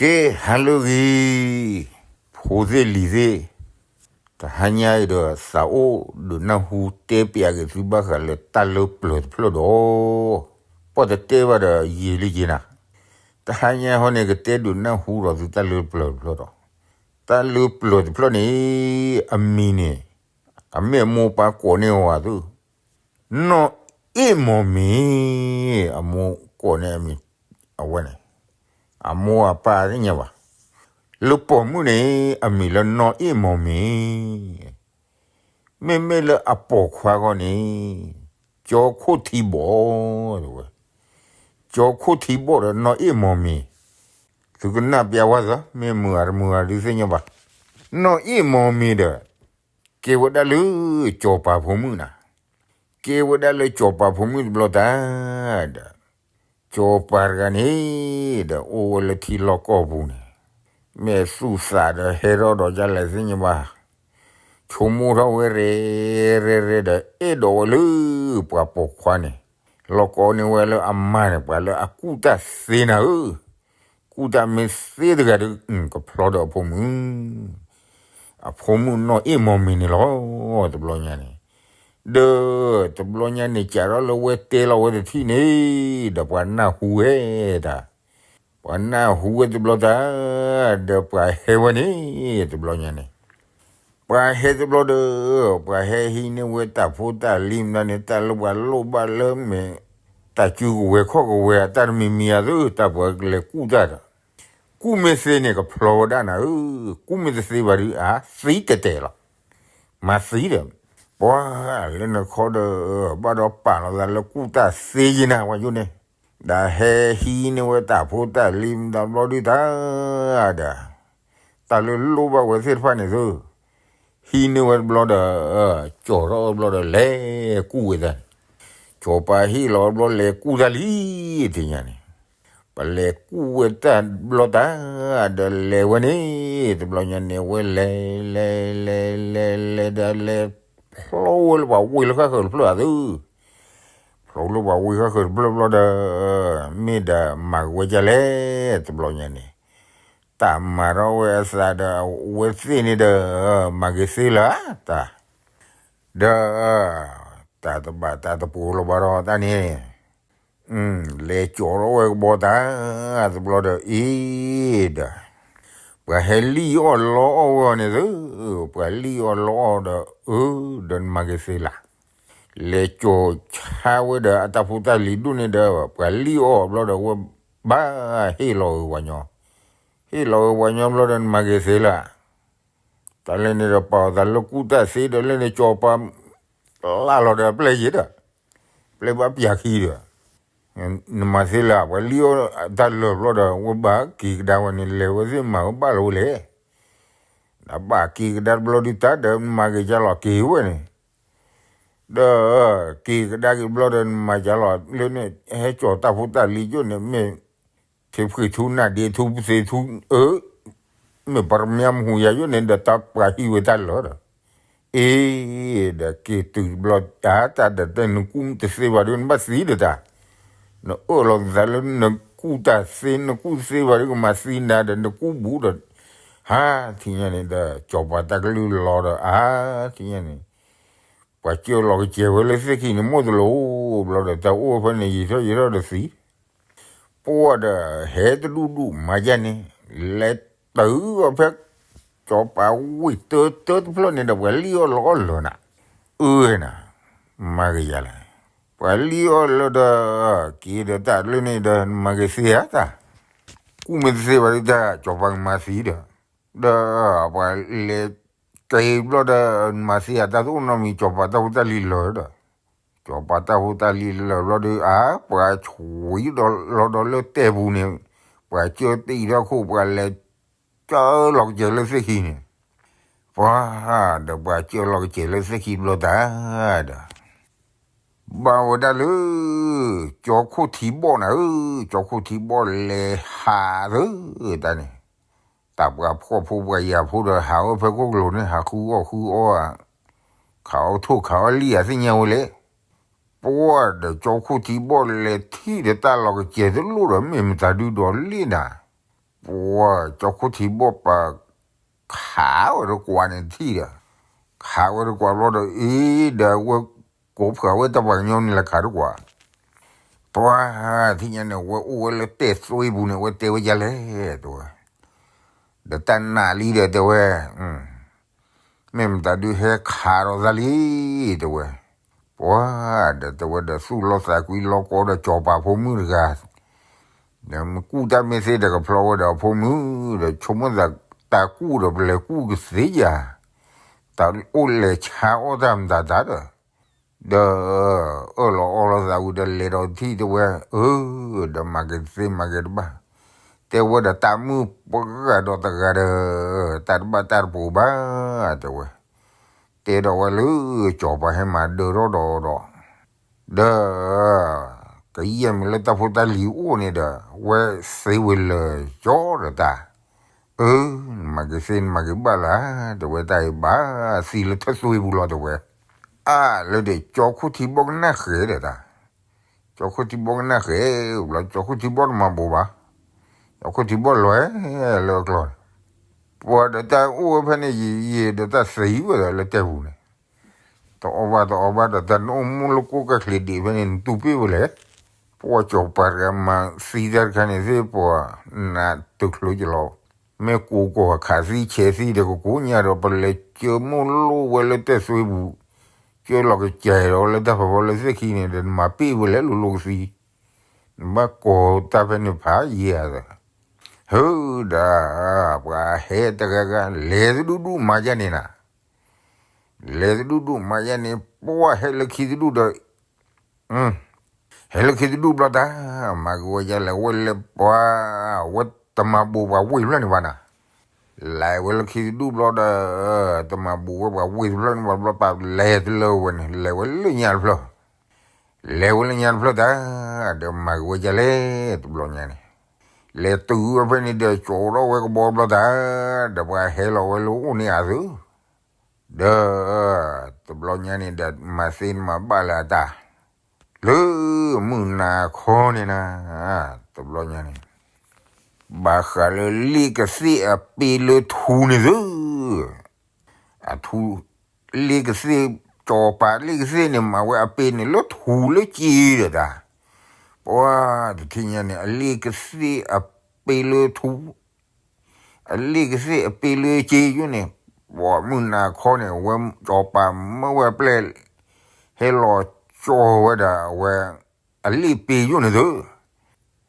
ကဲ ဟါလၢအဂ့ၤ, ဖိသ့ၣ်လံၤသ့ၣ်, တဟါညါအံၤဒီး သးအိၣ်ဒုးနၢ်ဟူတဲပျးက့ၤသုဘၣ်ဃးလၢတၢ်လၢပျၢၤတဖျၢၣ်ဒီး, ပှၢ်တတဲဘၣ်ဒီးယံာ်လံက့ၤနၤ, တဟါညါဟီန့ၣ် ကတဲဒုးနၢ်ဟူဒီးသုတၢ်လၢပျၢၤတဖျၢၣ်ဒီး, တၢ်လၢပျၢၤတဖျၢၣ်န့ၣ် အမံၤန့ၣ် အမ့ၢ်အမိၢ်ပၢ်ကိးန့ၢ်အီၤသု နီၢ်အ့ၣ်မီၤမ့ၤ, အမိၢ်ကိးန့ၢ်အမံၤ, အဝဲန့ၣ်, အမိၢ်အပၢ်သ့ၣ်ညါဘၣ်, လၢပိာ်မုၣ်န့ၣ် အမံၤလၢနီၢ်အ့ၣ်မီၤမ့ၤ, မ့မ့ၢ်လၢအပိာ်ခွါဂီၢ်န့ၣ် ကၠီခိၣ်ထံဘီၣ်, ဝဲ, ကၠီခိၣ်ထံဘီၣ်ဒီးနီၢ်အ့ၣ်မီၤမ့ၤ, သုကနၣ်ပျးဝဲသၢ မ့ၢ်မုာ်ဧါတမုာ်ဧါဒုးသ့ၣ်ညါဘၣ်, နီၢ်အ့ၣ်မီၤမ့ၤဒီး ကဲဝဲဒၣ်လၢ ကၠီၤပၤဖိမုၣ်နၤ, ကဲဝဲဒၣ်လၢကၠီၤပၤဖိမုၣ်တဘျီတၢ်, ဒီး, ကၠီၤပၤတဂၤန့ၣ်, ဒီးအိၣ်ဝဲလၢထံလီၢ်ကီၢ်ပူၤန့ၣ်, မ့ၢ်သူၣ်သးဒီးဟဲထီၣ်ဒီးဒ်လဲၣ်သ့ၣ်ညါဘၣ်, ဆိကမိၣ်ထီၣ်ဝဲရဲၣ်ရဲၣ်ရဲၣ်ဒီး အဲၣ်ဒိးဝဲလၢပှၤပိာ်ခွါန့ၣ်, လီၤကိးန့ၢ်ဝဲလၢအမါန့ၣ် ပှၤလၢအကူၣ်တၢ်သ့နၤဧၢ, ကူၣ်တၢ်မ့ၢ်သ့တဂၤဒီး ကဖျီဒီးအဖိမုၣ် အဖိမုၣ်နီၢ်အ့ၣ်မီၤမ့ၤန့ၣ်လီၤ, တဘျီညါန့ၣ်, ဒီးတဘျီညါန့ၣ် စးထီၣ်လၢဝဲတဲလီၤဝဲတထံၣ်န့ၣ်, ဒီးပှၤနၢ်ဟူဝဲတၢ်, ပှၤနၢ်ဟူဝဲတဘျီတၢ်, ဒီးပှၤဟဲဝဲန့ၣ်, တဘျီညါန့ၣ်, ပှၤဟဲတဘျီဒီး, ပှၤဟဲဟံးန့ၢ်ဝဲတၢ်ဖိတၢ်လံၤမတၤန့ၣ် တၢ်လၢပှၤလိၣ်ဘၣ်လၢမ့ၢ်, တၢ်စုကဝဲၤခီၣ်ကဝဲၤအတၢ်တမံၤမံၤအသိး တၢ်ပှၤကလဲၤကူၣ်တၢ်ဒီး ကူၣ်မ့ၢ်သ့န့ၣ်ကဖျီဝဲဒၣ်နၤဧၢ, ကူၣ်မ့ၢ်တသ့ဘၣ်ဒုးအါသံတတဲာ်လီၤ, မၤသံဒီး, ပှၤလၢနခီဒီး, ဘၣ်ဒီးပာ်လီၤသးလၢကူၣ်တၢ်သ့ယံၤနၤ ပှၤယိၣ်န့ၣ်, ဒီးဟဲဟံးန့ၢ်ဝဲတၢ်ဖိတၢ်လံၤမတၤဘျီဒုးတၢ်, ဒီး, တၢ်လၢလိၣ်ဘၣ်ဝဲသ့ၣ်တဖၣ်န့ၣ်သု ဟံးန့ၢ်ဝဲတဘျီဒီး, ကၠီၤထီၣ်ဝဲတဘျီဒီးလဲၤကူၣ်ဝဲတၢ်န့ၣ်, ကၠီၤပၤဟ့ၣ်လီၤဝဲတဘျီလဲၤကူၣ်တၢ်လံ, တညါန့ၣ်, ပလဲၤကူၣ်ဝဲတၢ်တဘျီတၢ်, ဒီးလဲၤဝဲန့ၣ်, တဘျီညါန့ၣ် ဝဲလဲၤလဲၤလဲၤလဲၤလဲၤဒီးလဲၤဖျိဝဲလၢပှၤဝ့ၢ်လၢဃၣ်ဃၢၤတဖျၢၣ်အသု ဖျိလၢပှၤဝ့ၢ်ဃၣ်ဃၢၤတဖျၢၣ်ဘျီဒီး, မ့ၢ်ဒီးမၤက့ၤဝဲဒ်လဲၣ်, တဘျီညါန့ၣ်, တၢ်မၤထီၣ်ဝဲအသးဒီးအဝဲသ့ၣ်န့ၣ်ဒီး, မၤက့ၤသ့လၢၤတၢ်, ဒီး, တၢ်တဘၣ်တၢ်တပူၤလီၤဘၣ်ဒီးတၢ်န့ၣ် လဲၤကၠီၤထီၣ်ဝဲကဘီတၢ်, တဘျီဒီးအ့ၣ်ဒီး, ပှၤဟဲလံၣ်အီၣ်လီအီၣ်ဝဲအီၤန့ၣ်သု, ပှၤလံၣ်အီၣ်လီအီၣ်ဒီး, အၢ, ဒီးနမၤက့ၤသ့လၢၤ, လဲၤကၠီၤဆါဝဲဒီးအတၢ်ဖိတၢ်လံၤဒိၣ်န့ၣ်ဒီး ပှၤလံၣ်အီၣ်ဘျီဒီးဝဲဘၣ်ဟ့ၣ်လီၤအၢပှၤညီ, ဟ့ၣ်လီၤအၢပှၤညီဘျီဒီးနမၤက့ၤသ့လၢၤ တၢ်လၢန့ၣ်ဒီးပာ်အီၤသးလၢကူၣ်တၢ်သ့ဒီးလၢန့ၣ်ကၠီၤပၤ, လၢလီၤဒီးအပျဲၢ်ယံၤဒီး, ပျဲၢ်ဘၣ်ပျၢ်ခံဒီး, နမၤသ့လၢၤ ပှၤလံၣ်အီၣ်တၢ်လၢာ်ဘျီဒီး ဝဲဘၣ်က့ၤကဒါဝဲန့ၣ် လဲၤဝဲသ့ၣ်မၤဝဲဘၣ်လီၤဝဲလဲၣ်, နဘၣ်က့ၤကဒါတဘျီဒုးတၢ်ဒီးနမၤက့ၤကၢ်လီၤက့ၤဝဲန့ၣ် ဒီး, က့ၤကဒါက့ၤဘျီဒီးနမၤကၢ်လီၤလၢန့ၣ် ဟဲကၠီၤတၢ်ဖိတၢ်လံၤယိၣ်န့ၣ် မ့ၢ်, ထံဖှံထူနၢ်ဒ့ထူပသ့ထူ, အၢ, မ့ၢ်ပှၤမၠါမဟူယၤယိၣ်န့ၣ်ဒီးတၢ်ပှၤဟံးဝဲတၢ်လၢာ်ဒီး, အ့ၣ်, ဒီးက့ၤတုၤတဘျီ, တၢ်ဒီးတဲနကူၣ်တသ့ဘၣ်ဒီး နဘၣ်သံဒီးတၢ်, နအၢၣ်လီၤသးလၢနကူၣ်တၢ်သ့ နကူၣ်သ့ဘၣ်ဒီးကမၤသံနၤဒီးနကူၣ်ဘူးဒီး, ဟါ, ထံၣ်ညါန့ၣ်ဒီး ကၠီၤပၤတၢ်ကလုၢ်လီၤဒီး အါ, ထံၣ်ညါန့ၣ် ပှၤစၢလီၤကစဲၤဝဲလၢသ့ၣ်ခံန့ၣ် မိၢ်တလိၣ်, ဘျီဒီးတၢ်အိၣ်ဖဲန့ၣ်ယံာ်ထီၣ်ယံာ်ထီၣ်ဒီးသံ, ပှၢ်ဒီးဟဲတဒူၣ်ဒူၣ်မၤယါန့ၣ်, လဲၤတုၤအီၤဖဲ, ကၠီၤပၤဝ့ၢ်တၢတၢတဖျၢၣ်န့ၣ်ဒီး ပှၤလံၣ်အီၣ်လီအီၣ်လၢာ်နၤ, အၢနၤ, မၤက့ၤယၤလဲၣ်, ပှၤလံၣ်အီၣ်လၢာ်ဒီး, က့ၤဒီးတၢ်လၢန့ၣ်ဒီး နမၤက့ၤသ့ဧါတၢ်, ကူၣ်မ့ၢ်တသ့ဘၣ်ဒုးတၢ် ကၠီၤပၤကမၤသံဒီး, ဒီး, ပှၤလဲၤ, က့ၤဘျီဒီး, နမၤသ့ဧါတၢ်တအိၣ်နီတမံၤ ကၠီၤပၤတၢ်ဖိတၢ်လံၤလၢာ်ဒီး, ကၠီၤပၤတၢ်ဖိတၢ်လံၤလၢာ်ဘျီဒီး အါ, ပှၤဆှံဒီးလီၤဒီးလၢတဲာ်ပူၤန့ၣ်, ပှၤစၢတ့ၢ်ထီၣ်ခိၣ် ပှၤလဲၤ, စၢလီၤကစဲၤလၢသ့ၣ်ခံန့ၣ်, ပှၤ, ဒီးပှၤစၢလီၤကစဲၤလၢသ့ၣ်ခံဘျီတၢ်, ဒီး ဘၣ်ဝဲဒၣ်လၢ, ကၠီခိၣ်ထံဘီၣ်နၤဧၢ, ကၠီခိၣ်ထံဘီၣ်လဲၤဟးသၢ, တၢ်န့ၣ်, တၢ်ပှၤဖှီၣ်ဖိပှၤယာ်ဖိဒီးဟးဝဲဖဲခိၣ်ကလိၤန့ၣ် ဟးဃုအီၣ်ဃုအီဧါ, ခးအီၣ်ထိၣ်ခးအီၣ်လံၣ်ဧါသ့ၣ်ညါဝဲလဲၣ်, ပှၢ်ဒီးကၠီခိၣ်ထံဘီၣ်လဲၤထံၣ်ဒီးတၢ်လီၤကစဲၤတလိၣ်ဒီးမ့ၢ်မတၤဒုဒီးလ့ၣ်နၤ, တ ပှၤကၠီခိၣ်ထံဘီၣ်ပာ် ခးဝဲတကွၢ်န့ၣ်ထံၣ်ဒီး, ခးဝဲတကွၢ်ဘျီဒီး အ့ ဒီးဝဲကိးဖှၤဝဲတၢ်ပှၤကညီန့ၣ် လဲၤခးတကွၢ်. ပှၤထံၣ်ညါန့ၣ် ဝဲအိၣ်ဝဲလၢတဲၣ်သွ့ပူၤန့ၣ် ဝဲတဲဝဲဒ်လဲၣ် တဲဝဲ, ဒီးတၢ်နာ်လံဒီး တဲဝဲ, မ့ၢ်မတၤဒုးဟဲခးဒီးသးလံ တဲဝဲ. ပှၤဒီးတဲဝဲဒီး သူၣ်လီသးကွံလီကီဒီး ကၠီၤပၤဖိမုၣ်တဂၤ ဒီးမ့ၢ်ကူၣ်တၢ်မ့ၢ်သ့ဒီး ကဖျီဝဲဒီးအဖိမုၣ်ဒီး ဆိကမိၣ်သးတၢ်ကူၣ်ဒီး ပလဲၤကူၣ်ကသ့ဧါ, တၢ်အိၣ်လဲၤဆါအီၣ်တၢ်မတၤတၢ်ဒီး, ဒီးအၢၣ်လီၤအီလီၤသးဝံၤဒီး လဲၤဒီးထံၣ်တဲဝဲ, အၢ ဒီးမၤက့ၤတသ့မၤက့ၤတဘၣ်, တဲဝဲဒီး တၢ်မုၣ်ပှၢ်ဒီးတဂၤဒီး တၢ်တဘၣ်တၢ်တပိၤဘၣ် တဲဝဲ. တဲဒီးဝဲလၢ ကၠီၤပၤဟဲမၤဒၢထီၣ်ဒီးဒီး ဒီး ကယဲၢ်မ့ၢ်လၢတၢ်ဖိတၢ်လံၤအိၣ်န့ၣ်ဒီး ဝဲသ့ဝဲလၢာ်ကၠီဒီးတၢ်, အၢ နမၤက့ၤသ့နမၤက့ၤဘၣ်လၢ် တဲဝဲ, တၢ်အံၤဘၣ်သံလၢထၢၣ်သွ့ပူၤလီၤ တဲဝဲ. အါလၢဒီး ကၠီခိၣ်ထံဘီၣ်ကနၣ်ဃဲၤဒီးတၢ်, ကၠီခိၣ်ထံဘီၣ်ကနၣ်ဃဲၤဘျီ ကၠီခိၣ်ထံဘီၣ်တမၤဘိးဘၣ်, ကၠီခိၣ်ထံဘီၣ်လဲၤလၢအကျီၢ်န့ၣ်, ပှၤဒီးတၢ်အိၣ်ဝဲဖဲန့ၣ် ယံာ်ယံာ်ဒီးတၢ်သံဝဲဒီးလၢတဲပူၤန့ၣ်, တအီၣ်ဘၣ်တအီဘၣ်ဒီး တၢ်နအိၣ်မူလၢကိးကၢ်ချံးဒံးဖဲန့ၣ် နတူၢ်ပ့ၢ်ဝဲလဲၣ်. ပှၤကၠီၤပၤတဂၤမၤသံတၢ်တခါန့ၣ်သ့ၣ် ပှၤနးတချုးကလီၤ, မ့ၢ်ကိးကီၢ်ခးသံဆဲးသံဒီး ကကိးညါဒီး ပလဲၤကၢမိၢ်လိၣ်ဝဲလၢတဲၣ်သွ့ပူၤ, ကၢလီၤကစဲၤဒီးဝဲလၢတၢ်ဖးဖီလၢသ့ၣ်ခံန့ၣ်ဒီး နမၤပ့ၢ်ဝဲလဲၣ်လိၤလိၤကသံ, နဘၣ်ကိးတၢ်ဖဲန့ၣ်ဖးယံာ်ဧါဒီး, ဟုဒီး ပှၤဟဲတဂၤဂၤ လဲၤတဒူၣ်ဒူၣ်မၤယါန့ၣ်နၤ လဲၤတဒူၣ်ဒူၣ်မၤယါန့ၣ် ပှၤဟဲလၢခံတဒူၣ်ဒီး, ဟဲလၢခံတဒူၣ်ဘျီတၢ်, မၤက့ၤဝဲယါလဲၣ် ဝဲလဲၤပှၤ, ဝဲတမၤဘိးပှၤဝ့ၢ်တဖျၢၣ်န့ၣ်ဘၣ်နၤ, လဲၤဝဲလၢခံတဒူၣ်ဘျီဒီး, တမၤဘိးဝဲပှၤဝ့ၢ်တဖျၢၣ်န့ၣ်ဘၣ်ဘျီ ပလဲၤတလၢဝဲန့ၣ် လဲၤဝဲလၢညါတဖျၢၣ်, လဲၤဝဲလၢညါတဖျၢၣ်တၢ်, ဒီးမၤက့ၤဝဲယါလဲၣ် တဘျီညါန့ၣ်, လဲၤတုၤဝဲဖဲန့ၣ်ဒီး ကၠီၤထီၣ်ဝဲကဘီဘျီတၢ်, ဒီးပှၤဟဲလီၤဝဲလၢအိၣ်န့ၣ်အသု ဒီး တဘျီညါန့ၣ်ဒီး မၤသ့နမၤဘၣ်လၢအတၢ်, လၢမုၢ်နၤခီန့ၣ်နၤ, တဘျီညါန့ၣ်, ဘၣ်ဃးလၢလ့ၣ်ကသ့ၣ်အပ့လၢထူန့ၣ်သု, အထူ, လ့ၣ်ကသ့ၣ်, ကၠီၤပၤလ့ၣ်ကသ့ၣ်န့ၣ် မၤဝဲအပ့န့ၣ်လၢထူလၢစ့ဒီးတၢ်, ပှၤတထံၣ်ညါန့ၣ် အလ့ၣ်ကသ့ၣ်အပ့လၢထူ အလ့ၣ်ကသ့ၣ်အပ့လၢစ့ယိၣ်န့ၣ်, ပှၤမုၢ်နၤခီန့ၣ် အဝဲကၠီၤပၤမၢဝဲအပျဲၢ်, ဟဲလီၤကၠီၤဝဲဒၣ်အဝဲ, အလ့ၣ်ပ့ယိၣ်န့ၣ်သု,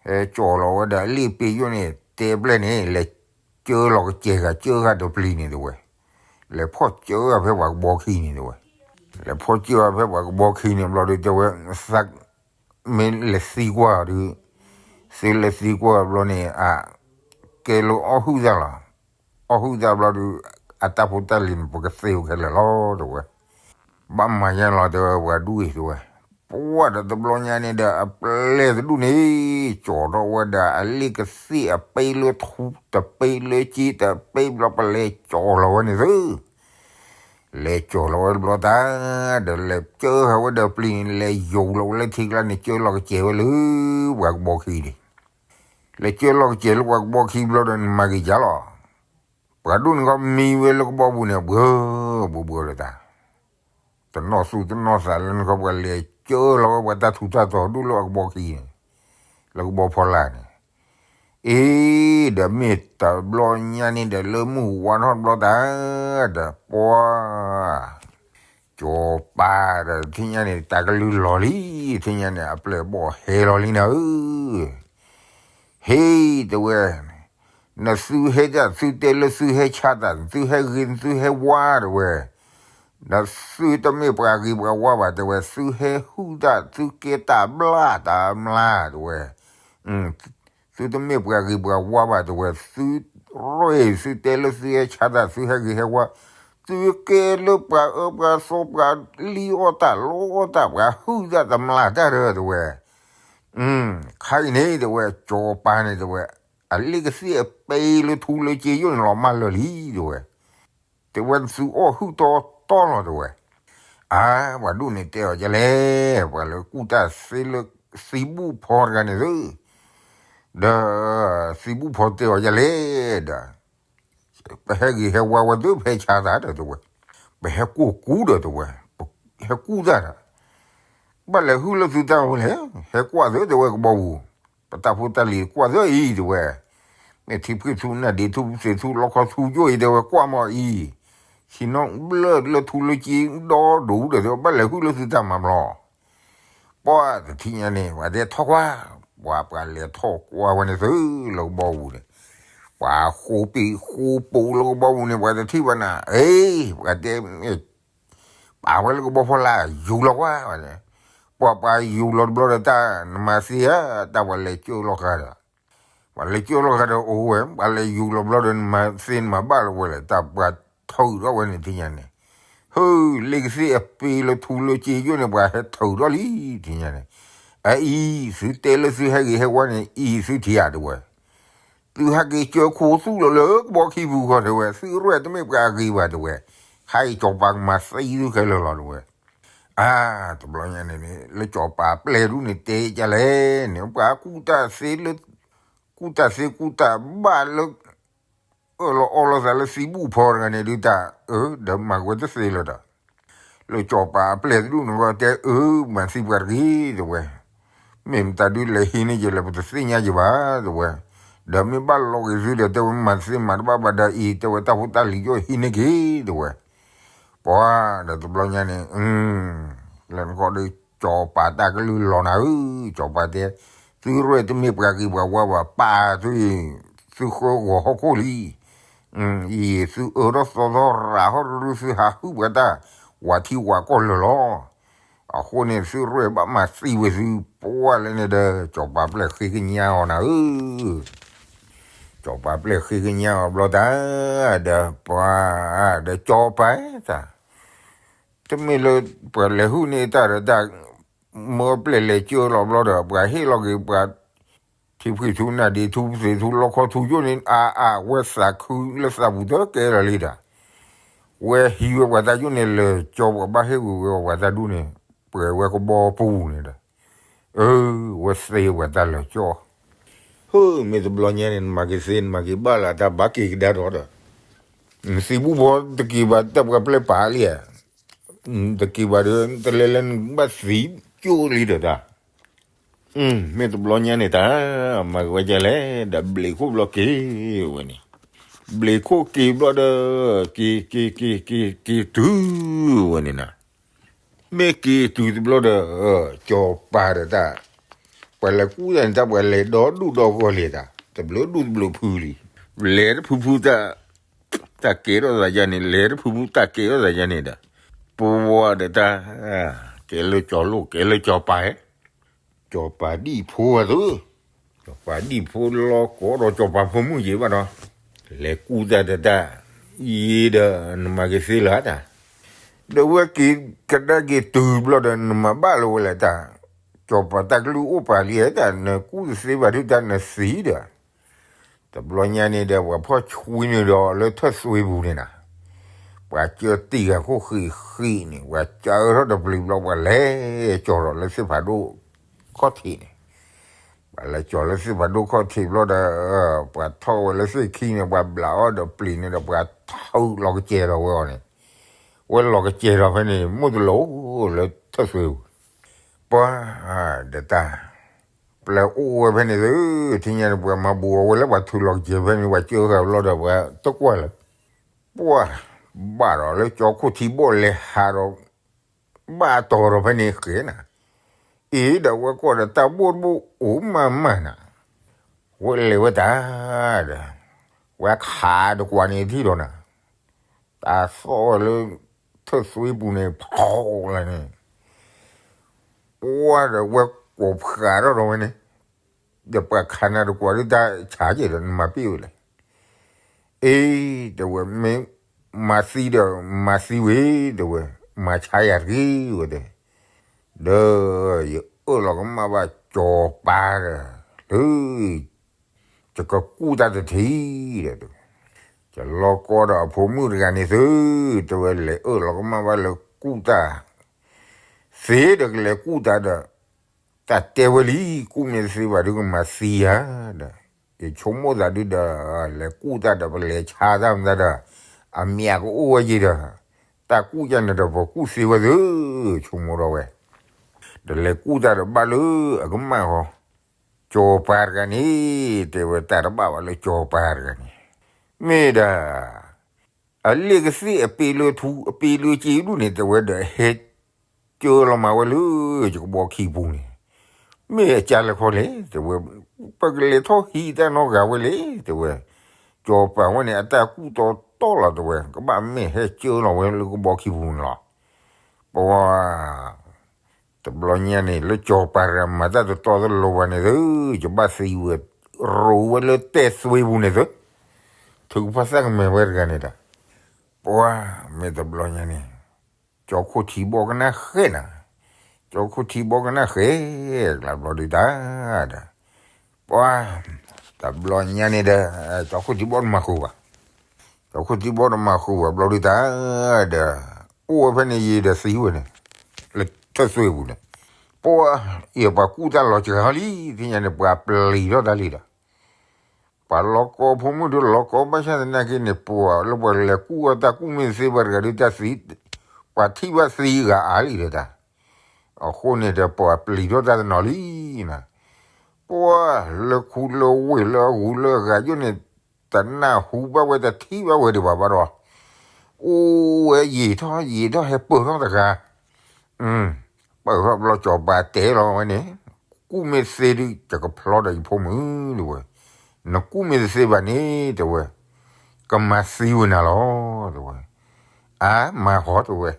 ဟဲကၠီၤလီၤဝဲဒၣ်အလ့ၣ်ပ့ယိၣ်န့ၣ် တဲပျဲၢ်န့ၣ် လဲၤကၢလီၤကစဲၤဃာ်ကၢဃာ်ဒီးပျံၤန့ၣ်တဲဝဲ, လဲၤဖီၣ်ကၢဃာ်ဖဲပှၤကဘီခံန့ၣ်တဲဝဲ, လဲၤဖီၣ်ကၢဃာ်ဖဲပှၤကဘီခံန့ၣ်ဘျီဒီးတဲဝဲ, သး မ့ၢ်လဲၤသံကွၢ်ဒီး, သုလဲၤသံကွၢ်ဘျီန့ၣ် အကဲလၢအီၣ်ဟုၣ်သၣ်လီၤ, အီၣ်ဟုၣ်သၣ်ဘျီဒီး, အတၢ်ဖိတၢ်လံၤန့ၣ် ပကသ့ဝဲခဲလၢာ်လီၤတဲဝဲ, ဘၣ်မၤယါလီၤတဲဝဲ ပှၤဒူၣ်အံၤတဲဝဲ, ပှၤဒီးတဘျီညါန့ၣ်ဒီး အပျဲၢ်တဒူၣ်န့ၣ်, ကၠီၤထီၣ်ဝဲဒၣ်အလ့ၣ်ကသ့ၣ်အပ့လၢထူတပ့လၢစ့တပ့ဘျီ ပလဲၤကၠီၤလီၤဝဲန့ၣ်သု လဲၤကၠီၤလီၤဝဲတဘျီတၢ်, ဒီးလဲၤကၢဃာ်ဝဲဒီးပျံၤန့ၣ် လဲၤယိာ်လီၤဝဲလၢထံကျါန့ၣ် ကၢလီၤကစဲၤဝဲလၢပှၤကဘီခံန့ၣ်, လဲၤကၢလီၤကစဲၤလၢပှၤကဘီခံဘျီဒီး နမၤက့ၤယါလီၤ, ပှၤဒူၣ်န့ၣ်ခီမံဝဲလၢကဘီပူၤန့ၣ် ဘှၢဘှၢဘှၢလၢတၢ် တနီၢ်သူၣ်တနီၢ်သးလၢန့ၣ်ခီ ပှၤလဲၤကၢလီၤဝဲပှၤတၢ်ထူးတၢ်တီၤဒူၣ်လၢအကဘီခံန့ၣ်, လၢကဘီဖီလာ်န့ၣ်, အ့ ဒီးမ့ၢ်တဘျီညါန့ၣ်ဒီး လၢမုၢ်ဝါထီၣ်တဘျီတၢ်, ဒီးပှၤ ကၠီၤပၤဒီးထံၣ်ညါန့ၣ် တၢ်ကလုၢ်လီၤလံ, ထံၣ်ညါန့ၣ် အပျဲၢ်ဘီၣ်ဟဲလီၤလံနၤဧၢ ဟ့ၣ်တဲဝဲ, နသုဟဲဒၣ်သုတဲလၢသုဟဲဆါတၢ် သုဟဲဂ့ၤသုဟဲဝါတဲဝဲ, ဒီးသုတမ့ၢ်ပှၤဂ့ၤပှၤဝါဘၣ်တဲဝဲ, သုဟဲဟုၣ်တၢ်သုကဲတၢ်ဘျၣ်တၢ်မျၢ်တဲဝဲ, သုတမ့ၢ်ပှၤဂ့ၤပှၤဝါဘၣ်တဲဝဲ, သု ရဲၣ်သုတဲလၢသုဟဲဆါတၢ် သုဟဲဂ့ၤဟဲဝါ, သုကဲလၢပှၤအၢပှၤသီ ပှၤလံၣ်အီၣ်တၢ်လီအီၣ်တၢ် ပှၤဟုၣ်တၢ်တမျၢ်တၢ်ဒီးတဲဝဲ, ခါအံၤန့ၣ်တဲဝဲ ကၠီၤပၤန့ၣ်တဲဝဲ, အလ့ၣ်ကသ့ၣ်အပ့လၢထူလၢစ့ယိၣ်န့ၣ်လီၤမၢ်လၢာ်လံတဲဝဲ, တဲဝဲသုအီၣ်ဟုၣ်တီတီလီၤတဲဝဲ, အါ ပှၤဒူၣ်န့ၣ်တဲအီၤဒ်လဲၣ်, ပှၤလၢကူၣ်တၢ်သ့လၢသံဘူၣ်ဖီတဂၤန့ၣ်သု ဒီး သံဘူၣ်ဖီတဲအီၤယၤလဲၣ်ဒီး ပဟဲဂ့ၤဟဲဝါဝဲသ့ၣ် ပဟဲဆါသးဒီးတဲဝဲ, ပဟဲကူၣ်ကူၣ်ဒီးတဲဝဲ, ပဟဲကူၣ်သးဒီး ဘၣ်လဲၤဟုၣ်လၢသုတၢ်ဝဲလဲၣ်, ဟဲကွၢ်သ့တဲဝဲကဘီပူၤ, ပတၢ်ဖိတၢ်လံၤကွၢ်သ့အံၤတဲဝဲ, မ့ၢ်ထံဖှံၣ်ထူ နၢ်ဒ့ထူ သ့ၣ်ထူ လီခီထူယိၣ်အံၤ တဲဝဲကွၢ်မီၤအံၤ, ဆံးနီၣ်ဘျၢၣ်လၢထူလၢက့ဒီဒူၣ်ဒီးတဲဝဲ ဘၣ်လဲၤဟုၣ်လၢသုတၢ်မၤဘျီ ပှၤတထံၣ်ညါန့ၣ် ပှၤတဲထီၣ်ကွၢ်, ပှၤပှၤလဲၤထီၣ်ကွၢ်ဝဲန့ၣ်သုလၢကဘီပူၤန့ၣ်, ပှၤဃိပံးဃိပူၤလၢကဘီပူၤန့ၣ် ပှၤတထံၣ်ဘၣ်နၤ, အ့ ပှၤတဲ ပာ်ဝဲလၢကဘီဖီလာ် ယူၤလီၤကွၢ်, ပှၤပှၤယူၤလီၤတဘျီဒီးတၢ်နမၤသ့ဧါ, တၢ်ပှၤလဲၤကၢလီၤဃာ်ဒီး ပှၤလဲၤကၢလီၤဃာ်ဒီးအိၣ်ဝဲ, ပှၤလဲၤယူၤလီၤဘျီဒီးနမၤသ့နမၤဘၣ်လီၤဝဲလဲၣ်, တၢ်ပှၤထုးထီၣ်ဝဲန့ၣ်ထံၣ်ညါန့ၣ်, ဟု လ့ကသ့ၣ်အပ့ၤလၢထူလၢက့ယိၣ်န့ၣ် ပှၤဟဲထုးထီၣ်လံထံၣ်ညါန့ၣ်, အအံၤ သုတဲလၢသုဟဲဂ့ၤဟဲဝါန့ၣ် အံၤသုထံၣ်ဧါတဲဝဲ သုဟဲက့ၤကၢခိၣ်သူၣ်လီၤလၢကဘီခံပူၤဃီတဲဝဲ, သုရဲၣ်တမ့ၢ်ပှၤအဂ့ၤဘၣ်တဲဝဲ, ခါအံၤကၠီၤပၤကမၤသံသုခဲလၢာ်လီၤတဲဝဲ, အါ တဘျီညါန့ၣ်န့ၣ် လၢကၠီၤပၤပျဲၢ်ဒူၣ်န့ၣ်တဲကလဲၣ်န့ၣ် ပှၤကူၣ်တၢ်သ့လၢ ကူၣ်တၢ်သ့ကူၣ်တၢ်ဘၣ်လၢ အၢၣ်လီၤအီလီၤသးလၢသံဘူၣ်ဖီတဂၤန့ၣ်ဒုးတၢ် အၢ ဒီးမၤဝဲတသ့လၢၤဒီး လၢကၠီၤပၤအပျဲၢ်တဒူၣ်န့ၣ်ဂီၢ်တဲ အၢ မၤသံပှၤတဂ့ၤတဲဝဲ, မ့ၢ်မတၤဒုးလဲၤဟံးန့ၢ်ယဲလဲၣ် ပတသ့ၣ်ညါယဲဘၣ်တဲဝဲ, ဒီးမ့ၢ်ဘၣ်လီၤက့ၤသုဒီးတဲဝဲ မၤတသ့မၤတဘၣ်ဘၣ်ဒီးအံၤ တဲဝဲတၢ်ဖိတၢ်လံၤယိၣ်ဟံးန့ၢ်က့ၤတဲဝဲ, ပှၤဒီးတဘျီညါန့ၣ် လၢနကီၢ်ဒီး ကၠီၤပၤတၢ်ကလုၢ်လီၤနၤဧၢ, ကၠီၤပၤတဲ, သုရဲၣ်တမ့ၢ်ပှၤဂ့ၤပှၤဝါဘၣ် ပာ်သုအံၤ သုဃၢဂီၤဟီၣ်ခိၣ်လံ, အံၤသုအၢထီၣ်သီထီၣ်ရၤဟီၣ်တရူၢ် သုဟးဟုၣ်ပှၤတၢ် ဝၤထံဝၤကီၢ်လၢာ်လီၤ, အဃိန့ၣ် သုရဲၣ်ဘၣ်မၤသံဝဲသု ပှၤလၢန့ၣ်ဒီး ကၠီၤပၤပျဲၢ်ဃ့ကညးအီၤနၤဧၢ ကၠီၤပၤပျဲၢ်ဃ့ကညးအီၤဘျီတၢ် ဒီးပှၤ ဒီးကၠီၤပၤတၢ် တမ့ၢ်လၢပှၤလဲၤဟုၣ်န့ၢ်တၢ်ဒီးတၢ် မၢပျဲၢ်လဲၤကၢလီၤဘျီဒီး ပှၤဟ့ၣ်လီၤက့ၤပှၤ ထံဖှံၣ်ထူ နၢ်ဒ့ထူ သ့ၣ်ထူ လီခီထူယိၣ်န့ၣ် အါအါ ဝဲသးခုလၢသးပူၤတကဲလၢာ်လံဒီး ဝဲဟံးဝဲပှၤတၢ်ယိၣ်န့ၣ်လၢာ်ကၠီ ပှၤဘၣ်ဟ့ၣ်ဝံၤဝဲပှၤတၢ်ဒူၣ်န့ၣ် ပှဲၤဝဲကဘီပူၤန့ၣ်ဒီး အၢ ဝဲသ့ဝဲတၢ်လၢာ်ကၠီ ဟၢ မ့ၢ်တဘျီညါန့ၣ် နမၤက့ၤသ့ နမၤက့ၤဘၣ်လၢတၢ်ဘၣ်က့ၤကဒါဒီးဒီး နသံဘူၣ်ဖီတက့ၤဘၣ် တၢ်ပှၤပျဲၢ်ပာ်လံဧါ တက့ၤဘၣ်ဒီး တလဲၤလၢနဘၣ်သံကၠိလံဒီးတၢ် မ့ၢ်တဘျီညါန့ၣ်တၢ် မၤက့ၤဝဲဒ်လဲၣ် ဒီးဘျံးခိၣ်ဘျီက့ၤဝဲန့ၣ် ဘျံးခိၣ်က့ၤဘျီဒီး က့ၤ က့ၤ က့ၤ က့ၤ က့ၤတုၤဝဲန့ၣ်နီၤ မ့ၢ်က့ၤတုၤတဘျီဒီး ကၠီၤပၤဒီးတၢ် ပှၤလဲၤကူၣ်တၢ်န့ၣ် တၢ်ပှၤလဲၤဒီဒူၣ်ဒီဂီၢ်လံတၢ် တဘျုးဒူၣ်တဘျုးဖုလံ လဲၤတဖုဖုတၢ် တၢ်ကဲထီၣ်သးယါန့ၣ် လဲၤတဖုဖုတၢ်ကဲထီၣ်သးယါန့ၣ်ဒီး ပဝဲဒီးတၢ် ကဲလၢကၠီၤလိၣ် ကဲလၢကၠီၤပၤ ကၠီၤပၤဒံၣ်ဖိအသိး ကၠီၤပၤဒံၣ်ဖိလီၤကိးဒီးကၠီၤပၤဖိမုၣ်ယံၤဘၣ်ဒီး လဲၤကူၣ်တၢ်ဒီးတၢ် ယံၤဒီးနမၤက့ၤသ့လၢၤတၢ် ဒီးဝဲက့ၤကဒါက့ၤတုၤဘျီဒီး နမၤဘၣ်လၢၤဝဲလဲၣ်တၢ် ကၠီၤပၤတၢ်ကလုၢ်အိၣ်ပာ်လံတၢ် နကူၣ်တသ့ဘၣ်ဒုးတၢ်နသံဒီး တဘျီညါန့ၣ်ဒီး ပှၤဖီၣ်ဆွံန့ၣ်ဒီးလၢထၢၣ်သွ့ပူၤန့ၣ်နီၤ ပှၤကၢတံၢ်ဂၤခိၣ်ဃံးဃံးန့ၣ် ပှၤကၢထီၣ်တပျံၤဘျီ ပှၤလဲၤကၠီၤဒီးလၢသ့ၣ်ဖးဒိၣ်ခီၣ်ထံးန့ၣ် ပှၤလဲၤကၠီၤလၢသ့ၣ်ဖးဒိၣ်ခီၣ်ထံးဘျီဒီး ပှၤထီၣ်ဝဲလၢသ့ၣ်ခံန့ၣ် ပှၤဘျးအီၣ်ဒီးပျံၤန့ၣ်ဒီး ပှၤထုးလီၤကစဲၤဒီးဝဲအီၤန့ၣ် ဝဲလီၤကစဲၤဒီးဖဲန့ၣ် မိၢ်တလီၤလၢထၢၣ်သွ့ပူၤ ပှၤ ဒီးတၢ် ပျဲၢ်အိၣ်ဝဲဖဲန့ၣ်သု ထံၣ်ညါန့ၣ် ပှၤမၤဘူးအီၤဝဲလၢပှၤထုးလီၤကစဲၤဖဲန့ၣ် ပှၤကၢဃာ်ဘျီဒီး ပှၤတကွၢ်လၢၤ ပှၤ ဘၣ်ဒီးလၢကၠီခိၣ်ထံဘီၣ်လဲၤဟးဒီး ဘၣ်တီၤဒီးဖဲန့ၣ်ဃဲနၤ အ့ ဒီးဝဲကွၢ်ဒီးတၢ်ဘိၣ်တဘိၣ်အိၣ်မးမးနၤ ဝဲလဲၤဝဲတၢ်ဒီး ဝဲခးတကွၢ်န့ၣ်ထံၣ်ဒီးနၤ တၢ်သီၣ်ဝဲလၢ ထၢၣ်သွ့ပူၤန့ၣ် ဖီလၢန့ၣ် ဝဲဒီးဝဲကိးဖးထီၣ်ဒီးဝဲန့ၣ် ဒီးပှၤခးနၤတကွၢ်ဒုးတၢ်ဆါက့ၤဒီးနမၤပ့ၢ်ဝဲလဲၣ် အ့ တဲဝဲ မ့ၢ်မၤသံဒီး မၤသံဝဲ တဲဝဲ မၤဆါယၤတဂ့ၤဝဲတဲ ဒီး ယအၢၣ်လီၤကမၣ်ဘၣ်ကၠီၤပၤဒီး လၢ ယကကူၣ်တၢ်တထံၣ်ဒီး ယလီၤကီဒီးအဖိမုၣ်တဂၤန့ၣ်သု တဲဝဲ လဲၤအၢၣ်လီၤကမၣ်ဘၣ်လၢကူၣ်တၢ် သ့ဒီးကလဲၤကူၣ်တၢ်ဒီး တၢ်တဲဝဲလံ, ကူၣ်မ့ၢ်သ့ဘၣ်ဒုးကမၤသံဧါဒီး, ယဆိကမိၣ်သးဒုးဒီး လဲၤကူၣ်တၢ်ဒီးပလဲၤဆါတၢ်မတၤဒီး, အမံၤကအိၣ်ဝဲယံၤဒီး, တၢ်ကူၣ်ယါန့ၣ်ဒီးပကူၣ်သ့ဝဲသ့, ဆိကမိၣ်ထီၣ်ဝဲ, ဒီးလဲၤကူၣ်တၢ်ဒီးဘၣ်လၢအကမၣ်ဃီ, ကၠီၤပၤတဂၤန့ၣ်, တဲဝဲတၢ်တဘၣ်ဘၣ်လၢကၠီၤပၤတဂၤန့ၣ်, မ့ၢ်ဒၣ် အလ့ၣ်ကသ့ၣ်အပ့ၤလၢထူ အပ့ၤလၢစ့ဒူၣ်န့ၣ် တဲဝဲဒီးဟဲ ကၢလီၤမၤဝဲလၢ ယကဘီခံပူၤန့ၣ်, မ့ၢ်အကၢ်လဲၤခီလဲၣ် တဲဝဲ, ပကလဲၤထီၣ်ဟံးတၢ်နီတဂၤဝဲလဲၣ် တဲဝဲ, ကၠီၤပၤဝဲန့ၣ် အတၢ်ကူၣ်တီတီလီၤ တဲဝဲ, ကဘၣ်မ့ၢ်ဟဲကၢလီၤဝဲလၢကဘီခံပူၤန့ၣ်လီၤ. ပဝဲ တဘျီညါန့ၣ် လၢကၠီၤပၤတဂၤမၤတၢ်တတီတလိၤဘၣ်န့ၣ်သု, ယဘၣ်သံဝဲ, ရိးဝဲလၢတဲာ်သွ့ပူၤန့ၣ်သု, ထုးကဖၣ်သၣ်ကမဲာ်ဝဲတဂၤန့ၣ်ဒီး, ပှၤ, မ့ၢ်တဘျီညါန့ၣ်, ကၠီခိၣ်ထံဘီကနၣ်ဃဲနၤ, ကၠီခိၣ်ထံဘီကနၣ်ဃဲ, ကျါဘျီဒုးတၢ်ဒီး, ပှၤ, တဘျီညါန့ၣ်ဒီး, ကၠီခိၣ်ထံဘီတမၤဃုာ်ဘၣ်, ကၠီခိၣ်ထံဘီတမၤဃုာ်ဘၣ် ဘျီဒုးတၢ်, ဒီး, အိၣ်ဝဲဖဲန့ၣ်ယံၤဒီးသံဝဲန့ၣ်, လၢထၢၣ်သွ့ပူၤန့ၣ်, ပှၤ, ယပှၤကူၣ်တၢ်လီၤစှၤလံ, သ့ၣ်ညါန့ၣ် ပှၤပျံၤထီၣ်တၢ်လံဒီး ပှၤလီၤကီဖိမုၣ်ဒီးလီၤကီဘၣ်ဆၣ်သနာ်က့န့ၣ် ပှၤလၢပှၤလဲၤကူၣ်အီၣ်တၢ်ကူၣ်မ့ၢ်သ့ဘၣ်တဂၤဒုးတၢ်သံ, ပှၤထံၣ်ဘၣ်သံဂၤအါလံဒီးတၢ်, အဃိန့ၣ်ဒီး ပှၤပျံၤထီၣ်တၢ်တနီၤလံနၤ, ပှၤလၢခူလၢဝ့ၢ်လၢအဂုၤလၢအဂၤယိၣ်န့ၣ်, တနၢ်ဟူဘၣ်ဝဲတထံၣ်ဘၣ်ဝဲဒံးဘၣ်ဘၣ်ဒီး, အိၣ်ဝဲယံာ်ထီၣ်ယံာ်ထီၣ်ဟဲပၢၢ်ထီၣ်တဂၤ ပၢၢ်ထီၣ်ဘျီကၠီၤပၤတဲလီၤဝဲန့ၣ်, ကူၣ်မ့ၢ်သ့ဒုး ယကဖျီဒီးယဖိမုၣ်ဒၣ်ဝဲ, နကူၣ်မ့ၢ်တသ့ဘၣ်န့ၣ် တဲဝဲ, ကမၤသံဝဲနၤလီၤ တဲဝဲ, အါ မၤဃီတဲဝဲ,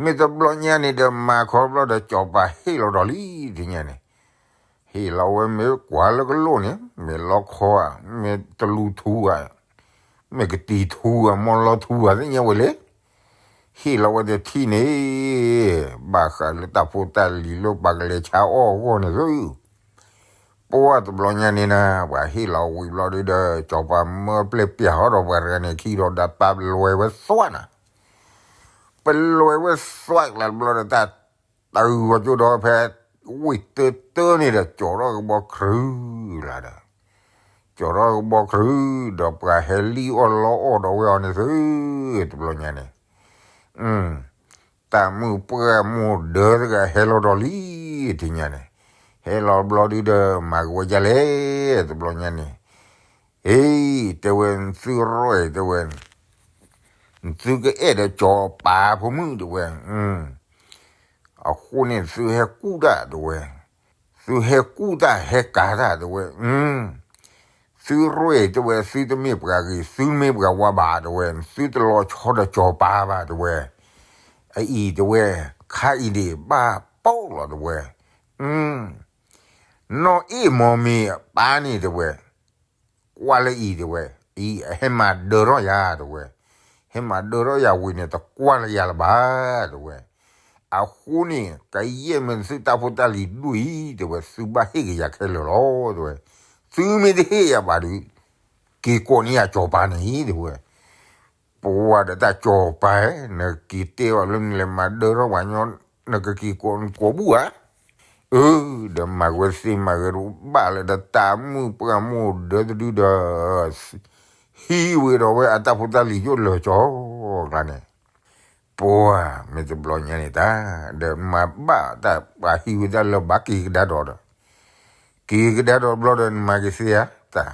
မ့ၢ်တဘျီညါန့ၣ်ဒီး မၤခီဘျီဒီးကၠီၤပၤဟ့ၣ်လီၤဒီးလံတညါန့ၣ်, ဟ့ၣ်လီၤဝဲမ့ၢ်ကွၢ်လၢကလိၣ်န့ၣ် မ့ၢ်လီခီဧါ, မ့ၢ်တလူၤထူဧါ, မ့ၢ်ကတံၤထူဧါ မ့ၢ်လီထူဧါ သ့ၣ်ညါဝဲလဲၣ် ဟ့ၣ်လီၤဝဲတထံၣ်န့ၣ်, ဘၣ်ဃးလၢတၢ်ဖိတၢ်လံၤလၢပှၤကလဲၤဆါအီၣ်အဂီၢ်န့ၣ်သု, ပှၤတဘျီညါန့ၣ်နၤ ပှၤဟ့ၣ်လီၤဝံၤဘျီဒုးဒီး ကၠီၤပၤမၢပျဲၢ်ပျၢ်ဟီဒီးပှၤတဂၤန့ၣ်ခံဒီး ဒီးပာ်ပလွဲဝဲသွးနၤ, ပလွဲဝဲသွးကျါတဘျီဒီး တၢ်တုၤဝဲကၠိဒီးဖဲ ဝ့ၢ်တၢတၢန့ၣ်ဒီး ကၠီၤထီၣ်ကဘီခရုလၢ်ဒီး ကၠီၤထီၣ်ကဘီခရု, ဒီးပှၤဟဲလံၣ်အီၣ်လီအီၣ်ဒီးဝဲအီၤန့ၣ်သု, တဘျီညါန့ၣ်, တၢ်မုၣ်ပှၢ်မိၢ်ဒၢတဂၤဟဲလီၤဒီးလံ, တညါန့ၣ်, ဟဲလီၤဘျီဒုးဒီး မၤကဝဲဒ်လဲၣ်, တဘျီညါန့ၣ်, ဟ့ၣ်, တဲဝဲ သုရဲၣ် တဲဝဲ, သုကအဲၣ်ဒီးကၠီၤပၤဖိမုၣ် တဲဝဲ, အဃိန့ၣ် သုဟဲကူၣ်တၢ် တဲဝဲ, သုဟဲကူၣ်တၢ်ဟဲကၤတၢ် တဲဝဲ, သုရဲၣ် တဲဝဲ သုတမ့ၢ်ပှၤဂ့ၤ သုမ့ၢ်ပှၤဝါဘၣ် တဲဝဲ, သုတလီၤဆီဒီးကၠီၤပၤဘၣ် တဲဝဲ, အအံၤ တဲဝဲ, ခါအံၤန့ၣ် ဘၣ်ပိာ်လီၤ တဲဝဲ, နီၢ်အ့ၣ်မီၤမ့ၢ်အပၢ်န့ၣ် တဲဝဲ, ကွၢ်လၢအံၤ တဲဝဲ, အံၤ ဟဲမၤဒၢထီၣ်ယၤ တဲဝဲ, ဟဲမၤဒၢထီၣ်ယၤဝံၤန့ၣ် တကွၢ်လၢယၤလၢၤဘၣ် တဲဝဲ, အဃိန့ၣ် ကယဲၢ်မ့ၢ်သုတၢ်ဖိတၢ်လံၤဒွံၣ်အံၤ တဲဝဲ, သုဘၣ်ဟ့ၣ်က့ၤယၤခဲလၢာ်လီၤ တဲဝဲ, သုမ့ၢ်တဟ့ၣ်ယၤဘၣ်ဒီး က့ၤကိးန့ၢ်ယၤကၠီၤပၤန့ၣ် တဲဝဲ, ပှၤဒီးတၢ်ကၠီၤပၤ နက့ၤတဲအီၤလၢနလဲၤမၤဒၢထီၣ်ပှၤညီ နကက့ၤကိးနကိးဘူၣ်ဧါ, အၢ ဒီးမၤဝဲသ့မၤဝဲတဘၣ်လၢၤဒီးတၢ်မုၣ်ပှၢ်မိၢ်ဒၢတဒုဒီး ဟံးဝဲဒီးဝဲအတၢ်ဖိတၢ်လံၤယိၣ်လၢာ်ကၠီၤကျါန့ၣ်, ပှၤ မ့ၢ်တဘျီညါန့ၣ်တၢ် ဒီးမၤဘၣ်တၢ်ပှၤဟံးဝဲဒၣ်လၢဘၣ်က့ၤကဒါဒီးဒီး, က့ၤကဒါဒီးဘျီဒီးနမၤက့ၤသ့ဧါတၢ်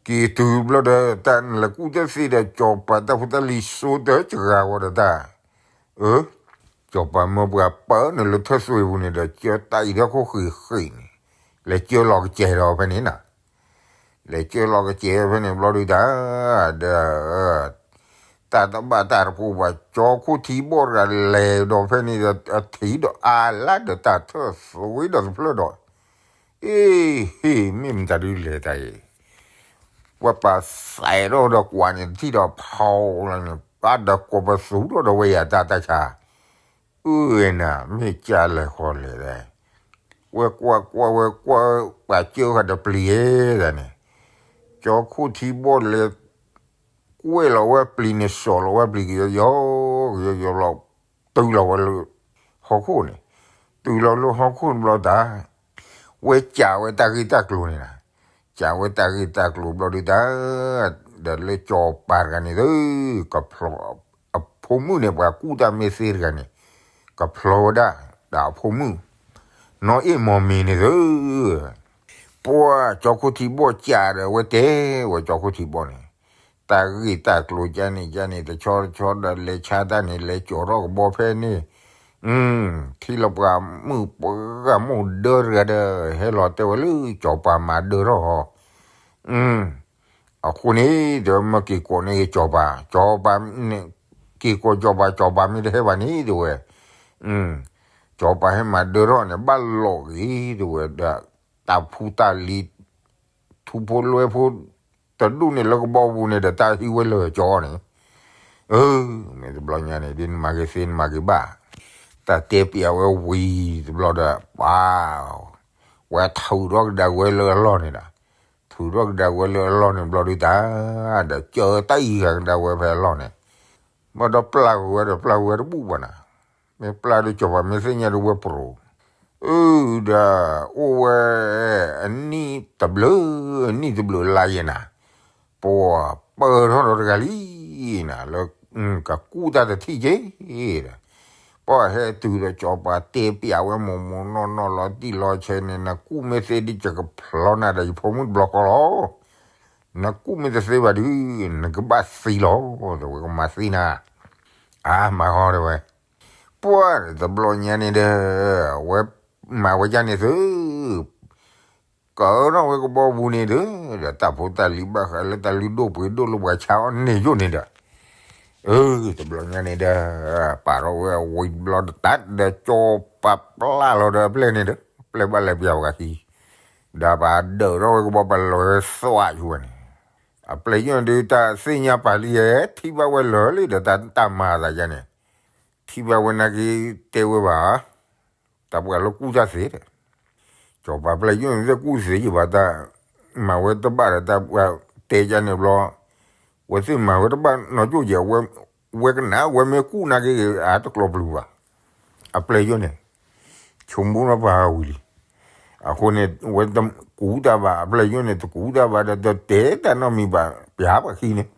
က့ၤတုၤဘျီဒီး တၢ်နလဲၤကူၣ်တၢ်သ့ဒီး ကၠီၤပၤတၢ်ဖိတၢ်လံၤစိတၢ်စှၤဝဲဒီးတၢ်, အၢ, ကၠီၤပၤမၢပှၤပၢနုာ်လၢထၢၣ်သွ့ပူၤန့ၣ်ဒီး ကၢတၢ်အံၤဒီးခိၣ်ဃံးဃံးန့ၣ်, လဲၤကၢလီၤကစဲးဒီးဖဲန့ၣ်နၤ, လဲၤကၢလီၤကစဲးဖဲန့ၣ်ဘျီဒုးတၢ်, ဒီး တၢ်တဘၣ်တၢ်တပူၤဘၣ် ကၠီခိၣ်ထံဘီၣ်တဂၤလဲၤဒီးဖဲန့ၣ်ဒီး အထံၣ်ဒီးအါလၢဒီးတၢ်ထၢၣ်သွ့ဒီးတဖျၢၣ်ဒီး, အ့ ဟ့ၣ် မ့ၢ်မတၤဒုလဲၣ်တၢ်အံၤ, ပှၤပာ်စဲးထီၣ်ဒီးကွၢ်န့ၣ် တထံၣ်ဒီးဖီလီၤန့ၣ် ဘၣ်ဒီးကိးပသူထီၣ်ဒီးဝဲယၤတၢ်တၢ်ဆါ, အၢ နၤ မ့ၢ်ကၢ်လဲၤဃီလဲၣ်, ဝဲကွၢ်ကွၢ်ဝဲကွၢ် ပှၤကၢဃာ်ဒီးပျံၤဧဲဒၣ်န့ၣ်, ကၠီခိၣ်ထံဘီၣ်လဲၤ ကွဲၢ်လီၤဝဲပျံၤန့ၣ် စီၤလီၤဝဲပျံၤကယီယီ ကယီယီလီၤ တုၤလီၤဝဲလၢ ဟီၣ်ခိၣ်န့ၣ်, တုၤလီၤလၢဟီၣ်ခိၣ်တဘျီတၢ်, ဝဲကးဝဲတၢ်ဂ့ၢ်တၢ်ကျိၤန့ၣ်လီၤ. ကးဝဲတၢ်ဂ့ၢ်တၢ်ကျိၤဘျီဒုးတၢ်, ဒီးလၢစီၤပၤတဂၤန့ၣ်သု, ကဖျီ, အဖိမုၣ်န့ၣ် ပှၤကူၣ်တၢ်မ့ၢ်သ့တဂၤန့ၣ်, ကဖျီဝဲဒၣ်, ဒီးအဖိမုၣ်, နီၢ်အ့ၣ်မီၤမ့ၤန့ၣ်သု, ပှၤကၠီခိၣ်ထံဘီၣ်ကးဒီးဝဲတဲဝဲကၠီခိၣ်ထံဘီၣ်န့ၣ်, တၢ်ဂ့ၢ်တၢ်ကျိၤကန့ၣ်ကန့ၣ် တဆီတဆီဒီးလဲၤဆါတၢ်န့ၣ် လဲၤကၠီၤထီၣ်ကဘီဖဲန့ၣ်, ထံၣ်လီၤပှၤမုၣ်ပှၢ်မိၢ်ဒၢတဂၤဒီး ဟဲလီၤတဲဝဲလၢစီၤပၤမၤဒၢထီၣ်ဟီ, အဃိန့ၣ် တဲဝဲမ့ၢ်က့ၤကိးန့ၢ်က့ၤစီၤပၤ, စီၤပၤန့ၣ်, က့ၤကိးစီၤပၤ, စီၤပၤမ့ၢ်တဟဲဘၣ်န့ၣ် တဲဝဲ, စီၤပၤဟဲမၤဒၢထီၣ်န့ၣ် ဘၣ်လီၤဂ့ၤ တဲဝဲ, ဒီးတၢ်ဖိတၢ်လံၤ ထူဖိလွဲဖိ တဒူၣ်န့ၣ်လၢကဘီပူၤန့ၣ်ဒီး တၢ်ဟံးဝဲလၢာ်ကၠီန့ၣ်, အၢ, မ့ၢ်တဘျီညါန့ၣ် ဒ်နမၤဂ့ၤသ့နမၤဂ့ၤဘၣ်, တၢ်တဲပျးဝဲဝံၤတဘျီဒီး ပှၤ, ဝဲထုးထီၣ်ကဒါဝဲလၢအလီၢ်န့ၣ်ဒီး, ထုးထီၣ်ကဒါဝဲလၢအလီၢ်န့ၣ်ဘျီဒုးတၢ်, ဒီးကၢတၢ်အံၤဂၤကဒါဝဲဖဲအလီၢ်န့ၣ်, ဘၣ်ဒီးပျၢ်ကွံာ်ဝဲဒီး ပျၢ်ကွံာ်ဝဲတဘူၣ်ဘၣ်နၤ, မ့ၢ်ပျၢ်ဒီးစီၤပၤမ့ၢ်သ့ၣ်ညါဒီးဝဲပရိး, အၢ, ဒီးအိၣ်ဝဲ အနံၣ်တဘျုး, အနံၣ်တဘျုးလါယဲၢ်နၤ, ပှၤပၢၢ်ထီၣ်ဒီးတဂၤလံနၤ, လၢကကူၣ်တၢ်တထံၣ်က့ၤဒီး, ပှၤဟဲတုၤဒီးစီၤပၤတဲပျးဝဲမိၢ်မိၢ်နီၢ်နီၢ်လီၤတံၢ်လီၤဆဲးန့ၣ်, နကူၣ်မ့ၢ်သ့ဒ်ယကဖျီနၤဒီးယဖိမုၣ်တဘျီဃီလီၤ, နကူၣ်မ့ၢ်တသ့ဘၣ်ဒုး, နကဘၣ်သံလီၤ, တဲဝဲကမၤသံနၤ, အါမၤဟီတဲဝဲ, ပှၤတဘျီညါန့ၣ်ဒီး, ဝဲမၤဝဲဒ်န့ၣ်သု, ကၢထီၣ်ဝဲကဘီပူၤန့ၣ်ဒီး, ဒီးတၢ်ဖိတၢ်လံၤဘၣ်ဃးလၢတၢ်လုၢ်ဒိၣ်ပှ့ၤဒိၣ်လၢပှၤဆါအီၣ်န့ၢ်ယိာ်န့ၣ်ဒီး, အၢ, တဘျီညါန့ၣ်ဒီး, ပာ်ထီၣ်ဝဲအဝံၤတဘျီတတၢ်ဒီး စီၤပၤပျၢ်လီၤဒီးအပျဲၢ်န့ၣ်ဒီး, အပျဲၢ်ဘၣ်လဲၤပျးဝဲခံ ဒီးပာ်ဒၢးထီၣ်ဝဲကဘီပာ်လီၤဝဲသွးယိာ်ဝဲန့ၣ်, အပျဲၢ်ယိာ်န့ၣ်ဒုး တၢ်သ့ၣ်ညါပာ်လံယဲ, ထံၣ်ဘၣ်ဝဲလၢာ်လံဒီးတၢ်မၤသးယါန့ၣ်, ထံၣ်ဘၣ်ဝဲနာ်က့ၤတဲဝဲဘၣ်, တၢ်ပှၤလၢကူၣ်တၢ်သ့ဒီး, စီၤပၤပျဲၢ်ယိာ်န့ၣ် တကူၣ်သ့ယဘၣ်တၢ်, မၤဝဲတဘၣ်ဒီးတၢ်ပှၤတဲယါန့ၣ်ဘျီ, ဝဲသ့ၣ်မၤဝဲတဘၣ်နီၢ်ကၠိၣ်ယဲၢ်, ဝဲကနၣ်ဝဲမ့ၢ်ကူၣ်နာ်က့ၤအတကျိၤပျုၤဘၣ်, အပျဲၢ်ယိာ်န့ၣ်, ဆိကမိၣ်ထီၣ်ပာ်ဝံၤလံ, အဃိန့ၣ် ဝဲတကူၣ်တၢ်ဘၣ်, အပျဲၢ်ယိာ်န့ၣ် တကူၣ်တၢ်ဘၣ်ဒီး တတဲတၢ်နီတမံၤဘၣ်, ပျးပှၤခံန့ၣ်,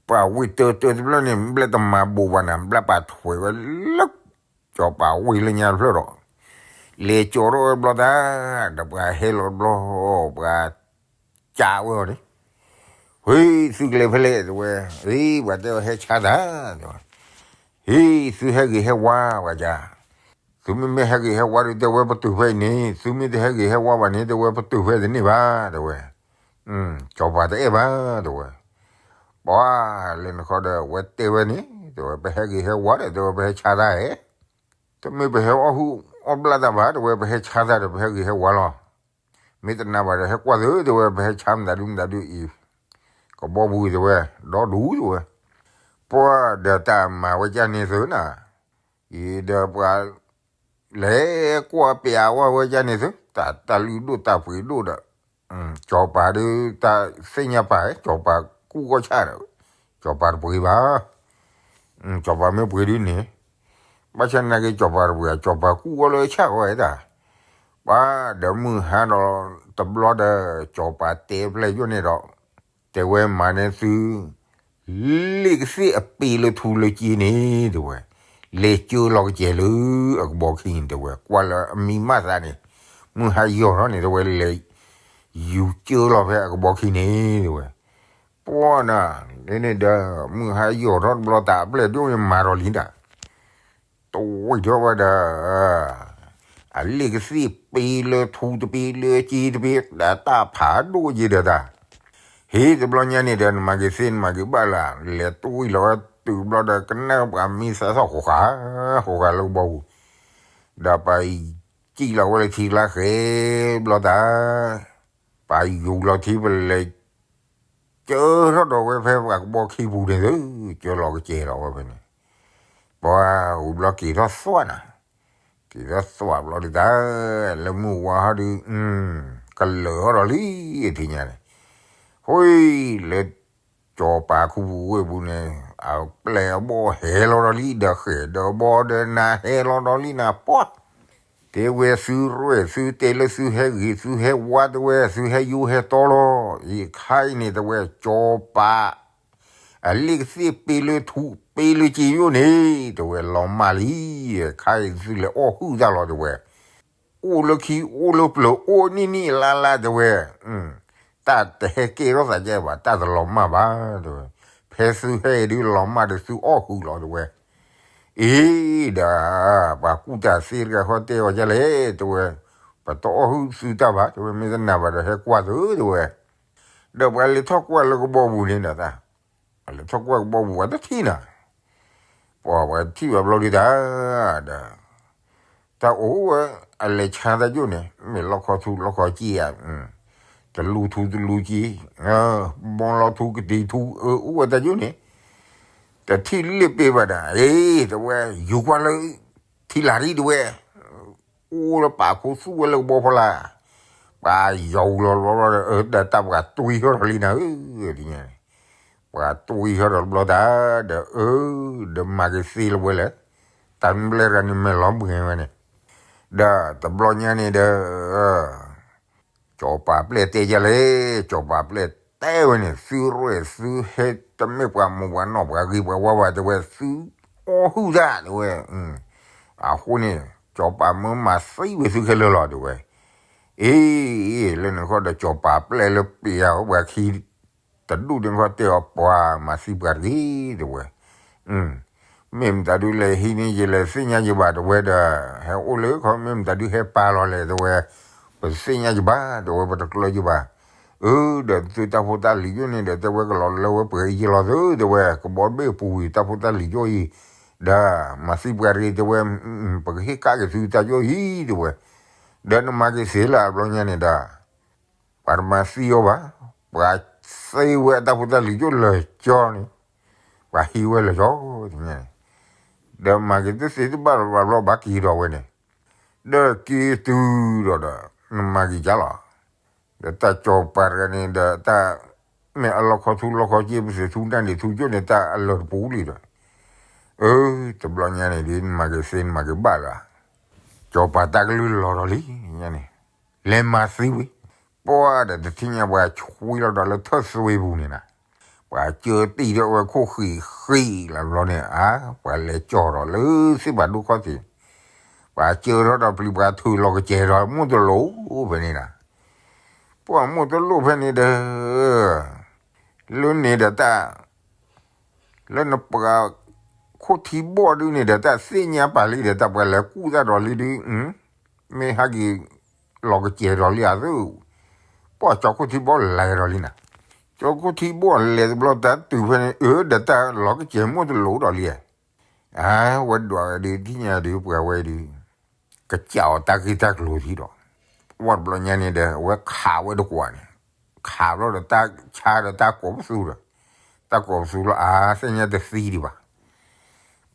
ပှၤဝံၤတၢတၢတဘျီန့ၣ် ဘျဲၣ်တမၤဘိးဘၣ်နၤ, ဘျဲၣ်ပာ်ထွဲးဝဲလၢ စီၤပၤဝံၤလၢညါတဖျၢၣ်ဒီး, လဲၤကၠီထီၣ်ဝဲတဘျီတၢ်, ဒီးပှၤဟဲလီၤတဘျီ, ပှၤကးဝဲအီၤန့ၣ်, ဟ့ၣ်သုကလဲၤဖဲလဲၣ်တဲဝဲ, ဟ့ၣ်ပှၤတဲဝဲဟဲဆါတၢ်, တဲဝဲ, ဟ့ၣ်သုဟဲဂ့ၤဟဲဝါပှၤကး, သုမ့မ့ၢ်ဟဲဂ့ၤဟဲဝါဒီး တဲဝဲပတုာ်ဖဲအံၤန့ၣ်, သုမ့ၢ်တဟဲဂ့ၤဟဲဝါဘၣ်န့ၣ် တဲဝဲပတုာ်ဖဲတန့ၢ်ဘၣ် တဲဝဲ, စီၤပၤတအဲၣ်ဘၣ် တဲဝဲ, ပှၤလၢနခီဒီး ဝဲတဲဝဲန့ၣ် တဲဝဲ ပဟဲဂ့ၤဟဲဝါဒီး တဲဝဲ ပဟဲဆါတၢ်ဧါ, တမ့ၢ်ပဟဲအီၣ်ဟုၣ်အီၣ်ဘျၣ်တၢ်ဘၣ် တဲဝဲ ပဟဲဆါတၢ်ဒီး ပဟဲဂ့ၤဟဲဝါလီၤ, မ့ၢ်တနာ်ဘၣ်ဒီး ဟဲကွၢ်သု တဲဝဲ ပဟဲဆါမတၤဒုမတၤဒုအံၤ, ကဘီပူၤ တဲဝဲ, ဒီဒူၣ် တဲဝဲ, ပှၤဒီးတၢ်မၤဝဲကၢ်န့ၣ်သုနၤ, အံၤဒီးပှၤ လဲၤကွၢ်ပျးဝဲဝဲကၢ်န့ၣ်သု, တၢ်တၢ်လုၢ်ဒိၣ်တၢ်ပှ့ၤဒိၣ်ဒီး, စီၤပၤဒုးတၢ်သ့ၣ်ညါပာ် စီၤပၤကူၣ်ဂီၢ်ဆၣ်ဒီး, စီၤပၤတပှ့ၤဘၣ်, စီၤပၤမ့ၢ်ပှ့ၤဒုးန့ၣ်, ဘၣ်ဆၣ်နာ်က့ စီၤပၤတပှ့ၤ စီၤပၤကူၣ်ဂီၢ်လၢဆၣ်ဂီၢ်ဝဲဒၣ်, ပှၤဒီးမုၢ်ဟါဒီးတဘျီဒီး စီၤပၤတဲပျဲၢ်ယိာ်န့ၣ်ဒီး, တဲဝဲမၤန့ၢ်သု လ့ၣ်ကသ့ၣ်အပ့ၤလၢထူလၢကၠ့န့ၣ် တဲဝဲ, လဲၤကၢလီၤကစဲၤလၢအကဘီခံန့ၣ် တဲဝဲ, ကွၢ်လၢအမံမးသးန့ၣ်, မုၢ်ဟါယီၤထီၣ်န့ၣ် တဲဝဲ လဲၤယူၤကၢလီၤဖဲအကဘီခံန့ၣ် တဲဝဲ, ပှၤနၤ, န့ၣ်န့ၣ်ဒီး မုၢ်ဟါယီၤထီၣ်တဘျီ တၢ်အပျဲၢ်ဒိၣ်န့ၣ်မၤဒီးလံဒၣ် တဝံၤထီၣ်ဝဲဒီး, အလ့ၣ်ကသ့ၣ်ပ့ၤလၢထူတပ့ၤလၢကၠ့တပ့ၤ ဒီးတၢ်ဖးဒိၣ်က့ၤဒီးတၢ်, ဟ့ၣ်တဘျီညါန့ၣ်ဒီး နမၤက့ၤသ့နမၤက့ၤဘၣ်လၢ် လဲၤတဝံၤလီၤဝဲတုၤဘျီဒီး ကနၣ်ပှၤမံသးသီၣ်ဃိဃာ်, ဃိဃာ်လၢကဘီပူၤ, ဒီးပှၤစံၣ်လီၤဝဲလၢထံကျါဃဲဘျီတၢ် ပှၤယူၤလီၤထံပလဲၤ ကၢထီၣ်ဒီးဝဲဖဲပှၤကဘီခံပူၤန့ၣ်သု, ကၢလီၤကစဲၤလီၤဝဲဖဲန့ၣ်, ပှၤဝံၤဘျီက့ၤထီၣ်သွးနၤ, က့ၤထီၣ်သွးဘျီဒုးတၢ်, လၢမုၢ်ဝါဟီဒုး, ကလၢာ်ထီၣ်ဒီးလံအထံညါန့ၣ်, ဟိလၢ စီၤပၤခူပူၤဝ့ၢ်ပူၤန့ၣ်, အပျဲၢ်အဘီၣ်ဟဲလီၤဒီးလံ ဒီးဃဲၤဒီးဘီဒီးနၤဟဲလီၤဒီးလံနၤပှၢ်, တဲဝဲသုရဲၣ်သုတဲလၢသုဟဲဂ့ၤသုဟဲဝါတဲဝဲ သုဟဲယိဟဲတီလီၤ. အံၤခါအံၤန့ၣ်တဲဝဲ ကၠီၤပၤ အလ့ၣ်ကသ့ၣ်ပ့လၢထူပ့လၢစ့ယိၣ်န့ၣ် တဲဝဲလီၤမၢ်လံ. ခါအံၤသုလဲၤအီၣ်ဟုၣ်တၢ်လီၤတဲဝဲ အိၣ်လၢခံအိၣ်လၢပျၢၤအိၣ်နံၣ်နံၣ်လါလါတဲဝဲ, တၢ်တဟဲကဲထီၣ်သးကဲဘၣ် တၢ်တလီၤမၢ်ဘၣ်တဲဝဲ, ဖဲသုဟဲအံၤဒုးလီၤမၢ်ဒီးသုအီၣ်ဃုာ်လီၤတဲဝဲ. အ့ဒီး ပှၤကူၣ်တၢ်သ့တဂၤဃီတဲအီၤဒ်လဲၣ်တဲဝဲ, ပတအီၣ်ဟုၣ်သုတၢ်ဘၣ်တဲဝဲ မ့ၢ်တနာ်ဘၣ်ဒီးဟဲကွၢ်သုတဲဝဲ. ဒီးပှၤလဲၤထီၣ်ကွၢ်လၢကဘီပူၤန့ၣ်ဒီး ပှၤလဲၤထီၣ်ကွၢ်ကဘီပူၤပှၤတထံၣ်နၤ, ပှၤပှၤထံၣ်ဘၣ်ဘျီဒုးတၢ်ဒီး တၢ်အိၣ်ဝဲ အလဲၤဆါတၢ်ယိၣ်န့ၣ် မ့ၢ်လီၢ်ခီထူလီၢ်ခီစ့ဧါ, တလူထူတလူစ့, ဘီလီထူကတ့ၤထူ အိၣ်ဝဲတၢ်ယိၣ်န့ၣ်, တထံၣ်လ့ၣ်ပ့ဘၣ်ဒီး အ့ တဲဝဲ ယူၤကွၢ်လၢ ထံလာ်ဒံးတဲဝဲ, အိၣ်လၢပာ်ခိၣ်သူၣ်ဝဲလၢကဘီဖီလာ်, ပှၤယီၤလီၤလီၤလီၤဒီး အၢ ဒီးတၢ်ပှၤတွံၢ်ထီၣ်ဒီးလံနၤဧၢ, ပှၤတွံၢ်ထီၣ်ဒီးတဘျီတၢ် ဒီးအၢ ဒီးမၤက့ၤသ့လၢၤဝဲလဲၣ်, တၢ်မ့ၢ်ဘျဲၣ်တဂၤန့ၣ်မဲာ်လီၤဘှံးဝဲန့ၣ်, ဒီးတဘျီညါန့ၣ်ဒီး ကၠီၤပၤပျဲၢ်တဲယလဲၣ်, ကၠီၤပၤပျဲၢ်တဲဝဲန့ၣ် သုရဲၣ်သုဟဲတမ့ၢ်ပှၤမိၢ်ပှၤနီၢ်ပှၤဂ့ၤပှၤဝါဘၣ်တဲဝဲ သုအီၣ်ဟုၣ်တၢ်တဲဝဲ, အဃိန့ၣ် ကၠီၤပၤမၢမၤသံဝဲသုခဲလၢာ်လီၤတဲဝဲ, အ့ လၢန့ၣ်ခီဒီးကၠီၤပၤပျဲၢ်လၢပျံၤအီၤပှၤခံ တဒူၣ်ဒ့ၣ်ခီတဲအီၤ ပှၤမၤသံပှၤတဂ့ၤတဲဝဲ, မ့ၢ်မတၤဒုလဲၣ်ဟံးန့ၢ်ယလဲၣ်သ့ၣ်ညါယဘၣ်တဲဝဲဒီး ဟဲအိၣ်လၢခီမ့ၢ်မတၤဒုဟဲပာ်လီၤလဲၣ်တဲဝဲ, ပတသ့ၣ်ညါယဘၣ်တဲဝဲ ပတကျၢၤယဘၣ်, အၢ ဒီးသုတၢ်ဖိတၢ်လံၤယိၣ်န့ၣ်ဒီးတဲဝဲကလီၤလၢဝဲပှဲၤအံၤယလီၤသုတဲဝဲ ကဘီဘ့ၣ်ပူၤဝံၤတၢ်ဖိတၢ်လံၤယိၣ်အံၤ, ဒီးမၤသံပှၤတဂ့ၤတဲဝဲ, ပကဟ့ၣ်ကးက့ၤသုတၢ်ယိၣ်အံၤတဲဝဲ, ဒီးနမၤက့ၤသ့လၢအဘျီညါန့ၣ်ဒီး ပှၤတမၤသံအီၤဘၣ်, ပှၤသ့ဝဲအတၢ်ဖိတၢ်လံၤယိၣ်လၢာ်ကၠီန့ၣ်, ပှၤဟံးဝဲလၢာ်ကၠီ, ဒီးမၤက့ၤတသ့တဘၣ်လီၤဘၣ်ဘျီဘၣ်က့ၤဒီးဝဲန့ၣ်, ဒီးက့ၤတုၤဒီးဒီး နမၤက့ၤကၢလီၤ, ဒီးတၢ်ကၠီၤပၤတဂၤန့ၣ်ဒီးတၢ် မ့ၢ်အလီၢ်ခီထူလီၢ်ခီစ့ပသ့ၣ်ထူတၢ်န့ၣ်ထူကၠိန့ၣ် တၢ်အလၢာ်တပူၤလံဒီး, အၢ တဘျီညါန့ၣ်ဒ်နမၤက့ၤသ့နမၤက့ၤဘၣ်လၢၤ, ကၠီၤပၤတၢ်ကလုၢ်လီၤဒီးလံ, ညါန့ၣ်, လဲၤမၤသံဝံၤ, ပှၤဒီးတထံၣ်ညါပှၤဆွံလီၤဒီးလၢထၢၣ်သွ့ပူၤန့ၣ်နၤ, ပှၤကၢတံၢ်ဒီးဝဲခိၣ်ဃံးဃံးလၢဘျီန့ၣ် အါ ပှၤလဲၤကၠီၤဒီးလၢသ့ၣ်ပာ်ဒိၣ်ခီၣ်ထံး, ပှၤကၢထီၣ်ဒီးပျံၤပှၤထုးလီၤကစဲၤဒီးမိၢ်တလိၣ်ဖဲန့ၣ်နၤ, ပှၤမိၢ်တလိၣ်ဖဲန့ၣ်ဒီး လၢန့ၣ်ဒီးတၢ် လၢနပှၤခိၣ်ထံဘီၣ်ဒုန့ၣ်ဒီး တၢ်သ့ၣ်ညါပာ်လံဒီး တၢ်ပှၤလဲၤကူၣ်တၢ်ဒီးလံဒု, မ့ၢ်ဟဲက့ၤလီၤကစဲၤဒီးလံအသု, ပှၤကၠီခိၣ်ထံဘီၣ်လဲၤဒီးလံနၤ, ကၠီခိၣ်ထံဘီၣ်လဲၤတဘျီတၢ်တုၤဖဲန့ၣ် အၢ ဒီးတၢ်လီၤကစဲၤမိၢ်တလိၣ်ဒီးလံ, အဝဲဒွးဝဲဒု ထံၣ်ညါဒု ပှၤဝဲဒု ကစးအီၤတၢ်ဂ့ၢ်တၢ်ကျိၤထံဒီး, ဝဲတဘျီညါန့ၣ်ဒီး အဝဲခးဝဲတကွၢ်န့ၣ်, ခးဘျီဒီးတၢ်ဆါဒီးတၢ်ကိးပသူဒီး, တၢ်ကိးပသူလီၤ အါ သ့ၣ်ညါတသံဒံးဘၣ်,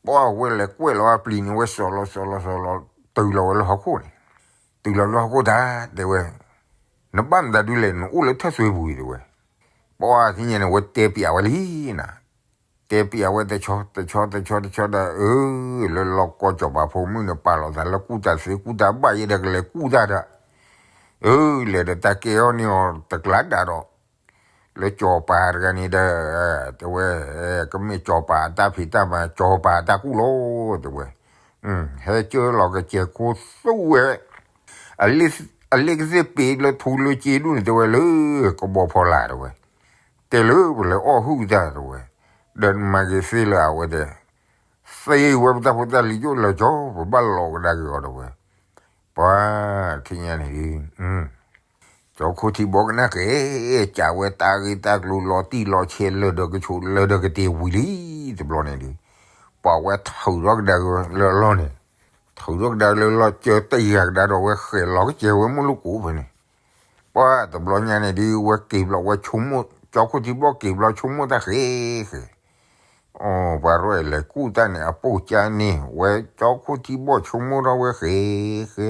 ပှၤဝဲလဲၤကွဲးလီၤအပျံၤန့ၣ် ဝဲစီၤလီၤစီၤလီၤစီၤလီၤ တုၤလီၤဝဲလၢဟီၣ်ခိၣ်န့ၣ်, တုၤလီၤလၢဟီၣ်ခိၣ်တၢ် တဲဝဲ, နဘၣ်မတၤဒုလဲၣ် နအိၣ်လၢထၢၣ်သွ့ပူၤအံၤတဲဝဲ, ပှၤထံၣ်ညါန့ၣ် ဝဲတဲပျးဝဲလံနၤ တဲပျးဝဲတဆီတဆီတဆီတဆီဒီး အၢ လၢလီၢ်ကီၢ်စီၤပၤဖိမုၣ်န့ၣ် ပာ်လီၤသးလၢကူၣ်တၢ်သ့ကူၣ်တၢ်ဘၣ်ယဲဒီးကလဲၤကူၣ်တၢ်ဒီး, အၢ လဲၤဒီးတၢ်ကဲအီၤန့ၢ်အီၤတကျါဒၣ်ဒီး, လၢစီၤပၤတဂၤန့ၣ်ဒီး, တဲဝဲ, ကမ့ၢ်စီၤပၤအတၢ်ဖံးတၢ်မၤ စီၤပၤအတၢ်ကူၣ်လီၤ တဲဝဲ, ဟဲကၢလီၤကစဲၤခိသူၣ်ဝဲ အလ့ၣ်ကသ့ၣ်ပ့ၤလၢထူလၢစ့ဒူၣ်န့ၣ် တဲဝဲလၢကဘီဖီလာ်တဲဝဲ, တဲလၢပလဲၤအီၣ်ဟုၣ်တၢ်တဲဝဲ, ဒီးနမၤက့ၤသ့လၢအဝဲတဲ, သ့ဝဲပတၢ်ဖိတၢ်လံၤယိၣ်လၢာ်ကၠီ ပဘၣ်လီၤကဒါက့ၤအီၤတဲဝဲ, ပှၤထံၣ်ညါန့ၣ်ဒု ကၠီခိၣ်ထံဘီကနၣ်က့ၤ, ကးဝဲတၢ်ဂ့ၢ်တၢ်ကျိၤလီၤတံၢ်လီၤဆဲးလၢာ်ဒီးကဆိးလၢာ်ဒီးကတ့ၤဝံၤလံ, တဘျီန့ၣ်ဒု, ပှၤဝဲထုးထီၣ်ကဒါက့ၤလၢအလီၢ်န့ၣ်, ထုးထီၣ်ကဒါလၢလီၢ်ကၢတယၤကဒါဒီးဝဲဃဲၤလီၤကစဲၤဝဲမိၢ်လိၣ်ကိးဖဲန့ၣ်, ပှၤတဘျီညါန့ၣ်ဒု ဝဲက့ၤဘျီဝဲဆိကမိၣ် ကၠီခိၣ်ထံဘီက့ၤဘျီဆိကမိၣ်တၢ်ဃဲဃဲ အိ ပှၤရဲၣ်လဲၤကူၣ်တၢ်န့ၣ် အပိာ်ကၢန့ၢ်ဝဲ ကၠီခိၣ်ထံဘီၣ်ဆိကမိၣ်ထီၣ်ဝဲဃဲဃဲ,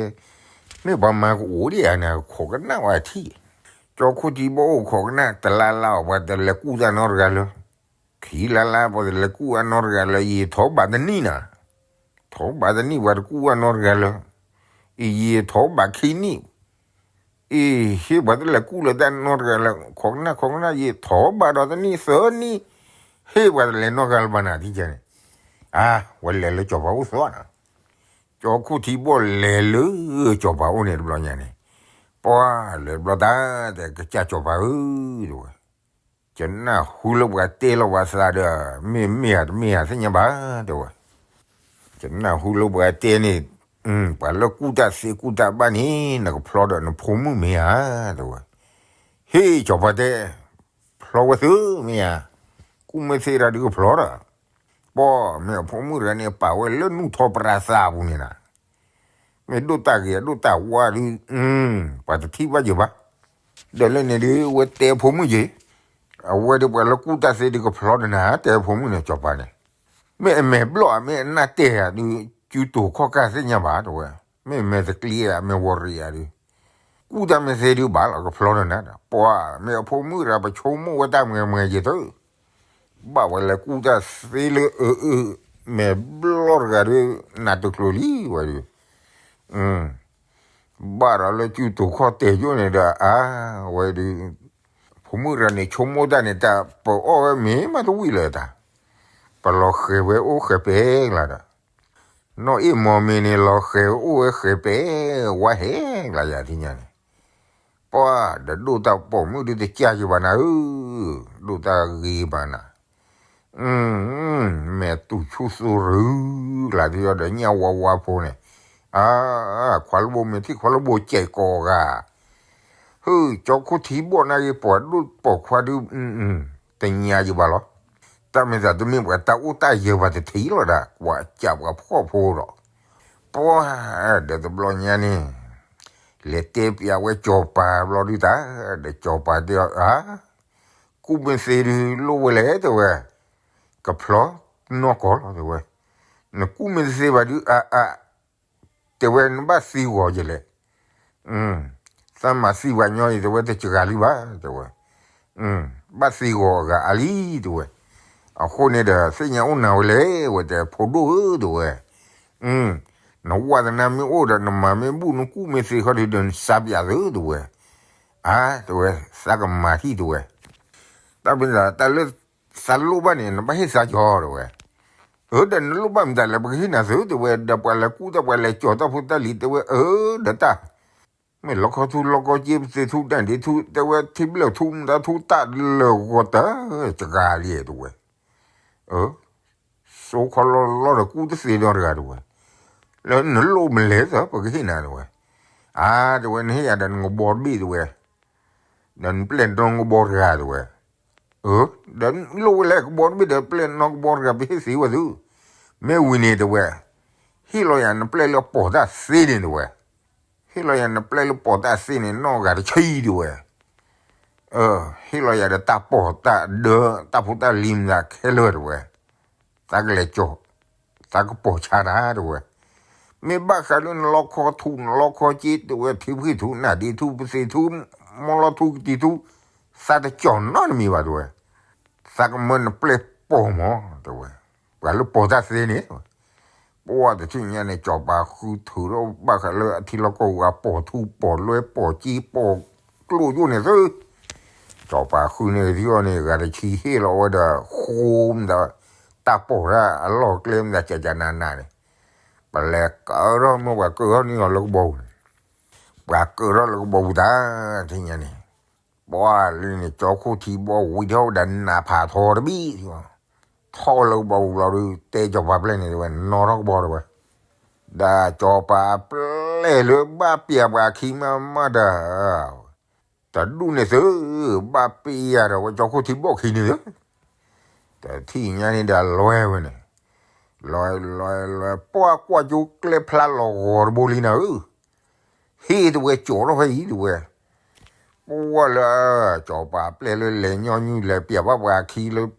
မ့ၢ်ပှၤမၤကအိၣ်ဒံးဧါန့ၣ် ခိးကနၣ်ဝဲထံၣ်, ကၠီခိၣ်ထံဘီၣ်အိၣ်ခိးကနၣ် တလါလါအီၤ ပှၤတလဲၤကူၣ်တၢ်နီတဂၤလၢ ခံလါလါ ပှၤတလဲၤကူၣ်အနီတဂၤလၢ ယံာ်ထီၣ်ဘၣ်တနံၣ်နၤ, ထီၣ်ဘၣ်တနံၣ် ပှၤတကူၣ်အနီတဂၤလၢ, ယ အံၤယထီၣ်ဘၣ်ခံနံၣ်, အံၤ ဟ့ၣ်ပှၤတလဲၤကူၣ်လၢတၢ်နီတဂၤလၢ ခိးကနၣ်ခိးကနၣ် ယထီၣ်ဘၣ်ဒီးတနံၣ်သၢနံၣ်, ဟ့ၣ်ပှၤတလဲၤနီတဂၤလၢၤဘၣ်နၤ ထံၣ်ကန့ၣ်, အါ ဝဲလဲၤလၢကၠီၤပၤအိၣ်သီနၤ, ကၠီခိၣ်ထံဘီၣ်လဲၤလၢကၠီၤပၤအိၣ်န့ၣ်တဘျီညါန့ၣ်, ပှၤလဲၤတဘျီတၢ် တဲကစၢ်ကၠီၤပၤဧၢ, တဲဝဲ ယနၢ်ဟူလၢပှၤတဲလီၤပှၤသးဒီး မ့ၢ်မ့ၢ်ဧါတမ့ၢ်ဧါသ့ၣ်ညါဘၣ် တဲဝဲ, ယနၢ်ဟူလၢပှၤတဲန့ၣ်, ပှၤလၢကူၣ်တၢ်သ့ကူၣ်တၢ်ဘၣ်န့ၣ် နကဖျီဒီးနဖိမုၣ်မ့ၢ်ဧါ တဲဝဲ, ဟ့ၣ် ကၠီၤပၤတဲ, ဖျီဝဲသ့မ့ၢ်ဧါ, ကူၣ်မ့ၢ်သ့တၢ်ဒုးကဖျီဒီး, ပှၤမ့ၢ်အဖိမုၣ်တဂၤန့ၣ် ပာ်ဝဲလၢနူၢ်ထီပရၤသးပူၤန့ၣ်နၤ မ့ၢ်ဒိၣ်တၢ်ဂ့ၤအဒိၣ်တၢ်ဝါဒီး, ပှၤတထံၣ်ဘၣ်ယဘၣ်, ဒီးလၢန့ၣ်ဒုး ဝဲတဲဖိမုၣ်ယ့ၤ, အဝဲဒီးပှၤလၢကူၣ်တၢ်သ့ဒုးကဖျီဒီးနၤ တဲဖိမုၣ်န့ၣ် ကၠီၤပၤန့ၣ်, မ့ၢ်အမဲာ်ဘျီၣ်ဧါ မ့ၢ်အနၢ်တဲာ်ဧါဒုး စုတူာ်ခီၣ်ကၢ်သ့ၣ်ညါဘၣ် တဲဝဲ, မ့ၢ်မဲာ်သကျံဧါ မဲာ်ဝီၤရံၤဧါဒုး ကူၣ်တၢ်မ့ၢ်သ့ဒုးဘၣ်လီၤ ကဖျီဒီးနၤဒီး ပှၤမ့ၢ်အဖိမုၣ်တဂၤ ပဆိကမိၣ်ဝဲတၢ်မွဲမွဲယ့ၤသု ဘၣ်ဝဲလၢကူၣ်တၢ်သ့လၢအအၢ မဲာ်ဘျီၣ်တဂၤဒီး နးတကျိၤလံဝဲဒီး, ဘၣ်ဒီးလၢစုတူာ်ခီၣ်တဲာ်ယိၣ်န့ၣ်ဒီး အါ ဝဲဒီး, ဖိမုၣ်တဂၤန့ၣ် ဆိကမိၣ်တၢ်န့ၣ် တၢ်ပအီၣ်ဝဲမ့ၢ်မးတဝံၣ်လၢၤတၢ်, ပလီၤဃဲၤဝဲအိၣ်ဃဲၤပဲကျါဒီး, နီၢ်အ့ၣ်မီၤမ့ၢ်န့ၣ် လီၤဃဲၤဝဲအိၣ်ဝဲဃဲၤပဲ, ဝါဟဲကျါယၤထံၣ်ညါန့ၣ် ပှၤဒီးဒိၣ်တၢ်ပိာ်မုၣ်ဒုးတကၢ်ယဘၣ်နၤဧၢ, ဒိၣ်တၢ်ဂ့ၤဘၣ်နၤ, မဲာ်တူၢ်ဆူၣ်သူရူၤကျါ ထံၣ်အီၤဒီးညၣ်ဝါဝါဖိန့ၣ်, အါ, ခွါလၢဘိမ့ၢ်ထံၣ်ခွါလၢဘိကဲးကိးဂၤ, ဟုၣ် ကၠီခိၣ်ထံဘီၣ်နာ်က့ ပှၤဒိၣ်ပိာ်ခွါဒုး, တညါယဘၣ်လီၤ, တၢ်မ့ၢ်သးတမ့ၢ်ပှၤတၢ်အိၣ်တၢ်ယၢၤဘၣ်တထံၣ်လီၤဒၣ် ကွၢ်ကၢ်ပှၤဖှီၣ်ဖိဒီး, ပှၤ, ဒီးတဘျီညါန့ၣ် လဲၤတဲပျးဝဲကၠီၤပၤဘျီဒုးတၢ်, ဒီးကၠီၤပၤတဲအီၤ အါ, ကူၣ်မ့ၢ်သ့ဒုးလိၣ်ဝဲလဲၣ် တဲဝဲ, ကဖျီနီၢ်ကီၢ်လီၤ တဲဝဲ, နကူၣ်မ့ၢ်တသ့ဘၣ်ဒုး အါအါ, တဲဝဲနဘၣ်သံဂီၤယလဲၣ်, သးမၤသံပှၤညီအံၤ တဲဝဲတစှၤလံဘၣ် တဲဝဲ, ဘၣ်သံဂီၤအဂၤအါလံ တဲဝဲ, အဃိန့ၣ်ဒီး သ့ၣ်ညါအိၣ်နၤဝဲလဲၣ် ဝဲတဲ ဖိဒိၣ်ဧၢ တဲဝဲ, နဝၣ်သနာ်မ့ၢ်အိၣ်ဒီး နမၤမ့ၢ်ဘူၣ် နကူၣ်မ့ၢ်သ့ခီဒုးဒီး နစါပၠးသု တဲဝဲ, အါ တဲဝဲ, သးကမၤထံၣ် တဲဝဲ, တၢ်မ့ၢ်သးတၢ်လၢသးလိၣ်ဘၣ်န့ၣ် နဘၣ်ဟ့ၣ်သးကီ တဲဝဲ, အၢ ဒီးနလိၣ်ဘၣ်မတၤလဲၣ် ပကဟ့ၣ်နၤသု တဲဝဲ, ဒီးပှၤလဲၤကူၣ်တၢ် ပှၤလဲၤကၠီၤတၢ်ဖိတၢ်လံၤ တဲဝဲ, အၢ ဒီးတၢ် မ့ၢ်လီခီထူ လီကီက့ ပသ့ၣ်ထူ တၢ်ဒ့ထူ တဲဝဲ ထံဘျၢၣ်ထူ မတၤထူ တၢ်လၢာ်ဂီၤတၢ် စှၤလံ တဲဝဲ, အၢ စိခီလီလီဒီးကူၣ်တသ့ဒီတဂၤ တဲဝဲ, လၢနလိၣ်မလဲၣ်သၢ ပကဟ့ၣ်နၤ တဲဝဲ, အါ တဲဝဲ နဟ့ၣ်ယၤဒီးနကဘီတဘ့ၣ် တဲဝဲ, ဒီးနပျဲၢ်နီၢ်ကဘီတဂၤ တဲဝဲ, အၢ ဒီးလိၣ်ဝဲလဲၣ် ကဘီတဘ့ၣ်ဒီးပျဲၢ်နီၢ်ကဘီတဂၤ ပဟ့ၣ်သ့ဝဲသု, မ့ၢ်ဝံၤန့ၣ် တဲဝဲ, ဟ့ၣ်လီၤယၤနပျဲၢ်လၢပိာ်တၢ်သ့န့ၣ် တဲဝဲ, ဟ့ၣ်လီၤယၤနပျဲၢ်လၢပိာ်တၢ်သ့န့ၣ် နီၢ်ဂၤတဆံ တဲဝဲ, အၢ ဟ့ၣ်လီၤယၤဒီးတၢ်ပိာ်တၢ်ဒၢ တၢ်ဖိတၢ်လံၤမတၤခဲလၢာ် တဲဝဲ, သးကလဲၤကၠီၤ သးကပိာ်ဆါတၢ် တဲဝဲ, မ့ၢ်ဘၣ်ဃးလၢနလီခီထူ နလီခီက့ တဲဝဲ ထံဖှံၣ်ထူ နၢ်ဒ့ထူ ပသ့ၣ်ထူ မီလီထူ ကတံၤထူ သးတကၠီၤနီတမံၤဘၣ် တဲဝဲ, သးကမၢနပျဲၢ်ပိာ်မး တဲဝဲ, ပှၤလၢပိာ်တၢ်သ့န့ၣ် ပှၤတထံၣ်ညါန့ၣ် ကၠီၤပၤဃုထုးထီၣ်ဘၣ်ဃးလၢအထံလီၢ်ကီၢ်ပူၤ ပိာ်ထူပိာ်လွဲပိာ်က့ပိာ်ကျိၣ်ယိၣ်န့ၣ်သု, ကၠီၤပၤဃုန့ၣ်ထံအီၤန့ၣ် ဂၤတဆံဟ့ၣ်လီၤဝဲဒီး ဃိမတၤ တၢ်ပိာ်တၢ်အလီၢ်ကျဲမတၤ ကကနနၤန့ၣ်, ပှၤလဲၤကၢထီၣ်မ့ၢ်ပှၤကၢထီၣ်န့ၢ်အီၤလၢကဘီပူၤန့ၣ်, ပှၤကၢထီၣ်လၢကဘီပူၤတၢ် ထံၣ်ညါန့ၣ် ပှၤလၢန့ၣ် ကၠီခိၣ်ထံဘီၣ်ဝံၤထီၣ်ဝဲဒၣ်နးဖးထီတဘ့ၣ်, ထီၣ်လၢကဘီပူၤလီၤဒီး တဲကၠီၤပၤပျဲၢ်န့ၣ် တဲဝဲ နီၢ်ထီၣ်ကဘီ တဲဝဲ, ဒီးကၠီၤပၤပျဲၢ်လၢဘၣ်ပျးပှၤခံမးမးဒီး တဒူၣ်န့ၣ်သု, ဘၣ်ပျးဒီးဝဲကၠီခိၣ်ထံဘီၣ်ခံန့ၣ်သု, တထံၣ်ညါန့ၣ်ဒီးလွဲဝဲန့ၣ်, လွဲလွဲလွဲ ပှၤကွၢ်ကၠိကျဲဖျါလီၤဂီၤတဘိလံနၤဧၢ, ဟ့ၣ်တဲဝဲကၠီၤထီၣ်ဖဲအံၤတဲဝဲ, ပှၤလၢ ကၠီၤပၤပျဲၢ်လၢလဲၤညီနုၢ်လဲၤပျးဘၣ်ပှၤခံလၢ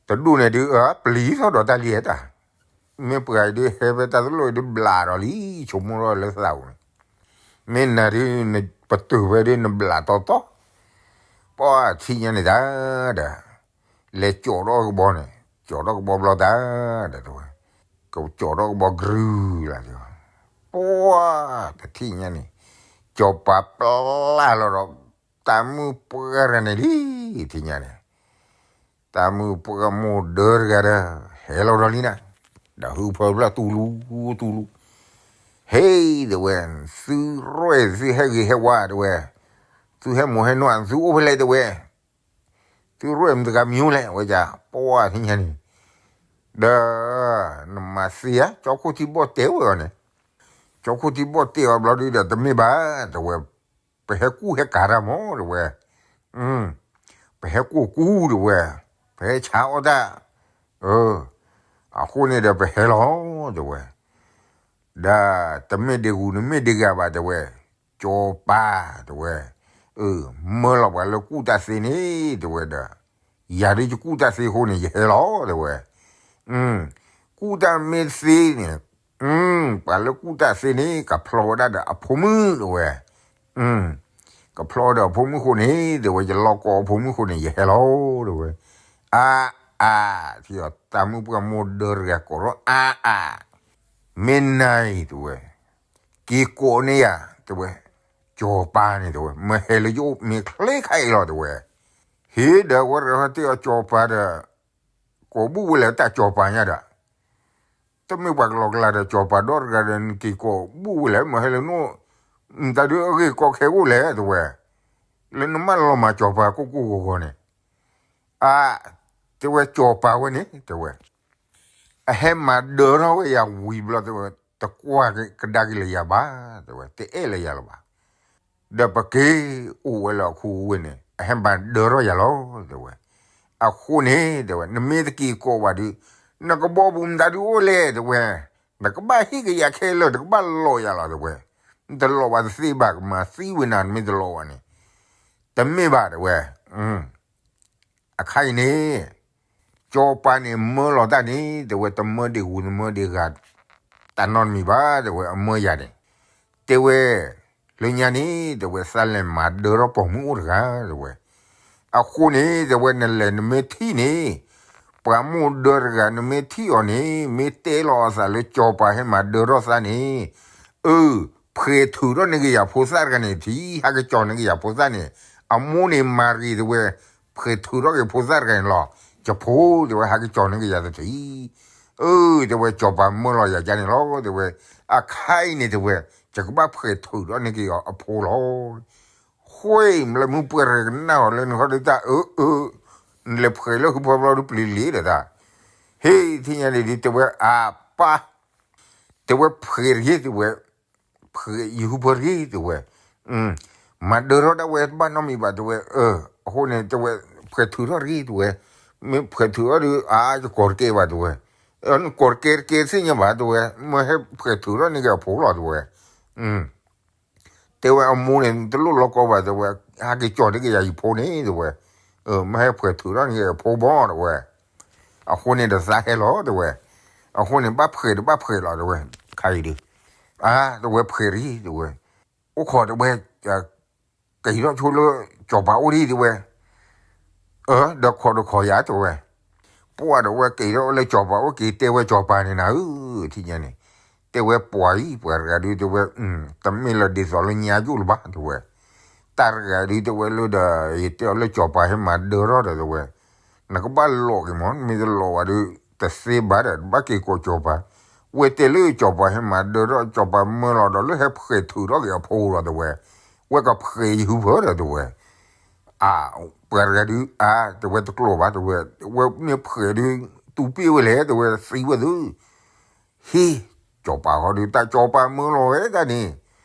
တဒူၣ်န့ၣ်ဒုး ပျံၤထီၣ်ဒီးတၢ်လံဧတၢ်, မ့ၢ်ပှၤအံၤဒုးဟဲဖဲတၢ်တလိၣ်အံၤဒုးဘျးဒီးလံ ဆိကမိၣ်ထီၣ်လၢသးပူၤန့ၣ်, မ့ၢ်နၤဒုး ပတုာ်ဖဲဒုးနဘျးတီတီ, ပှၤထံၣ်ညါန့ၣ်တၢ်ဒီး, လဲၤကၠီၤထီၣ်ကဘီန့ၣ်, ကၠီၤထီၣ်ကဘီဘျီတၢ်ဒီးတဲဝဲ, ကကၠီၤထီၣ်ကဘီကရုလၢ်တဲဝဲ, ပှၢ်တထံၣ်ညါန့ၣ်, စီၤပၤပျၢ်လီၤဒီး တၢ်မုၣ်ပှၢ်တဂၤန့ၣ်လံ, ထံၣ်ညါန့ၣ်, တၢ်မုၣ်ပှၢ်မိၢ်ဒၢတဂၤဒီး ဟဲလီၤဒီးလံနၤ, ဒီးဟုဖၢဖျၢၣ်တူလူတူလူ, ဟ့ၣ် တဲဝဲ, သုရဲၣ်သုဟဲဂ့ၤဟဲဝါ တဲဝဲ, သုဟဲမိၢ်ဟဲနီၢ် သုအိၣ်ဖဲလဲၣ် တဲဝဲ, သုရဲၣ်မတၤတဂၤမံၤလဲၣ် ဝဲဒၣ်, ပှၢ်ထံၣ်ညါန့ၣ်, ဒီး နမၤသ့ဧါ ကၠီခိၣ်ထံဘီၣ်တဲဝဲအီၤန့ၣ်, ကၠီခိၣ်ထံဘီၣ်တဲအီၤဘျီဒုဒီး တမ့ၢ်ဘၣ် တဲဝဲ, ပဟဲကူၣ်ဟဲကၤတၢ်မး တဲဝဲ, ပဟဲကူၣ်ကူၣ် တဲဝဲ, ပဟဲဆါအီၣ်တၢ်, အဃိန့ၣ်ဒီးပဟဲလီၤ တဲဝဲ, ဒီးတမ့ၢ်ဒ့ဂူၤ နမ့ၢ်ဒ့ဂၤဘၣ် တဲဝဲ, စီၤပၤ တဲဝဲ, မၢလီၤပှၤလၢကူၣ်တၢ်သ့န့ၣ် တဲဝဲဒီး, ယၤဒုးယကူၣ်တၢ်သ့အဃိန့ၣ် ယဟဲလီၤ တဲဝဲ, ကူၣ်တၢ်မ့ၢ်သ့န့ၣ်, ပှၤလၢကူၣ်တၢ်သ့န့ၣ် ကဖျီဝဲဒၣ်ဒီးအဖိမုၣ် တဲဝဲ, ကဖျီဒီးအဖိမုၣ်အဃိန့ၣ် တဲဝဲ ယလီၢ်ကီအဖိမုၣ်အဃိန့ၣ် ယဟဲလီၤ တဲဝဲ, အါအါ, ထံၣ်အီၤတၢ်မုၣ်ပှၢ်မိၢ်ဒၢတဂၤကိးထီၣ် အါအါ, မ့ၢ်နၤအံၤ တဲဝဲ, က့ၤကိးန့ၢ်ယၤ တဲဝဲ, စီၤပၤန့ၣ် တဲဝဲ မၢဟဲလၢယအိၣ်မ့ၢ်ချ့ခါအံၤလီၤ တဲဝဲ, ဟ့ၣ် ဒီးဝဲတဂၤဟီၣ်တဲအီၤ စီၤပၤဒီး, ကိးဘူၣ်ဝဲလဲၣ်တၢ်စီၤပၤညါဒီး တမ့ၢ်ပှၤကလီကလီဒီး စီၤပၤဒီတဂၤဒီး နက့ၤကိးဘူၣ်ဝဲလဲၣ် မၢဟဲလၢနအိၣ်, မတၤဒုးအဂ့ၢ်ကီခဲအိၣ်လဲၣ် တဲဝဲ, လၢနမၢလီၤမၢ်စီၤပၤကိၢ်ကိၢ်ဂီၤဂီၤန့ၣ်, အါ, တဲဝဲ စီၤပၤဝဲန့ၣ် တဲဝဲ, အဟဲမၤဒၢထီၣ်ဝဲယၤဝံၤဘျီ တဲဝဲ, တကွၢ်ကဒါက့ၤလၢယၤဘၣ် တဲဝဲ, တအဲၣ်လၢယၤလၢၤဘၣ် ဒီးပက့ၤအိၣ်ဝဲလၢအခိၣ်ဝ့ၢ်န့ၣ် အဟဲမၤဒၢထီၣ်ယၤလီၤ တဲဝဲ, အဃိန့ၣ် တဲဝဲ နမ့ၢ်တက့ၤကိးဘၣ်ဒီး, နကဘီပူၤမတၤဒုးအိၣ်လဲၣ် တဲဝဲ, နကဘၣ်ဟ့ၣ်ကယၤခဲလၢာ် တကဘၣ်လီၤယၤလီၤ တဲဝဲ, နတလီၤဘၣ်တသ့ဘၣ် ကမၤသံဝဲနၤ နမ့ၢ်တလီၤဘၣ်န့ၣ်, တမ့ၢ်ဘၣ် တဲဝဲ, အခါအံၤန့ၣ်, စီၤပၤန့ၣ်မၢလီၤတၢ်န့ၣ် တဲဝဲ တမၢဒ့ၣ်ဂူၤ တမၢဒ့ၣ်ဂၤ တၢ်နီတမံၤဘၣ် တဲဝဲ အမၢယၤန့ၣ်, တဲဝဲ, လၢညါန့ၣ် တဲဝဲ သးလဲၤမၤဒၢထီၣ်ပိာ်မုၣ်အိၣ်တဂၤ တဲဝဲ, အဃိန့ၣ် တဲဝဲ နလဲၤနမ့ၢ်ထံၣ်န့ၣ်, ပှၤမိၢ်ဒၢတဂၤ နမ့ၢ်ထံၣ်အီၤန့ၣ် မ့ၢ်တဲလီၤအသးလၢစီၤပၤဟဲမၤဒၢထီၣ်သးန့ၣ်, အၢ, ဖှဲးထုးထီၣ်န့ၢ်က့ၤယၤဖိသၣ်တဂၤန့ၣ်ထံၣ်, ဟးက့ၤကၠီၤန့ၢ်က့ၤယၤဖိသၣ်န့ၣ်, အမိၢ်န့ၣ်မၤဂ့ၤ တဲဝဲ, ဖှဲးထုးထီၣ်က့ၤဖိသၣ်တဂၤန့ၣ်လီၤ, ယဖိ တဲဝဲ ဟးက့ၤကၠီၤန့ၢ်က့ၤယၤတထံၣ်, အၢ, တဲဝဲ စီၤပၤမၢလီၤယၤကန့ၣ်လီၤ တဲဝဲ, အခါအံၤန့ၣ် တဲဝဲ, ယကဘၣ်ဖှဲးထုးထီၣ်န့ၢ်က့ၤအီၤအဖိလီၤ ဃိမ့ၢ်လၢမုၢ်ပှၢ်ရဲၣ်ကနၣ်အီၤလၢနခီဒုးတၢ်အၢအၢ, နလဲၤဖှဲးလၢဟုဖၢဖျီဒုးပျံၤလံဒီးတၢ်, ဟ့ၣ်ထံၣ်ညါန့ၣ်ဒုး တဲဝဲအပၢ်, တဲဝဲဖှဲးတဂ့ၤ တဲဝဲ, ဖှဲးယဟုဖၢတဂ့ၤ တဲဝဲ, မၤဒၢထီၣ်ဒၣ်ဝဲတဘၣ်နီတမံၤဘၣ် တဲဝဲ, အဃိန့ၣ် တဲဝဲ, ဖှဲးထုးထီၣ်တဂ့ၤ တဲဝဲ, မ့ၢ်ဖှဲးထုးထီၣ်ဒုး အါယကိးတကဲဘၣ် တဲဝဲ, နကိးတကဲတကဲသ့ၣ်ညါဘၣ် တဲဝဲ, မ့ၢ်ဟဲဖှဲးထုးထီၣ်န့ၢ်က့ၤအဖိလီၤ တဲဝဲ တဲဝဲအမိၢ်န့ၣ် တလိၣ်လီၤကီဘၣ် တဲဝဲ, ဟးက့ၤကၠီၤန့ၢ်က့ၤယၤယဖိန့ၣ် တဲဝဲ, မ့ၢ်ဟဲဖှဲးထုးထီၣ်န့ၢ်က့ၤအဖိဘီ တဲဝဲ, အဃိန့ၣ်ဒီးသးဟဲလီၤ တဲဝဲ, အဃိန့ၣ် ဘၣ်ဖှဲးဒီးဘၣ်ဖှဲးလီၤ တဲဝဲ, ခါအံၤဒုး, အါ တဲဝဲဖှဲးတဂ့ၤ တဲဝဲ, အိၣ်ခိး တဲဝဲ, က့ၤထီၣ်ဆိလၢ စီၤပၤအိၣ်ဒံး တဲဝဲ, အၢ ဒီးခိးဒီးခိးယၤ တဲဝဲ, ပှၢ်ဒီးဝဲက့ၤထီၣ်လၢစီၤပၤအိၣ်က့ၤတဲဝဲစီၤပၤန့ၣ်နၤဧၢ, ထံၣ်ညါန့ၣ်, တဲဝဲပှၤအံၤ ပှၤတဂၤဒုး တဲဝဲ, တမ့ၢ်လၢဒ်သိးလၢညါယိၣ်လၢၤဘၣ် တဲဝဲ, တၢ်တဂၤဒုး တဲဝဲလၢဒီး ယတဲအီၤလၢစီၤပၤဟဲမၤဒၢထီၣ်ဒီး တဲဝဲ, နကဘၣ်လီၤက့ၤမး နမ့ၢ်တလီၤဘၣ်ဒီး တသ့ဘၣ်ဒီး ဘၣ်က့ၤကိးစီၤပၤ, ဝဲတဲလၢစီၤပၤဟဲမၤဒၢထီၣ် စီၤပၤမၢလီၤဒီးလၢဟဲဖှဲးထုးထီၣ်က့ၤအဖိလီၤ တဲဝဲ, ဝဲကဖှဲးယဟုဖၢဒီး တဲဝဲ အၢ, ပှၤတဂၤဒုး အါ တဲဝဲတကျိာ်ဘၣ် တဲဝဲ, ဝဲမ့ၢ်ဖှဲးဒုး တူၢ်ပ့ၢ်ဝဲလဲၣ် တဲဝဲ သံဝဲသု, ဟ့ၣ်, စီၤပၤဃီဒုး တၢ်စီၤပၤမၢလီၤဝဲတၢ်န့ၣ်,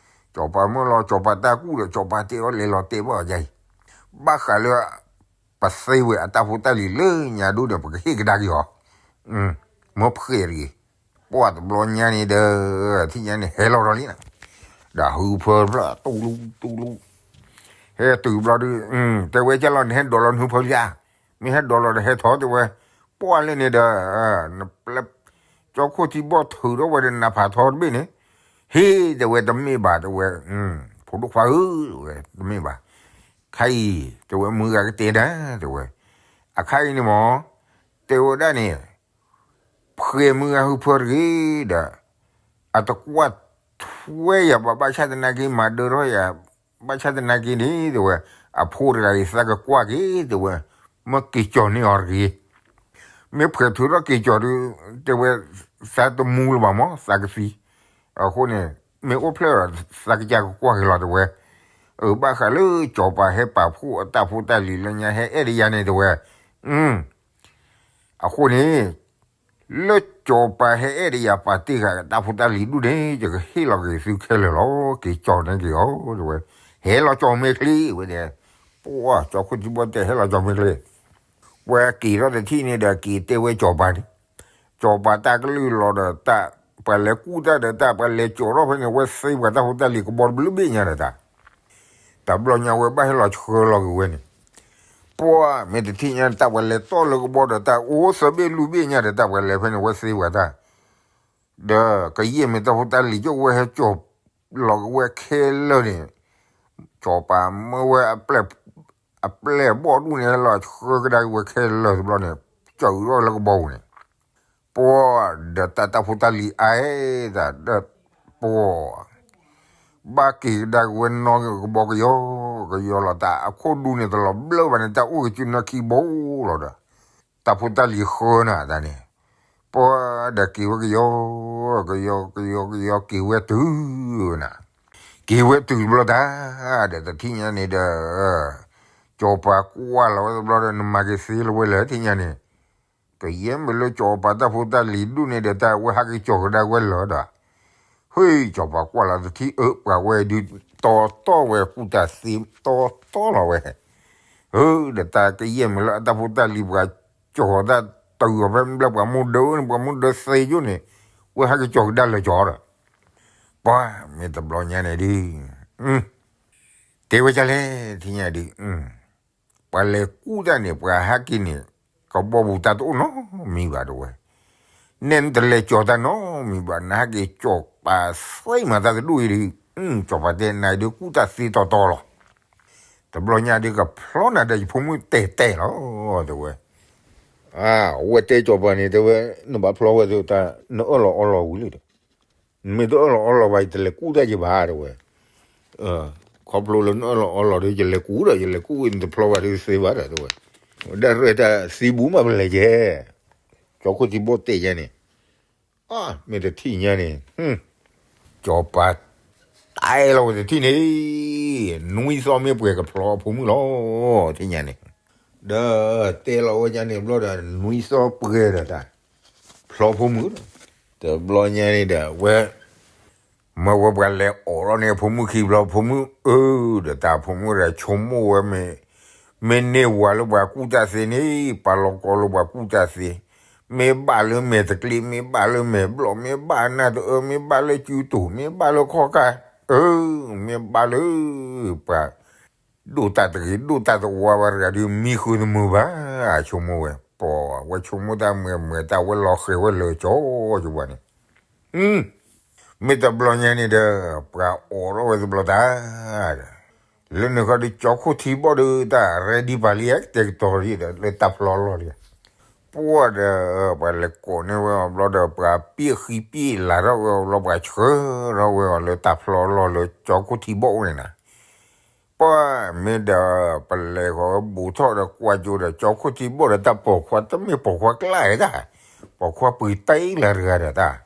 စီၤပၤမၢလီၤ စီၤပၤတၢ်ကူၣ်ဒီး စီၤပၤတဲအီၤလဲၤလီၤတဲာ်ဘၣ်အီၤယါအံၤ, ဘၣ်ဃးလၢ ပသ့ဝဲအတၢ်ဖိတၢ်လံၤလၢညါဒိၣ်ဒီး ပကဟ့ၣ်ကဒါက့ၤအီၤ, မၢဖှဲးတဂ့ၤ, ပှၢ်တဘျီညါန့ၣ်ဒီး ထံၣ်ညါန့ၣ် ဟဲလီၤဒီးလံနၤ, ဒီးဟုဖၢဖျၢၣ် တူၢ်လူတူၢ်လူ, ဟဲတုၤဘျီဒုး တဲဝဲကၢ်လီၤန့ၣ် ဟဲဒိးလီၤနဟုဖၢလံဧါ, မ့ၢ်ဟဲဒိးလီၤဒီးဟဲထီၣ် တဲဝဲ, ပှၢ်လၢန့ၣ်ဒီး နပျဲ ကၠီခိၣ်ထံဘီၣ်ထုးထီၣ်ဝဲဒီးနၤဖးထီတဘ့ၣ်န့ၣ်, ဟ့ၣ် တဲဝဲတမ့ၢ်ဘၣ် တဲဝဲ, ဖိဒိၣ်ခွါဧၢ, တဲဝဲ တမ့ၢ်ဘၣ်, ခါအံၤ တဲဝဲ မုၢ်ဂၤကတဲနၤ တဲဝဲ, အခါအံၤန့ၣ်မး တဲဝဲဒၣ်န့ၣ် ဖှဲးမုၢ်ဂၤဟုဖၢတဂ့ၤဒီး အတကွၢ်ထူ ဖှဲယၤဘၣ်ဘၣ်ဆၣ်သနာ်က့ မၤဒၢထီၣ်ယၤ ဘၣ်ဆၣ်သနာ်က့န့ၣ် တဲဝဲ, အဖိတဂၤအံၤသးကကွၢ်က့ၤ တဲဝဲ, မ့ၢ်က့ၤကၠီၤန့ၢ်အီၤတဂ့ၤ, မ့ၢ်ဖှဲးထုးထီၣ်က့ၤကၠီၤဒီး တဲဝဲ, သးတမူလၢၤဘၣ်မး သးကသံ, အဃိန့ၣ် မ့ၢ်အိၣ်ဖျဲၣ်ဒီး သးကစၢ်ကကွၢ်က့ၤလီၤ တဲဝဲ, အဘၣ်ဃးလၢကၠီၤပၤဟဲပာ်ဖှိၣ်အတၢ်ဖိတၢ်လံၤလၢညါ ဟဲအဲၣ်ဒိးယၤန့ၣ် တဲဝဲ, အဃိန့ၣ် လၢကၠီၤပၤဟဲအဲၣ်ဒိးယၤပာ်တ့ၢ်ဃာ်တၢ်ဖိတၢ်လံၤဒူၣ်န့ၣ် ယကဟ့ၣ်လီၤက့ၤသုခဲလၢာ်လီၤ က့ၤကၠီၤန့ၢ်က့ၤအီၤ တဲဝဲ, ဟဲလီၤကၠီၤမဲာ်ချ့ဝဲန့ၣ်, ပှၤကၠီၤခိၣ်ထံဘီၣ်တဲ ဟဲလီၤကၠီၤမဲာ်ချ့, ပှၤက့ၤထီၣ်တထံၣ်န့ၣ်ဒီး က့ၤတဲဝဲကၠီၤပၤန့ၣ်, ကၠီၤပၤတၢ်ကလုၢ်လီၤဒီးတၢ် ပှၤလဲၤကူၣ်တၢ်ဒီးတၢ် ပှၤလဲၤကၠီၤထီၣ်ဖဲန့ၣ် ဝဲသ့ပှၤတၢ်ဖိတၢ်လံၤကဘီတဘျုးဘ့ၣ်ညါဒီးတၢ် တဘျီညါဝဲဘၣ်ဟဲလီၤဆှၢလီၤက့ၤဝဲန့ၣ်, ပှၤမ့ၢ်တထံၣ်ညါတၢ်ပှၤလဲၤတီၢ်လၢကဘီဒီးတၢ် အိၣ်သၢဘ့ၣ်လွံၢ်ဘ့ၣ်ညါဒီးတၢ်ပှၤလဲၤဖဲန့ၣ် ဝဲသ့ပှၤတၢ်, ဒီးကယဲၢ်မ့ၢ်တၢ်ဖိတၢ်လံၤကၠိဝဲဟဲကၠီၤလီၤက့ၤဝဲခဲလၢာ်န့ၣ်, ကၠီၤပၤမၢဝဲ အပျဲၢ်ဘီၣ်ဒူၣ်န့ၣ် ဟဲလီၤဆှၢကဒါက့ၤဝဲခဲလၢာ်တဘျီန့ၣ်, ကၠီၤအုးထီၣ်လၢကဘီပူၤန့ၣ် ပှၤဒီးတၢ်တၢ်ဖိတၢ်လံၤအါတၢ်ဒီးပှၤ ဘၣ်က့ၤကဒါက့ၤဝဲနီၢ်ကဘီကယီကယီလီၤတၢ် အခိၣ်ဒူန့ၣ်တလီၤဘျၢဘၣ်န့ၣ် တၢ်အိၣ်ကစုနၢခံဘိလီၤဒီး တၢ်ဖိတၢ်လံၤဃၢနၤတၢ်န့ၣ်, ပှၤဒီးက့ၤဝဲကယီ ကယီကယီကယီ က့ၤဝဲတုၤနၤ, က့ၤဝဲတုၤတဘျီတၢ် ဒီးတထံၣ်ညါန့ၣ်ဒီး ကၠီၤပၤကွၢ်လီၤဝဲတဘျီဒီး နမၤက့ၤသ့လၢၤဝဲလၢထံၣ်ညါန့ၣ်, ကယဲၢ်မ့ၢ်လၢကၠီၤပၤတၢ်ဖိတၢ်လံၤဒူၣ်န့ၣ်ဒီး တၢ်ဝဲဟးက့ၤကၠီၤကဒါဝဲလၢၤဒီး, ဟ့ၣ် ကၠီၤပၤကွၢ်လီၤတထံၣ်အၢ ပှၤဝဲဒုးတီတီဝဲကူၣ်တၢ်သ့ တီတီလီၤဝဲ, အၢ ဒီးတၢ်ကယဲၢ်မ့ၢ်လၢအတၢ်ဖိတၢ်လံၤပှၤကၠီၤတၢ်တုၤအီၤဖဲဘျၢပှၤမူဒၢန့ၣ် ပှၤမူဒၢသ့ကၠိန့ၣ်, ဝဲဟးက့ၤကၠီၤကဒါလၢၤကၠီၤဒီး ပှၤမ့ၢ်တဘျီညါန့ၣ်ဒုး, တဲဝဲဒ်လဲၣ်ထံၣ်ညါဒုး, ပှၤလဲၤကူၣ်တၢ်န့ၣ် ပှၤဟးက့ၤန့ၣ် ကဘီပူၤတၢ်တအိၣ်နီတမံၤဘၣ်တဲဝဲ, နဲနတလဲၤကၠီၤတၢ်နီတမံၤဘၣ် နဟးက့ၤကၠီၤပၤသ့မၤတၢ်တဒူၣ်အံၤဒုး, ကၠီၤပၤတဲနၤဒုးကူၣ်တၢ်သ့တီတီလီၤ, တဘျီညါဒုးကဖျီနၤဒီးယဖိမုၣ်တဲာ်တဲာ်လီၤ, တဲဝဲ အဝဲတဲကၠီၤပၤန့ၣ် တဲဝဲ, နဘၣ်ဖျီဝဲတၢ် နအၢၣ်လီၤအီလီၤဝံၤလံဒီး, နမ့ၢ်တအၢၣ်လီၤအီလီၤဘၣ် ယတလဲၤကူၣ်တၢ်ယဘၣ်တဲဝဲ, ခီဖျိလၢနအၢၣ်လီၤအီလီၤဒီး ယလဲၤကူၣ်ဒီး ယလဲၤကူၣ်ဝံၤ နတဖျီဘၣ်ဒီးသ့ဘၣ်ဒီးတဲဝဲ, ဒၣ်ရဲၣ်တၢ်သံဘူးမးပလဲၤကဲ, ကၠီခိၣ်ထံဘီၣ်တဲာ်ယဲန့ၣ်, အမ့ၢ်တထံၣ်ညါန့ၣ် ကၠီၤပၤ တဲလီၤဝဲတထံၣ်န့ၣ်, နွံသီမ့ၢ်ပှဲၤကဖျီဖိမုၣ်လီၤ, ထံၣ်ညါန့ၣ်, ဒီးတဲလီၤဝဲဒ်န့ၣ်ဘျီဒီး နွံသီပှဲၤဒီးတၢ် ဖျီဖိမုၣ်, တဘျီညါန့ၣ်ဒီး ဝဲ မၢဝဲပှၤလဲၤအိးထီၣ်န့ၢ်အဖိမုၣ်ခံဘျီ ဖိမုၣ်အၢ ဒီးတၢ်ဖိမုၣ်ဒီးဆိကမိၣ်ဝဲမ့ၢ်, မ့ၢ်န့ၢ်ဝၤလၢပှၤကူၣ်တၢ်သ့န့ၣ် ပာ်လီၤကီလၢပှၤကူၣ်တၢ်သ့, မ့ၢ်ဘၣ်လၢမဲာ်တကျ့ မ့ၢ်ဘၣ်လၢမဲာ်ဘျီၣ် မ့ၢ်ဘၣ်နၢ်တအၢ မ့ၢ်ဘၣ်လၢစုတိၢ် မ့ၢ်ဘၣ်လၢခီၣ်ခါ, အၢ မ့ၢ်ဘၣ်လၢ ပှၤ ဒိၣ်တၢ်တဂ့ၤ ဒိၣ်တၢ်တဝါဘၣ်တဂၤဒီး မံဃုာ်တမုာ်ဘၣ်, ဆိကမိၣ်ဝဲ, ပှၤဝဲဆိကမိၣ်တၢ်မုာ်မုာ် တၢ်ဝဲလီၤဃဲၤဝဲလၢာ်ကၠီ ဆိပှၤန့ၣ်, မ့ၢ်တဘျီညါန့ၣ်ဒီး ပှၤအိးထီၣ်ဝဲတဘျီတၢ်ဒီး, လၢန့ၣ်ခီဒီး ကၠီခိၣ်ထံဘီၣ်ဒီး တၢ် ready ပာ်လံ တဲကတီၤလံဒီး လၢတၢ်ဖျီလီၢ်လံ, ပှၤဒီး ပှၤလဲၤကိးန့ၢ်ဝဲအီၤဘျီဒီး ပှၤပ့ၢ်ဃံပ့ၢ်လၤထီၣ်ဝဲအီၤဘျီ ပှၤဆှၢထီၣ်ဝဲအီၤလၢတၢ်ဖျီလီၢ်လၢကၠီခိၣ်ထံဘီၣ်အိၣ်န့ၣ်နၤ ပှၤမ့ၢ်ဒီး ပလဲၤဃီၤဝဲဘူးထီၣ်ဒီးကွၢ်ကၠိဒီး ကၠီခိၣ်ထံဘီၣ်ဒီးတၢ်ပိာ်ခွါ တမ့ၢ်ပိာ်ခွါကျါတၢ်, ပိာ်ခွါပှ့ၤတ့လၢတဂၤဒီးတၢ်,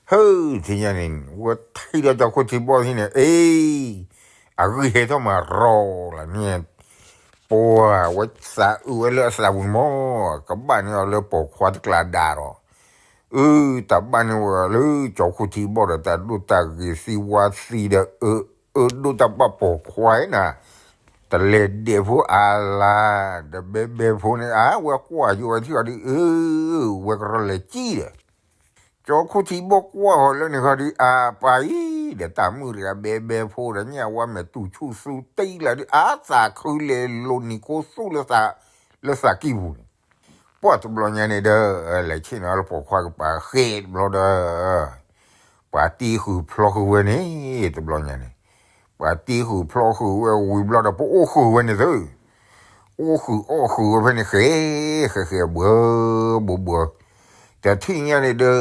ဟၢ ထံၣ်ညါန့ၣ် ဝဲထံၣ်ဒီးကၠီခိၣ်ထံဘီၣ်ထံၣ်န့ၣ် အ့ အဂံၢ်ဟဲထီၣ်မးရီလၢန့ၣ်, ပှၤဝဲသးအုးဝဲလၢအသးပူၤန့ၣ်မး ကဘၣ်န့ၢ်အီၤလၢပိာ်ခွါတကျါဒါဒီး အၢ တၢ်ဘၣ်န့ၢ်ဝဲလၢကၠီခိၣ်ထံဘီၣ်ဒီး တၢ်ဒိၣ်တၢ်ဂ့ၤသံဝါသံဒီး အၢ အၢ ဒိၣ်တၢ်ဘၣ်ပိာ်ခွါနၤ, တလဲၤဒဲးဖိအါလါ, ဒီးဘဲဘဲဖိန့ၣ် အါ ဝဲကွၢ်ယိဝဲထံၣ်အီၤဒ်အၢ ဝဲကရီလဲၤကံဒီး ကၠီခိၣ်ထံဘီၣ်ကွၢ်ဃီၤလၢန့ၣ်ခီဒီး အပၢ်အံၤ ဒီးတၢ်မုၣ်တဂၤဘဲဘဲဖိဒီး ညၣ်ဝါမဲာ်တူၢ်ဆူၣ်သူတ့လၢဒ် အါသးခုလဲၤလိာ်နံၤခိသူၣ်လၢသးကံၢ်ပူၤန့ၣ်, ပှၤတဘျီညါန့ၣ်ဒီး လဲၤဆ့ၣ်နီၤလၢပိာ်ခွါကပၤဃဲတဘျီဒီး ပှၤတ့ဃုာ်ဖျီဃုာ်ဝဲန့ၣ် တဘျီညါန့ၣ်, ပှၤတ့ဃုာ်ဖျီဃုာ်ဝဲဝံၤဘျီဒီး ပအိၣ်ဃုာ်ဝဲန့ၣ်သု အိၣ်ဃုာ်အီၣ်ဃုာ်ဝဲဖဲန့ၣ် ဃဲ ဃဲဃဲဘှၢ ဘှၢဘှၢ, တထံၣ်ညါန့ၣ်ဒီး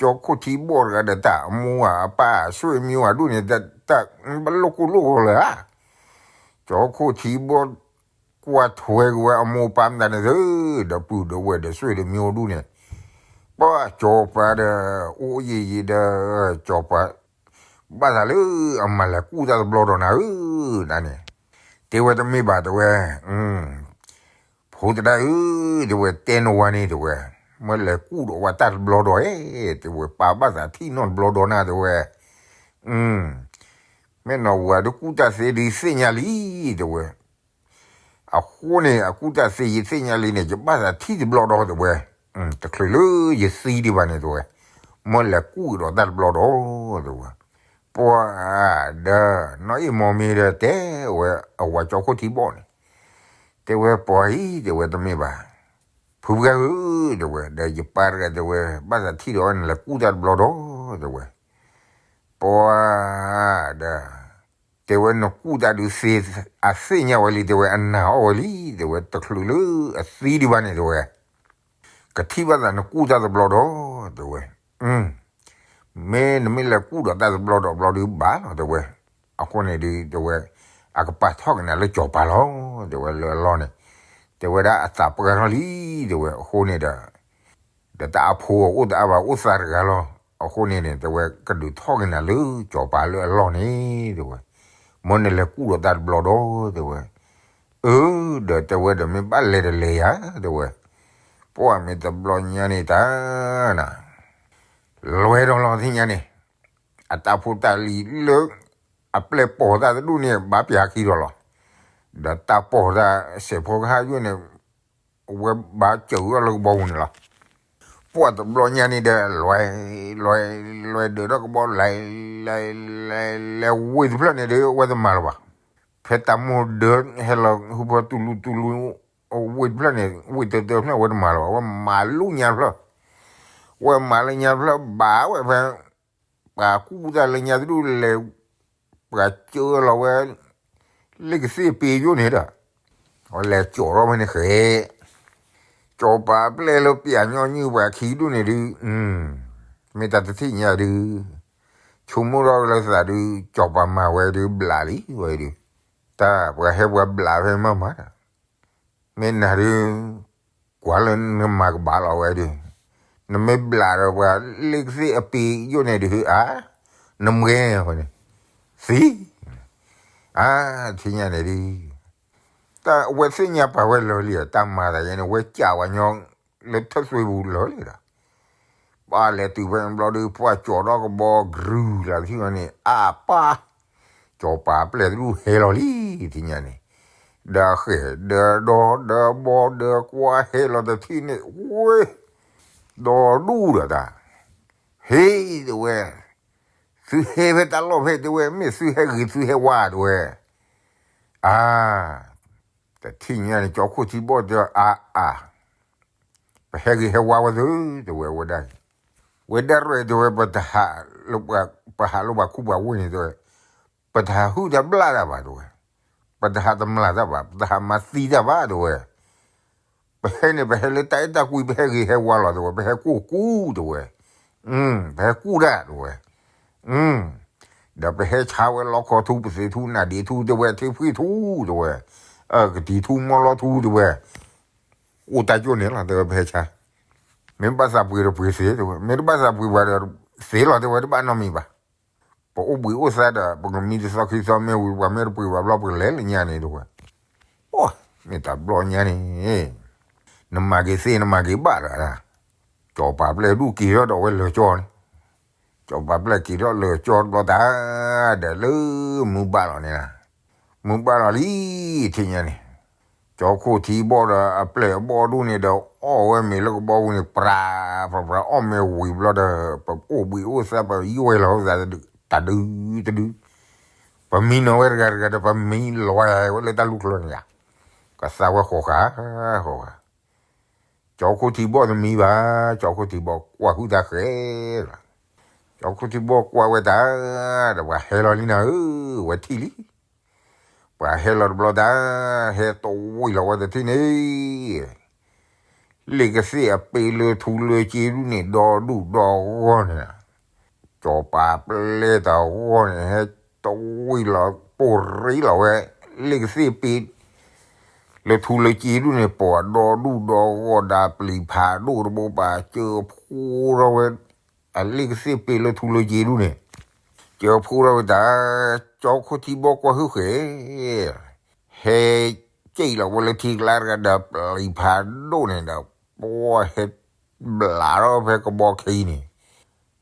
ကၠီခိၣ်ထံဘီၣ်တဂၤဒီးတၢ်အမိၢ်ဧါအပၢ်အဆွေမျိုးဧါဒူၣ်န့ၣ် တၢ်ဘၣ်လိၣ်ကိၢ်လိၣ်ဂီၤလၢၤဧါ. ကၠီခိၣ်ထံဘီၣ်ကွၢ်ထွဲက့ၤဝဲအမိၢ်ပၢ်မတၤန့ၣ်သ့ ဒီပုၢ်ဒီဝဲၢ်ဒီးဆွေဒီးမျိုးဒူၣ်န့ၣ်, ပှၢ်ကၠီၤပၤဒီး အိၣ်ယံာ်ယံာ်ဒီး ကၠီၤပၤ ဘၣ်သးလၢအမၤလဲၤကူၣ်တၢ်တဘျီဒီးနၤဧၢ, ဒ်န့ၣ်, တဲဝဲတမ့ၢ်ဘၣ်တဲဝဲ ဖိသဒါဧၢ, တဲဝဲတဲနဝၤန့ၣ်တဲဝဲ, မ့ၢ်လဲၤကူၣ်ဒီးဝဲတၢ်တဘျီဒီးဧဲ, တဲဝဲပၢ်ဘၣ်သးထံၣ်နီၢ်တဘျီဒီးနၤတဲဝဲ, မ့ၢ်နီၢ်ဝၤဒုးကူၣ်တၢ်သ့ဒုးသ့ၣ်ညါလံ, တဲဝဲ, အဃိန့ၣ် အကူၣ်တၢ်သ့ယသ့ၣ်ညါလံန့ၣ် ယဘၣ်သးထံၣ်တဘျီဒီးတဲဝဲ, တချုးလၢယသံဒံးဘၣ်န့ၣ်တဲဝဲ, မ့ၢ်လဲၤကူၣ်ဒီးတၢ်တဘျီဒီး, တဲဝဲ, ပှၤဒီး နီၢ်အ့ၣ်မီမ့ၢ်ဒီးတဲဝဲအဝၤကၠီခိၣ်ထံဘီၣ်န့ၣ်, တဲဝဲပှၤအံၤတဲဝဲတမ့ၢ်ဘၣ်, ဖုပှၢ်ဧၢ, တဲဝဲ ဒီးယပၢ်တဂၤတဲဝဲ ဘၣ်သးထံၣ်ဒီးနလဲၤကူၣ်တၢ်တဘျီဒီး, တဲဝဲ, ပှၤဒီး တဲဝဲနကူၣ်တၢ်ဒုးသ့, အသ့ၣ်ညါဝဲလံတဲဝဲ အနာ်အီၣ်ဝဲလံ, တဲဝဲ တချုးလၢအသံဒံးဘၣ်န့ၣ်တဲဝဲ, ကထံၣ်ဘၣ်သးနကူၣ်တၢ်တဘျီဒီး, တဲဝဲ, မ့ၢ်နမ့ၢ်လဲၤကူၣ်ဒီးတၢ်တဘျီဒီးဘျီဒုးဘၣ်လီၤတဲဝဲ, အဃိန့ၣ်ဒုးတဲဝဲ, အကပာ်ထီၣ်က့ၤနၤလၢကၠီၤပၤလီၤ, တဲဝဲလၢအလီၢ်န့ၣ်, တဲဝဲဒၣ်အသးပှၢ်ထီၣ်လံ, တဲဝဲအဃိန့ၣ်ဒီး ဒီးတၢ်အဖိအအိၣ်တအါဘၣ်အိၣ်သးတဂၤလီၤ, အဃိန့ၣ်န့ၣ် တဲဝဲကဒုးထီၣ်က့ၤနၤလၢကၠီၤပၤလၢအလီၢ်န့ၣ်, တဲဝဲ, မ့ၢ်နလဲၤကူၣ်ဒီးတၢ်တဘျီဒီး, တဲဝဲ, အၢ, ဒီးတဲဝဲဒီးမ့ၢ်ဘၣ်လဲၤတလဲၤယၤ, တဲဝဲ, ပှၢ်မ့ၢ်တဘျီညါန့ၣ်တၢ် လွဲဒီးလီၤသ့ၣ်ညါန့ၣ်, အတၢ်ဖိတၢ်လံၤလၢ အပျဲၢ်ပိာ်တၢ်တဒူၣ်န့ၣ် ဘၣ်ပျၢ်ခံဒီးလီၤ, ဒီးတၢ်ပိာ်တၢ်စဲးဖိကဟၣ်ယိၣ်န့ၣ်, ဝဲဘၣ်စၢၤအီၤလၢကဘီပူၤန့ၣ်လီၤ, ပှၢ်တဘျီညါန့ၣ်ဒီး လွဲ, လွဲ, လွဲဒၢးထီၣ်ကဘီလဲၤ, လဲၤ, လဲၤ, လဲၤဝ့ၢ်တဖျၢၣ်န့ၣ်ဒီး ဝဲတမၤလၢၤဘၣ်, ဖဲတၢ်မိၢ်ဒၢဟဲလီၤဟူဖီတူလူတူလူ, ဝ့ၢ်တဖျၢၣ်န့ၣ် ဝ့ၢ်တၢတၢဖျၢၣ်ဝဲတမၤလၢၤဘၣ်, ဝဲမၤလၢညါတဖျၢၣ်, ဝဲမၤလၢညါတဖျၢၣ်ဘၣ်ဝဲဖဲ ပှၤကူၣ်တၢ်လၢညါတဒူၣ်လဲၤ, ပှၤစၢလီၤဝဲ, လ့ၣ်ကသ့ၣ်ပ့ယိၣ်န့ၣ်ဒီး, အဝဲလဲၤကၠီၤထီၣ်ဖဲန့ၣ်ဃဲ, ကၠီၤပၤပျဲၢ်လၢပျၢ်ညီနုၢ်ပှၤခံဒူၣ်န့ၣ်ဒုး, မ့ၢ်တၢ်တထံၣ်ညါဒုး, ဆိကမိၣ်ထီၣ်လၢသးဒုး ကၠီၤပၤမၤဝဲဒုးဘျးလံဝဲဒုး, တၢ်ပှၤဟဲပှၤဘျးဖဲမၤမၤတၢ် မ့ၢ်နၤဒုး, ကွၢ်လၢနမၤကဘၣ်လီၤဝဲဒုး, နမ့ၢ်ဘျးဒီးပှၤလ့ၣ်ကသ့ၣ်အပ့ယိၣ်န့ၣ်ဒုးဧါ, နမဲာ်န့ၣ်, သံ, အါ, ထံၣ်ညါန့ၣ်ဒုး, တၢ်အဝဲသ့ၣ်ညါပာ်ဝဲလၢာ်လံ, တၢ်မၤသးယဲန့ၣ် ဝဲကးဝဲညီလၢထၢၣ်သွ့ပူၤလၢာ်လံဒီး ပှၤလဲၤတုၤဖဲန့ၣ်ဘျီဒီး ပှၤကၠီၤထီၣ်ကဘီကရုၤလၢ်သထံၣ်ဝဲန့ၣ် အါပၢ်, ကၠီၤပၤပျဲၢ်တဒူၣ်ဟဲလီၤလံ, ထံၣ်ညါန့ၣ်, ဒီးဃဲၤဒီးဒီဒီဒီဘီဒီးကွၢ်ဟဲလီၤတထံၣ်န့ၣ်, ဝ့ၢ်, ဒီဒူၣ်ဒီးတၢ်, ဟ့, တဲဝဲ, သုဟဲဖဲတၢ်လီၢ်ဖဲတဲဝဲ မ့ၢ်သုဟဲဂ့ၤသုဟဲဝါတဲဝဲ, အါ တထံၣ်ညါန့ၣ် ကၠီခိၣ်ထံဘီၣ်တဲအါအါ, ပဟဲဂ့ၤဟဲဝါဝဲသု, တဲဝဲဝဲဒၣ်, ဝဲဒၣ်ရဲၣ်တဲဝဲ, ပဟးလၢပှၤခူပှၤဝ့ၢ်န့ၣ်တဲဝဲ, ပတဟးဟုၣ်တၢ်ဘျၣ်တၢ်ဘၣ်တဲဝဲ, ပတဟးတမျၢ်တၢ်ဘၣ်, ပတဟးမၤသံတၢ်ဘၣ်တဲဝဲ, ပဟဲန့ၣ် ပဟဲလၢတၢ်အဲၣ်တၢ်ကွံ ပဟဲဂ့ၤဟဲဝါလီၤတဲဝဲ, ပဟဲကူၣ်ကူၣ်တဲဝဲ, ပဟဲကူၣ်တၢ်တဲဝဲ, ဒီးပဟဲဆါဝဲလီခီထူ ပသ့ထူ နၢ်ဒ့ထူတဲဝဲ ထံဖှံထူတဲဝဲ, ကတံၤထူ မီလီထူတဲဝဲ, အိၣ်တၢ်ကၠိၣ်န့ၣ်လီၤတဲဝဲ ပဟဲဆါ, မ့ၢ်ဘၣ်သးပှ့ၤဒီးပှ့ၤသ့တဲဝဲ, မ့ၢ်တဘၣ်သးပှ့ၤဘၣ်ဒီးသ့လီၤတဲဝဲ တဘၣ်နီတမံၤဘၣ်. ပအိၣ်ဘှံးအိၣ်သါဒီး ပကမံတသီခံသီမ့ၢ်ဝံၤ ပှၤမ့ၢ်တပှ့ၤဘၣ်ဘျီ ပကလဲၤလၢညါန့ၣ်တဲဝဲ, အိ မ့ၢ်တၢ်ဘျီညါန့ၣ် နမၤက့ၤသ့ နမၤက့ၤဘၣ်ဒီး ကၠီၤပၤပျဲၢ်ဒူၣ်က့ၤထီၣ်ဒီးဝဲလၢာ်ကၠီန့ၣ်, ကၠီၤပၤပျဲၢ်က့ၤထီၣ်လၢာ်ကၠီတဘျီတၢ်, ဒီးလၢမုၢ်ဘၣ်လီၤန့ၣ်, မုၢ်ဘၣ်လီၤလံ ထံၣ်ညါန့ၣ်, ကၠီခိၣ်ထံဘီၣ်ဒီးအပျဲၢ်အဘီၣ်ဒူၣ်န့ၣ်ဒီး အီၣ်ဝဲမ့ၤလၢကဘီပူၤန့ၣ် ပြးပြးပြး အီၣ်မ့ၤဝံၤဘျီဒီး ပအိၣ်ဘှံးအိၣ်သါ ပယွဲၢ်လီၤဝဲသးတဒုတဒု, ပမံနီၤဝဲတဂၤတဂၤဒီး ပမံလီၤဝဲလၢတၢ်လူၢ်ချၢန့ၣ်ဧါ, ကသါဝဲဃီၤဃာ်ဃီၤဃာ် ကၠီခိၣ်ထံဘီၣ်တမံဘၣ်, ကၠီခိၣ်ထံဘီၣ်ကွၢ်ဟုၣ်တၢ်ဃဲလီၤ. ကၠီခိၣ်ထံဘီၣ်ကွၢ်ဝဲတၢ်, ဒီးပှၤဟဲလီၤလံနၤဧၢ, ဝဲထံၣ်လံ. ပှၤဟဲလီၤတဘျီတၢ်, ဟဲတဝံၣ်လီၤဝဲတထံၣ်န့ၣ်, လ့ၣ်ကသ့ၣ်အပ့ၤလၢထူလၢစ့ဒူၣ်န့ၣ် ဒီဒူၣ်ဒီဂီၢ်န့ၣ်, စီၤပၤပျဲၢ်တဂီၢ်န့ၣ် ဟဲတဝံၣ်လီၤ ပိာ်ရံလီၤဝဲ, လ့ၣ်ကသ့ၣ်ပ့ၤ လၢထူလၢစ့ဒူၣ်န့ၣ် ပိာ်ဒီဒူၣ်ဒီဂီၢ် ဒီးပျံၤဖးဒိၣ်တဘိ ပာ်စၢဖှိထီၣ်ဝဲ အလ့ၣ်ကသ့ၣ်ပ့ၤလၢထူလၢစ့ဒူၣ်န့ၣ်, စၢဖှိထီၣ်ဝဲတၢ်, ကၠီခိၣ်ထံဘီကွၢ်ဟုၣ်ဃဲၤ ဟဲက့ၣ်လီၤဝဲလၢထံကျါတဂၤဒီး ပျံၤဖးဒိၣ်န့ၣ်ဒီး ပှၤဟဲဘျးထီၣ်ဖဲကဘီခံန့ၣ်,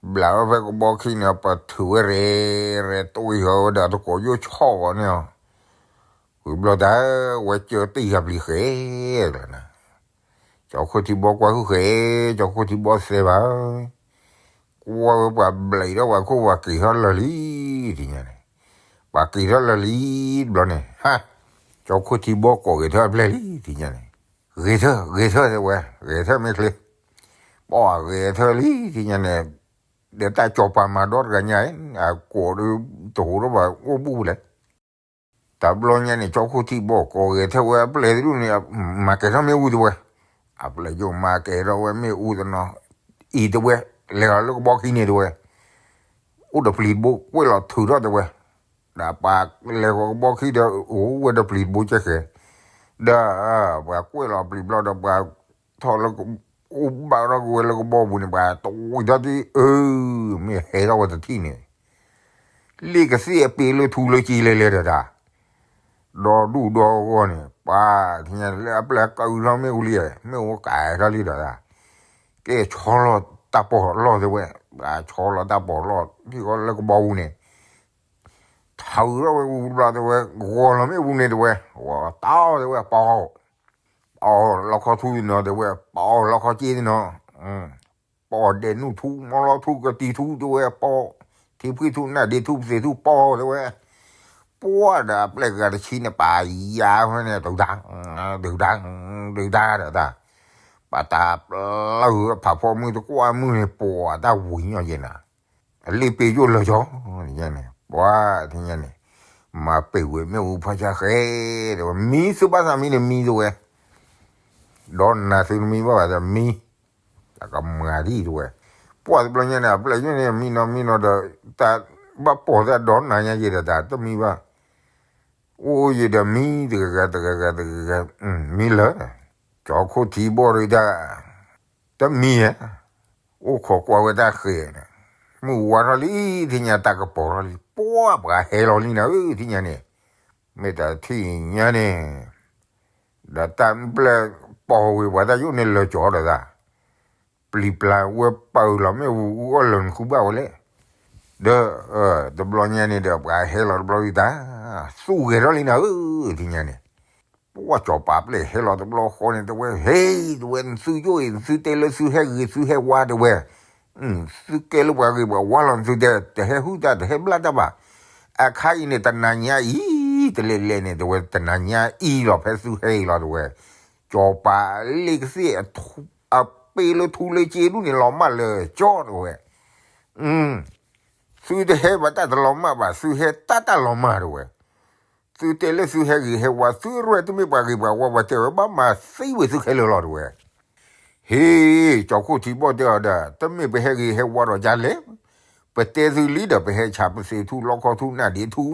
ဘျးထီၣ်ဖဲကဘီခံန့ၣ် ပထုးဝဲရဲၣ်ရဲၣ် တဝံၣ်ဃီဝဲဒီး တကိးယိၣ်ဆီၣ်ဂီၤန့ၣ်, ဝံၤဘျီတၢ် ဝဲကၢတ့ၢ်ယၤပျံၤဃဲၤလီၤနၤ, ကၠီခိၣ်ထံဘီကွၢ်ဟုၣ်ဃဲၤ, ကၠီခိၣ်ထံဘီစဲဘၣ် ကွၢ်ဝဲပှၤဘျံးဒီးပှၤခိၣ်ပှၤက့ၤထီၣ်လၢာ်လံ, ထံၣ်ညါန့ၣ်, ပှၤက့ၤထီၣ်လၢာ်လံတဘျီန့ၣ်, ဟါ, ကၠီခိၣ်ထံဘီကိးဂဲၤထၢၣ်အပျဲၢ်လံ ထံၣ်ညါန့ၣ်, ဂဲၤထၢၣ် ဂဲၤထၢၣ်တဲဝဲ, ဂဲၤထၢၣ်မ့ၢ်ချ့, ပှၤဂဲၤထၢၣ်လံ ထံၣ်ညါန့ၣ်, ဒီးတၢ်စီၤပၤမၤဒီတဂၤညါ, အကိးဒုးတဟူးထီၣ်ဘၣ်အိၣ်ဘူးလဲၣ် တဘျီညါန့ၣ် ကၠီခိၣ်ထံဘီကိးဂဲၤထၢၣ်ဝဲအပျဲၢ်တဒူၣ်န့ၣ်, မၤကဲၤထီၣ်မ့ၣ်အူတဲဝဲ, အပျဲၢ်ယိၣ်မၤကဲၤထီၣ်ဝဲမ့ၣ်အူတနီၤ, အံၤတဲဝဲ, လဲၤလီၤလၢကဘီခံန့ၣ်တဲဝဲ, အိၣ်ဒီးပျံၤတဘိကွဲၢ်လီၤထုးထီၣ်တဲဝဲ, ဒီးပှၤလဲၤဃီၤကဘီခံဒီး အိၣ်ဝဲဒီးပျံၤတဘိကဲဃဲၤ, ဒီးပှၤကွဲၢ်လီၤပျံၤဘျီဒီး ပှၤထီၣ်လၢ အိၣ်ဘၣ်ထီၣ်က့ၤဝဲလၢကဘီပူၤန့ၣ် ပှၤတဝံၤထီၣ်ဒ်အၢ, မ့ၢ်ဟဲထီၣ်ဝဲတထံၣ်န့ၣ် လ့ၣ်ကသ့ၣ်အပ့ၤလၢထူလၢစ့လဲၤလဲၤဒီးတၢ်, ဒီဒူၣ်ဒီဂီၢ်န့ၣ် ပှၤထံၣ်ညါလၢအပျဲၢ်ကၢထီၣ်မ့ၣ်အူလံ, မ့ၣ်အူကဲထီၣ်လံဒီးတၢ်, ကဲဆီလီၤတၢ်ပီၢ်လီၢ်တဲဝဲ, ပှၤဆီလီၤတၢ်ပီၢ်လီၢ် ထံၣ်ဃီလၢကဘီပူၤန့ၣ်, ထုးထီၣ်ဝဲဝံၤဘျီတဲဝဲ, ဂီၤလီၤမ့ၣ်အူန့ၣ်တဲဝဲ, ဂီၤတီတဲဝဲ ပီၢ် ပီၢ်လီခီထူတနီၤတဲဝဲ, ပီၢ်လီခီစ့တနီၤ, ပီၢ်ဒဲးနူၢ်ထူ မီလီထူ ကတံၤထူတဲဝဲ ပီၢ် ထံဖှံထူ နၣ်ဒ့ထူ ပသ့ၣ်ထူ ပီၢ်တဲဝဲ, ပှၤဒီးအပျဲၢ်ဂၤတဆံန့ၣ် ပာ်ယၤဖဲန့ၣ် ဒုးဒါ ဒုးဒါ ဒုးဒါဒီးတၢ်, ပာ်တၢ်ပျၢ်ဖးဖီမုၢ်တကွၢ်မုၢ်န့ၣ် ပှၤတၢ်ဝံၤညီယဲနၤ အလ့ၣ်ပ့ၤယိၣ်လၢာ်ကၠီ, န့ၣ်, ပှၤထံၣ်ညါန့ၣ်, မၤပ့ၤဝဲမ့ၣ်အူဖီၣ်ဆါဃဲ, တဲဝဲ မံသုဘၣ်သးမံန့ၣ်မံတဲဝဲ, ဒီးနၤသုတမံဘၣ်ဘၣ်ဒီးမံ, တၢ်ကမၤဒံၣ်တဲဝဲ, ပှၤတဘျီညါန့ၣ် အပျဲၢ်ယိၣ်န့ၣ် မံနီၤမံနီၤဒီး, တၢ်ဘၣ်ပိာ်တၢ်ဒီးနၤညါယဲဒီးတၢ်တမံဘၣ်, အိၣ်ယဲဒီးမံတဂၤဂၤတဂၤဂၤတဂၤဂၤ, မံလၢာ်, ကၠီခိၣ်ထံဘီၣ်ဒုးတၢ် တမံဧါ, အိၣ်ခိးကွၢ်ဝဲတၢ်ဃဲၤန့ၣ်, မုၢ်ဝါထီၣ်လံ ထံၣ်ညါတၢ်ကပီၤထီၣ်လံ, ပှၤပှၤဟဲလီၤလံနၤဧၢ ထံၣ်ညါန့ၣ်, မ့ၢ်တၢ်ထံၣ်ညါန့ၣ်, ဒီးတၢ်ပျဲၢ်ပိာ်ဝံၤပှၤတၢ်ယိၣ်န့ၣ်လၢာ်ကၠီဒီးတၢ်, ပျံၤပျါဝဲပာ်လီၤမ့ၣ်အူအူအီၣ်လၢာ်နဃုဘၣ်ဝဲလဲၣ်, ဒီး, တဘျီညါန့ၣ်ဒီး ပှၤဟဲလီၤတဘျီဒုးတၢ်, သူၣ်ဂဲၤထီၣ်လံနၤဧၢ ထံၣ်ညါန့ၣ် ပှၤစီၤပၤပျဲၢ်ဟဲလီၤတဘျီဃီန့ၣ် တဲဝဲ ဟ့ၣ် တဲဝဲ နသုယိၣ်အံၤ နသုတဲလၢသုဟဲဂ့ၤသုဟဲဝါတဲဝဲ, သုကဲလၢပှၤဂ့ၤပှၤဝါလီၤ နသုတဲ တဟဲဟုၣ်တၢ် တဟဲဘျၣ်တၢ်ဘၣ်, အခါအံၤန့ၣ် တနၤညါအံၤ တလဲၤလဲၤန့ၣ် တဲဝဲ တနၤညါအံၤလီၤ ဖဲသုဟဲအံၤလီၤ တဲဝဲ, စီၤပၤလ့ၣ်ကသ့ၣ် အပ့ၤလၢထူလၢစ့ဒူၣ်န့ၣ် လီၤမၢ်လၢာ်ကၠီ တဲဝဲ, သုတဟဲဘၣ်တၢ်တလီၤမၢ်ဘၣ် သုဟဲတၢ်တၢ်လီၤမၢ် တဲဝဲ သုတဲလၢသုဟဲဂ့ၤဟဲဝါ သုရဲၣ်တမ့ၢ်ပှၤဂ့ၤပှၤဝါ ပှၤတဲဝဲဘၣ်မၤသံဝဲသုခဲလၢာ်လီၤ တဲဝဲ, ဟ့ၣ် ကၠီခိၣ်ထံဘီၣ်တဲအီၤဒီး တမ့ၢ်ပဟဲဂ့ၤဟဲဝါဒီးဒ်လဲၣ်, ပတဲသုလံဒီး ပဟဲဆးပသ့ၣ်ထူ လီခီထူ နၣ်ဒ့ထူ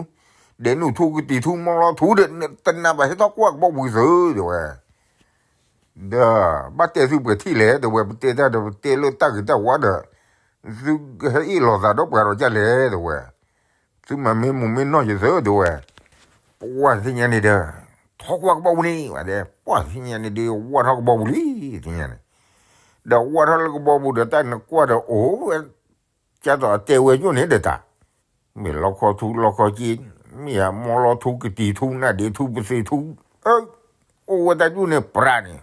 ဒဲးနူၢ်ထူ ကတံၤထူ မီလီထူဒီး တနၤဘၣ်ဟဲထီၣ်ကွၢ်ကဘီပူၤသု တဲဝဲ ဒီး ဘၣ်တဲသုပှဲၤထံၣ်လဲၣ် တဲဝဲ ပတဲတၢ်ဒီး ပတဲလၢတၢ်ဂ့ၤတၢ်ဝါဒီး သုဟဲအ့ၣ်လိာ်သးဒီးပှၤဒီးဒ်လဲၣ် တဲဝဲ, သုမၤမ့ၢ်မူးမ့ၢ်နီၢ်ယသု တဲဝဲ, ပှၤသ့ၣ်ညါန့ၣ်ဒီး ထီၣ်ကွၢ်ကဘီပူၤန့ၣ် ဝဲဒၣ် ပှၤသ့ၣ်ညါန့ၣ်ဒီး ဝါထီၣ်ကဘီပူၤလံ သ့ၣ်ညါန့ၣ်, ဒီးဝါထီၣ်လၢကဘီပူၤဒီး တၢ်နကွၢ်ဒီးအိၣ်ဝဲ ကၢ်သိးအတဲဝဲယိၣ်န့ၣ်ဒီးတၢ်, မ့ၢ်လီခီထူ လီခီစ့, မ့ၢ်အမီလီထူ ကတံၤထူ နၣ်ဒ့ထူ ပသ့ၣ်ထူ, အၢ, အိၣ်ဝဲတၢ်ယိၣ်န့ၣ်ပြးန့ၣ်,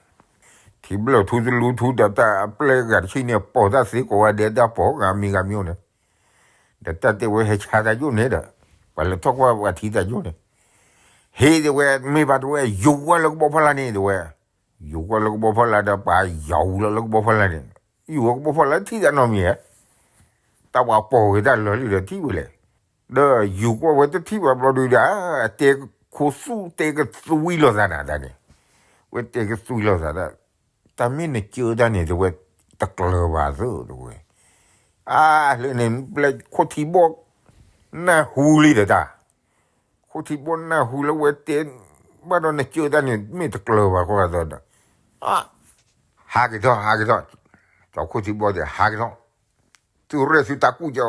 ထံဘျၢၣ်ထူ တလူထူ ဒီးတၢ်အပျဲၢ်ဂၤတဆံန့ၣ် ပိာ်တၢ်သ့ကိးဂၤဒဲး တၢ်ပိာ်ဂၤမံၤဂၤမံၤန့ၣ်, ဒီးတၢ်တဲဝဲဟဲဆါတၢ်ယိၣ်န့ၣ်ဒီး ပှၤလဲၤထီၣ်ကွၢ်ပှၤထံတၢ်ယိၣ်န့ၣ်, ဟ့ၣ် တဲဝဲ မ့ၢ်ဘၣ် တဲဝဲ ယူၤကွၢ်လၢကဘီဖီလာ်န့ၣ် တဲဝဲ ယူၤကွၢ်လၢကဘီဖီလာ်ဒီး ပှၤယူၤလီၤလၢကဘီဖီလာ်န့ၣ်, ယူၤဝဲကဘီဖီလာ်ထံၣ်တၢ်နီတမံၤဧါ, တၢ်ပှၤပိာ်ဂ့ၤတၢ်လၢာ်လံဒီးထံၣ်ဝဲလဲၣ်, ဒီးယူၤကွၢ်ဝဲတထံၣ်ဘၣ်ဘျီဒုးဒီး တဲခိၣ်သူၣ်တဲကသွံလိာ်သးနၤတၢ်န့ၣ်, ဝဲတဲကသွံလိာ်သးတၢ်, တၢ်မ့ၢ်နကၢတၢ်န့ၣ် တဲဝဲ, တကျၢၤဘၣ်သၢ တဲဝဲ. အါ, လၢန့ၣ် ပျဲခိၣ်ထံဘီၣ် နၢ်ဟူလံဒီးတၢ်, ခိၣ်ထံဘီၣ်နၢ်ဟူလၢဝဲတဲဘၣ်ဒီး နကၢတၢ်န့ၣ် မ့ၢ်တကျၢၤဘၣ်ဃီသၢဒီး, ဟးက့ၤထီၣ် ဟးက့ၤထီၣ်, ကၠီခိၣ်ထံဘီၣ်တဲ ဟးက့ၤထီၣ်, သုရဲၣ်သုတၢ်ကူၣ်ကီ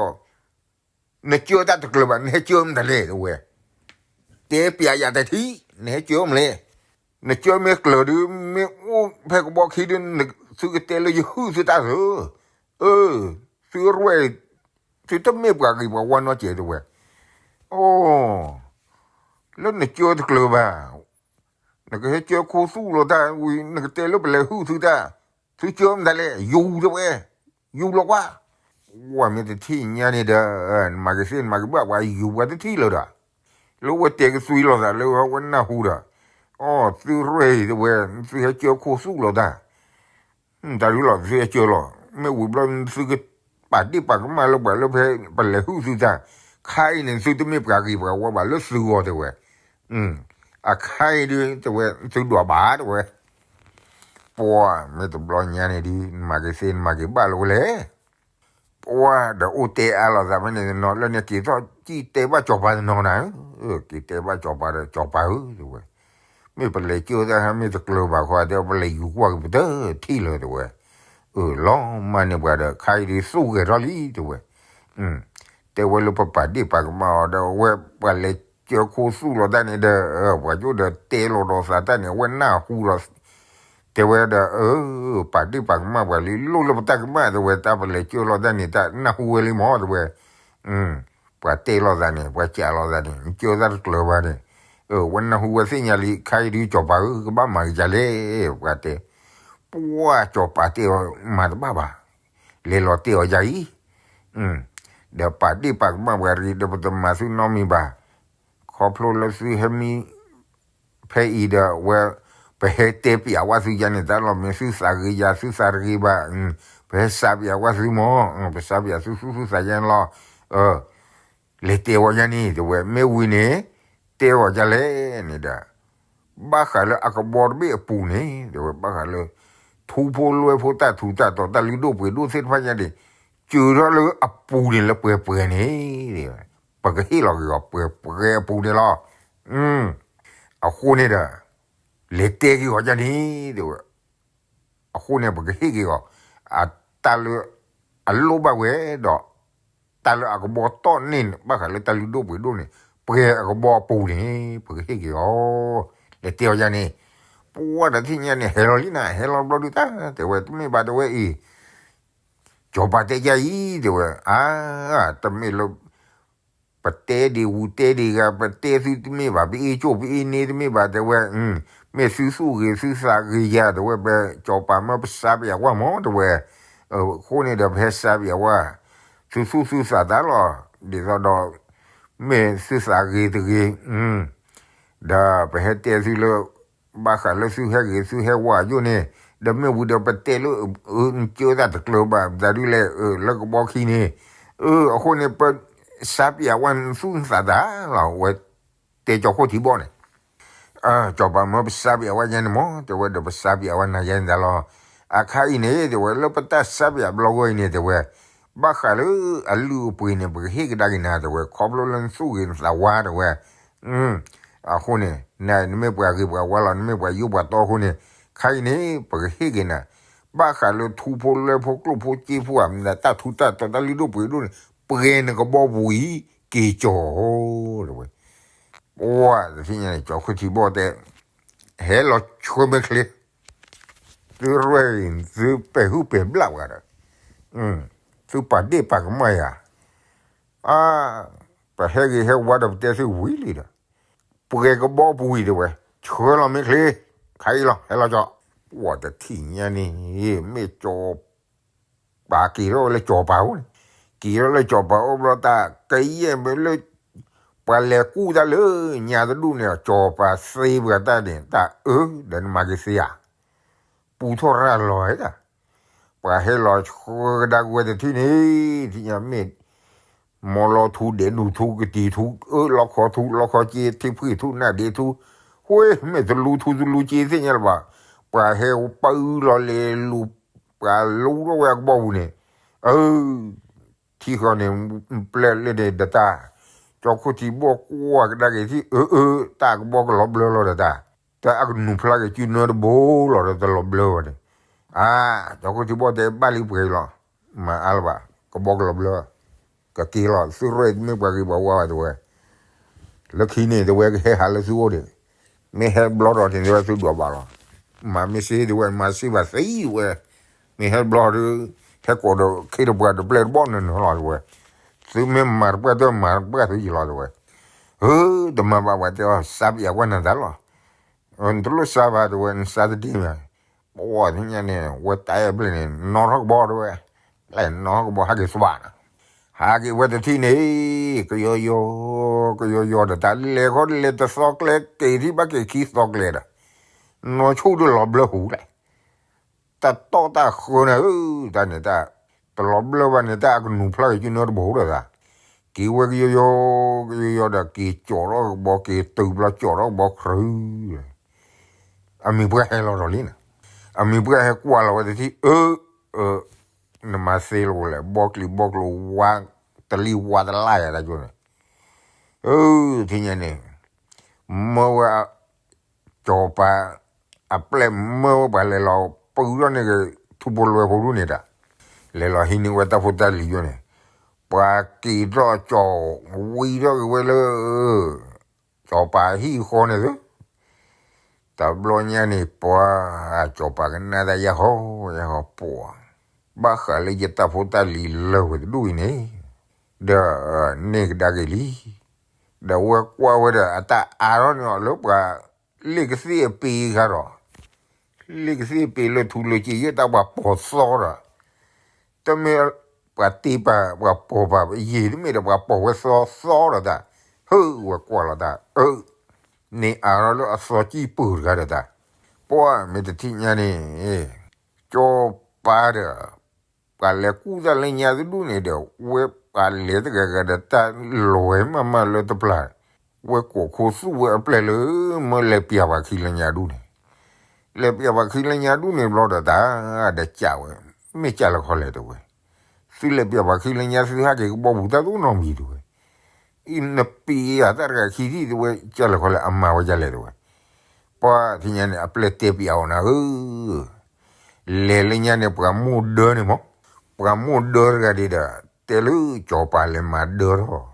နကၢတၢ်တကျၢၤဘၣ် နဟဲကၢမတၤလဲၣ် တဲဝဲ. တဲပျးယၤတထံၣ် နဟဲကၢမလဲၣ်. နကၢမ့ၢ်ကျၢၤဒီး မ့ၢ်အိၣ်ဖဲကဘီခံဒီး သုကတဲလၢယဟုၣ်သုတၢ်သၢ, အၢ, သုရဲၣ်, သုတမ့ၢ်ပှၤဂ့ၤပှၤဝါနီတစဲး တဲဝဲ. အိ, လၢနကၢတကျၢၤဘၣ် နကဟဲကၢခိၣ်သူၣ်လီၤတၢ်ဝံၤ နကတဲလၢပလဲၤဟုၣ်သုတၢ်, သုကၢမတၤလဲၣ် ယူၤ တဲဝဲ, ယူၤလီၤကွၢ်. ဝဲမ့ၢ်တထံၣ်ညါန့ၣ်ဒီး နမၤကသ့ နမၤကဘၣ် ပှၤယူၤပှၤတထံၣ်လၢၤဒီး, လၢဝဲတဲကသွံလီၤသးလၢဝဲနၢ်ဟူဒီး, အိ, သုရဲၣ် တဲဝဲ, သုဟဲကၢခိၣ်သူၣ်လီၤတၢ် တၢ်ဒုလီၤ သုဟဲကၢလီၤ, မ့ၢ်ဝံၤဘျီ သုကပာ်ဒ့ၣ်ပာ်ကမၣ်လၢပှၤလၢဖဲပလဲၤဟုၣ်သုတၢ်, ခါအံၤန့ၣ် သုတမ့ၢ်ပှၤဂ့ၤပှၤဝါဘၣ်လၢသုဂီၢ် တဲဝဲ. အခါအံၤဒု တဲဝဲ သုဒွးဘၣ် တဲဝဲ. ပှၤမ့ၢ်တဘျီညါန့ၣ်ဒု နမၤကသ့ နမၤကဘၣ်လၢဝဲလဲၣ်. ပှၤဒီးအိၣ်တဲအါလိာ်သးဖဲန့ၣ်တနီၤ လၢန့ၣ်က့ၤထီၣ်ကံၣ်တဲဘၣ်ကၠီၤပၤတနီၤနၤ, က့ၤတဲဘၣ်ကၠီၤပၤဒီး ကၠီၤပၤဧၢ တဲဝဲ, မ့ၢ်ပလဲၤကၢတၢ် မ့ၢ်တကျၢၤဘၣ်ဃီ တဲ ပလဲၤယူၤကွၢ်က့ၤပတထံၣ်လၢၤ တဲဝဲ. အၢ လီၤမၢ်န့ၢ်ပှၤဒီး ခါအံၤဒုသူၣ်ဂဲၤထီၣ်လံ တဲဝဲ. တဲဝဲလၢပပာ်ဒ့ၣ်ပာ်ကမၣ်အီၤဒီး အဝဲပှၤလဲၤကၢခိၣ်သူၣ်လီၤတၢ်န့ၣ်ဒီး ပှၤကၠိဒီးတဲလီၤဒီးသးတၢ်န့ၣ် အဝဲနၢ်ဟူဒီး တဲဝဲဒီး အၢ ပာ်ဒ့ၣ်ပာ်ကမၣ်ပှၤလံ လိၣ်လၢပတၢ်ကမၣ် တဲဝဲ တၢ်ပလဲၤကၢလီၤတၢ်န့ၣ် တၢ်နၢ်ဟူဝဲလံမး တဲဝဲ. ပှၤတဲလီၤသးန့ၣ် ပှၤစံးလီၤသးန့ၣ် နကၢတၢ်တကျၢၤဘၣ်န့ၣ်, ဝဲနၢ်ဟူဝဲသ့ၣ်ညါလံ ခါအံၤဒုကၠီၤပၤဧၢ ကဘၣ်မၤကယၤလဲၣ် ပှၤတဲ. ပှၤကၠီၤပၤတဲအီၤ မၤတဘၣ်ဘၣ်, လဲၤလီၤတဲအီၤယၤအံၤ, ဒီးပာ်ဒ့ၣ်ပာ်ကမၣ်ပှၤတဂ့ၤ ဒီးပတမၤသုနီတမံၤဘၣ်, ခီဖျိလၢသုဟဲမံ ဖဲအံၤဒီး ဝဲ ပဟဲတဲပျးဝဲသုယါန့ၣ် တၢ်လီၤမ့ၢ်သုသးဂ့ၤယၤ သုသးတဂ့ၤဘၣ်, ပဟဲစးပျးဝဲသုမး, ပစးပျးသုသူၣ်သုသးယါန့ၣ်လီၤ. လဲၤတဲဝဲယါန့ၣ် တဲဝဲ မ့ၢ်ဝံၤန့ၣ် တဲအီၤယါလဲၣ်န့ၣ်ဒီး ဘၣ်ဃးလၢအကဘီတဘ့ၣ်အပူၤန့ၣ် တဲဝဲ ဘၣ်ဃးလၢ ထူဖိလွဲဖိတၢ်ထူးတၢ်တီၤ တၢ်လုၢ်ဒိၣ်ပှ့ၤဒိၣ်သ့ၣ်တဖၣ်ညါန့ၣ် စၢၤထီၣ်လၢအပူၤန့ၣ်လၢပှဲၤပှဲၤန့ၣ် ပကဟ့ၣ်လီၤက့ၤအီၤ ပှဲၤပှဲၤအပူၤန့ၣ်လီၤ. အဃိန့ၣ်ဒီး လဲၤတဲက့ၤအီၤယါန့ၣ် တဲဝဲ အဃိန့ၣ် ပကဟ့ၣ်က့ၤအီၤ အတၢ်လၢအလိၣ်ဘၣ်ဝဲဒီး တၢ်လၢအကဘီတီၢ်န့ၢ် ဘၣ်ဃးလၢတၢ်လုၢ်ဒိၣ်ပှ့ၤဒိၣ်န့ၣ် ပှဲၤအကဘီအပူၤန့ၣ် ပကဟ့ၣ်က့ၤအီၤ, လဲၤတဲအီၤယါန့ၣ်. ပှၤတထံၣ်ညါန့ၣ် ဟဲလီၤလံနၤ ဟဲလီၤဘျီဒုတၢ် တဲဝဲ တမ့ၢ်ဘၣ် တဲဝဲအံၤ ကၠီၤပၤတဲယါအံၤ တဲဝဲ အါ တမ့ၢ်လၢ ပတဲဒံးဝူၤတဲဒံးဂၤ ပတဲသုတမ့ၢ်ဘၣ် ပအ့ၣ်ကၠိၣ်ပအ့ၣ်န့ၢ်တမ့ၢ်ဘၣ် တဲဝဲ, မ့ၢ်သုသူၣ်ဂ့ၤသုသးဂ့ၤယၤ တဲဝဲ ပကၠီၤပၤမၢပစးပယးဝါမး တဲဝဲ, အဃိန့ၣ်ဒီး ပဟဲစးပယးဝါ သုသူၣ်သုသးတၢ်လီၤ ဒ်သိးဒီး မ့ၢ်သုသးဂ့ၤတဂ့ၤ ဒီးပဟဲတဲသုလၢ ဘၣ်ဃးလၢသုဟဲဂ့ၤသုဟဲဝါယိၣ်န့ၣ်, ဒီးမ့ၢ်ဝံၤဒီးပတဲလၢ နကၢတၢ်တကျၢၤဘၣ် ပတၤဒုလဲၣ် လၢကဘီခံန့ၣ်, အဃိန့ၣ် ပစးပယးဝါနသူၣ်နသးတၢ်လီၤ ဝဲတဲကၠီၤခိၣ်ထံဘီၣ်န့ၣ် ကၠီၤပၤမၢပစးပယးဝါယါန့ၣ်မး တဲဝဲ ဒီးပစးပယးဝါနၤယါန့ၣ်တၢ်လီၤ. အခါအံၤန့ၣ် တဲဝဲ လၢပတၢ်စးပယးဘျီဂီၢ်အံၤန့ၣ် တဲဝဲ ဘၣ်ဃးလၢအလုၢ်အပှ့ၤန့ၣ် ပကဟ့ၣ်ကဒါက့ၤနၤ တဲဝဲ ခီဖျိလၢနသူၣ်ဂ့ၤနသးဝါ တဲဝဲ. အဃိန့ၣ် နမ့ၢ်ပှၤဂ့ၤပှၤဝါလီၤ နမ့ၢ်ပှၤယိၣ်ပှၤတီအဃိန့ၣ် ခါအံၤန့ၣ် ပကဟ့ၣ်က့ၤနၤ ဘၣ်ဃးလၢထူဖိလွဲဖိကျိၣ်ဖိစ့ဖိဧါ မ့ၢ်ဒၣ်တၢ်ထူးတၢ်တီၤတၢ်လုၢ်ဒိၣ်ပှ့ၤဒိၣ်န့ၣ် ပှဲၤနကဘီပူၤအံၤ က့ၤကၠီၤ တဲဝဲ. ပှၤတသ့ၣ်ညါန့ၣ် ကၠီၤခိၣ်ထံဘီၣ်တဲ ဟဲလီၤဆှၢမ့ၢ်ချ့ သုရဲၣ် သုပဲာ်ဟုၣ်ပဲာ်ဘျၣ်ပှၤဒီး သုပာ်ဒ့ၣ်ပာ်ကမၣ်ယၤ, အါ, ပဟဲဂ့ၤဟဲဝါဒီးပတဲသုဝံၤလံဒီး ပှဲၤကဘီပူၤအံၤ တဲဝဲ, ဆှၢလီၤမ့ၢ်ချ့ ခါအံၤလီၤ ဟဲလီၤကၠီၤ. ပှၤတထံၣ်ညါန့ၣ် မ့ၢ်ကၠီၤ ပှၤက့ၤထီၣ်ဝဲလၢကၠီၤပၤအိၣ်န့ၣ်, က့ၤထီၣ်လၢကၠီၤပၤအိၣ်ဘျီတၢ် ကယဲၢ်မ့ၢ်လၢ ပှၤလဲၤကူၣ်တၢ်လၢညါတဒူၣ်န့ၣ် ကၠီၤပၤသ့ပှၤတၢ်န့ၣ် တၢ်အၢ ဒီးနမၤက့ၤသ့ဧါ, ပူထီၣ်ရၢ်လီၤဝဲဒၣ် ပှၤဟဲလီၤဆှၢကဒါက့ၤဝဲတထံၣ်န့ၣ် ထံၣ်ညါမ့ၢ် မီလီၤထူဒဲးနူၢ်ထူကတံၤထူ အၢ လီခီထူ လီခီက့ ထံဖှံၣ်ထူ နၢ်ဒ့ထူ ဃ့ မ့ၢ်တလူထူတလူက့သ့ၣ်ညါလၢၤဘၣ်, ပှၤဟဲပၢလီၤလဲၤလူၤ ပှၤလူထီၣ်ဝဲအကဘီပူၤန့ၣ်, အၢ ထံဃီန့ၣ် ပျဲၢ်လၢန့ၣ်ဒတၢ်, ကၠီခိၣ်ထံဘီၣ်ကွၢ်ကဒါက့ၤထံၣ် အၢ အၢ တၢ်ကဘီကလီၤဘျၢလီၤဒီးတၢ်, တၢ်အကနူၤဖျါက့ၤစုနၢတဘိလီၤဒီးတလီၤဘျၢဘၣ်န့ၣ်, အၢ ကၠီခိၣ်ထံဘီၣ်တဲဘၣ်လံပှဲၤလီၤ, မၤအါလၢၤဘၣ်, ကဘီကလီၤဘျၢ ကက့ၤလီၤ သုရဲၣ်တမ့ၢ်ပှၤဂ့ၤပှၤဝါဘၣ်တဲဝဲ, လၢခံန့ၣ်တဲဝဲကဟဲဟးလၢသုအိၣ်ဒံး, မ့ၢ်ဟဲဘျီထီၣ်န့ၣ်တဲဝဲသုဒွးဘၣ်လီၤ, မၤမ့ၢ်စ့တဲဝဲ မၤစ့ဘၣ်သံဝဲ, မ့ၢ်ဟဲဘျီဒီး ဟဲကိးဒီးခ့တပှၢ်တပျဲၢ်တဘီၣ်နၢၤနၢၤလီၤတဲဝဲ, သုမ့ၢ်မၤတပှၢ်တမၤတပှၢ်သုယံၤလီၤတဲဝဲ, ဧၢ တမၤဘၣ်ပှၤတဲအီၤ စါပယၤကွၢ်နၤတၢ်လီၤ, နတလိၣ်စါဘၣ်တဲဝဲ နစါတဒ့မး, ပှၤသ့ၣ်ညါန့ၣ် ဝဲတၢ်အဲၣ်ဘျဲၣ်န့ၣ် နီၣ်ထီၣ်ကဘီတဲဝဲ, လဲၤနီၣ်ထီၣ်ကဘီဟးက့ၤသွးနၤ, ဟးက့ၤဝဲတထံၣ်န့ၣ် ကယီယီ ကယီယီဒီးတၢ်လဲၤခီလဲၤတသီကျဲက့ၤထံၣ်ဘၣ်က့ၤခံသီကျဲဒီး, နီၢ်ဆူၣ်ဒီးလီၤဘျၢဟူလဲၣ် တၢ်တီၢ်တၢ်ဃၢန့ၣ်ဧၢ, တၢ်န့ၣ်တၢ်, တလီၤဘျၢဘၣ်န့ၣ် တၢ်အကနူၤဖျါက့ၤစုနၢတဘိဒီးသး, က့ၤဝဲကယီယီ, ကယီယီဒီးက့ၤကၠီထီၣ်ကဘီ က့ၤတုၤဘျီကၠီထီၣ်ကဘီခရု, အမံၤပှၢ်ဟဲလီၤဒီးလံန့ၣ်, အမံၤပှၢ်ဟဲကွၢ်လီၤဝဲတထံၣ် အၢ, အၢ, နမၤသ့လီၤလဲၣ် ဘီကျံၤဘီကျိၤဝါ, တလံၤဝါတလါယၤတၢ်ကၠိန့ၣ်, အၢ, ထံၣ်ညါန့ၣ်, မၢဝဲ ကၠီၤပၤ, အပျဲၢ်မၢဝဲပှၤလဲၤလီၤပုထီၣ်န့ၢ်က့ၤ ထူဖိလွဲဖိဒူၣ်န့ၣ်တၢ်, လဲၤလီၤဟံးန့ၢ်ဝဲတၢ်ဖိတၢ်လံၤယိန့ၣ်, ပှၤက့ၤထီၣ်ကၠီၤ, ဝံထီၣ်က့ၤဝဲလၢ, ကၠီၤပၤဟံၣ်ဃီန့ၣ်သု, တဘျီညါန့ၣ် ပှၤ, ကၠီၤပၤကနၣ်တၢ်ယၢ်ဟီ, ယၢ်ဟီပှၤ, ဘၣ်ဃးလၢယတၢ်ဖိတၢ်လံၤလၢာ်ဝဲတဒူၣ်အံၤန့ၣ်, ဒီး, န့ၢ်ကဒါက့ၤလံ ဒီးဝဲကွၢ်ဝဲဒီးအတၢ်အါထီၣ်န့ၣ်အီၤလၢပှၤ, လ့ၣ်ကသ့ၣ်အပ့ၤခါဒီး, လ့ၣ်ကသ့ၣ်အပ့ၤလၢထူလၢစ့ယဲၢ်တၢ်ပှၤပိာ်သီဒီး, တမ့ၢ်ပှၤတ့ပာ်ပှၤပိာ်ပာ်ယံာ်တမ့ၢ်ဒီးပှၤပိာ်ဝဲသီသီဒီးတၢ်, ဟၢဝဲကွၢ်လီၤတၢ်, အၢ, န့ၣ်အါထီၣ်လၢအသီကံၢ်ပၢၤတဂၤဒီးတၢ်, ပှၤမ့ၢ်တထံၣ်ညါန့ၣ်, ကၠီၤပၤဒီး ပှၤလဲၤကူၣ်တၢ်လၢညါတဒူၣ်န့ၣ်ဒီး ဝဲပှၤလဲၤတဂၤဂၤဒီးတၢ်လီၤဝဲမးမးလၢတပျၢ်, ဝဲကိးခိၣ်သူၣ်ဝဲအပျဲၢ်လၢ မၢလဲၤပျၢ်ပှၤခံလၢညါဒူၣ်န့ၣ်, လဲၤပျၢ်ပှၤခံလၢညါဒူၣ်န့ၣ်ဘျီဒီးတၢ်, ဒီးကးဝဲ, မ့ၢ်ကၢ်လၢခီလဲၣ်တဲဝဲ, သုလဲၤပျၢ်ပှၤခံလၢညါသုဟးက့ၤကဘီပူၤတၢ်တအိၣ်နီတမံၤတဲဝဲ အံၤနပံၤယၤတၢ်တဂၤခံထံၣ်တဲဝဲ ကၢ်လၢခီလဲၣ် အမၤဝဲဒ်လဲၣ်တဲဝဲ, ပှၤထံၣ်ညါန့ၣ် အပျဲၢ်တဲပျးအီၤနၤဧၢ, လဲၤလၢညါန့ၣ် ပှၤမိၢ်ဒၢန့ၣ်မး, ပှၤမိၢ်ဒၢတဂၤဒ်ဒီး တဲလၢကၠီၤပၤလဲၤမၤဒၢထီၣ်,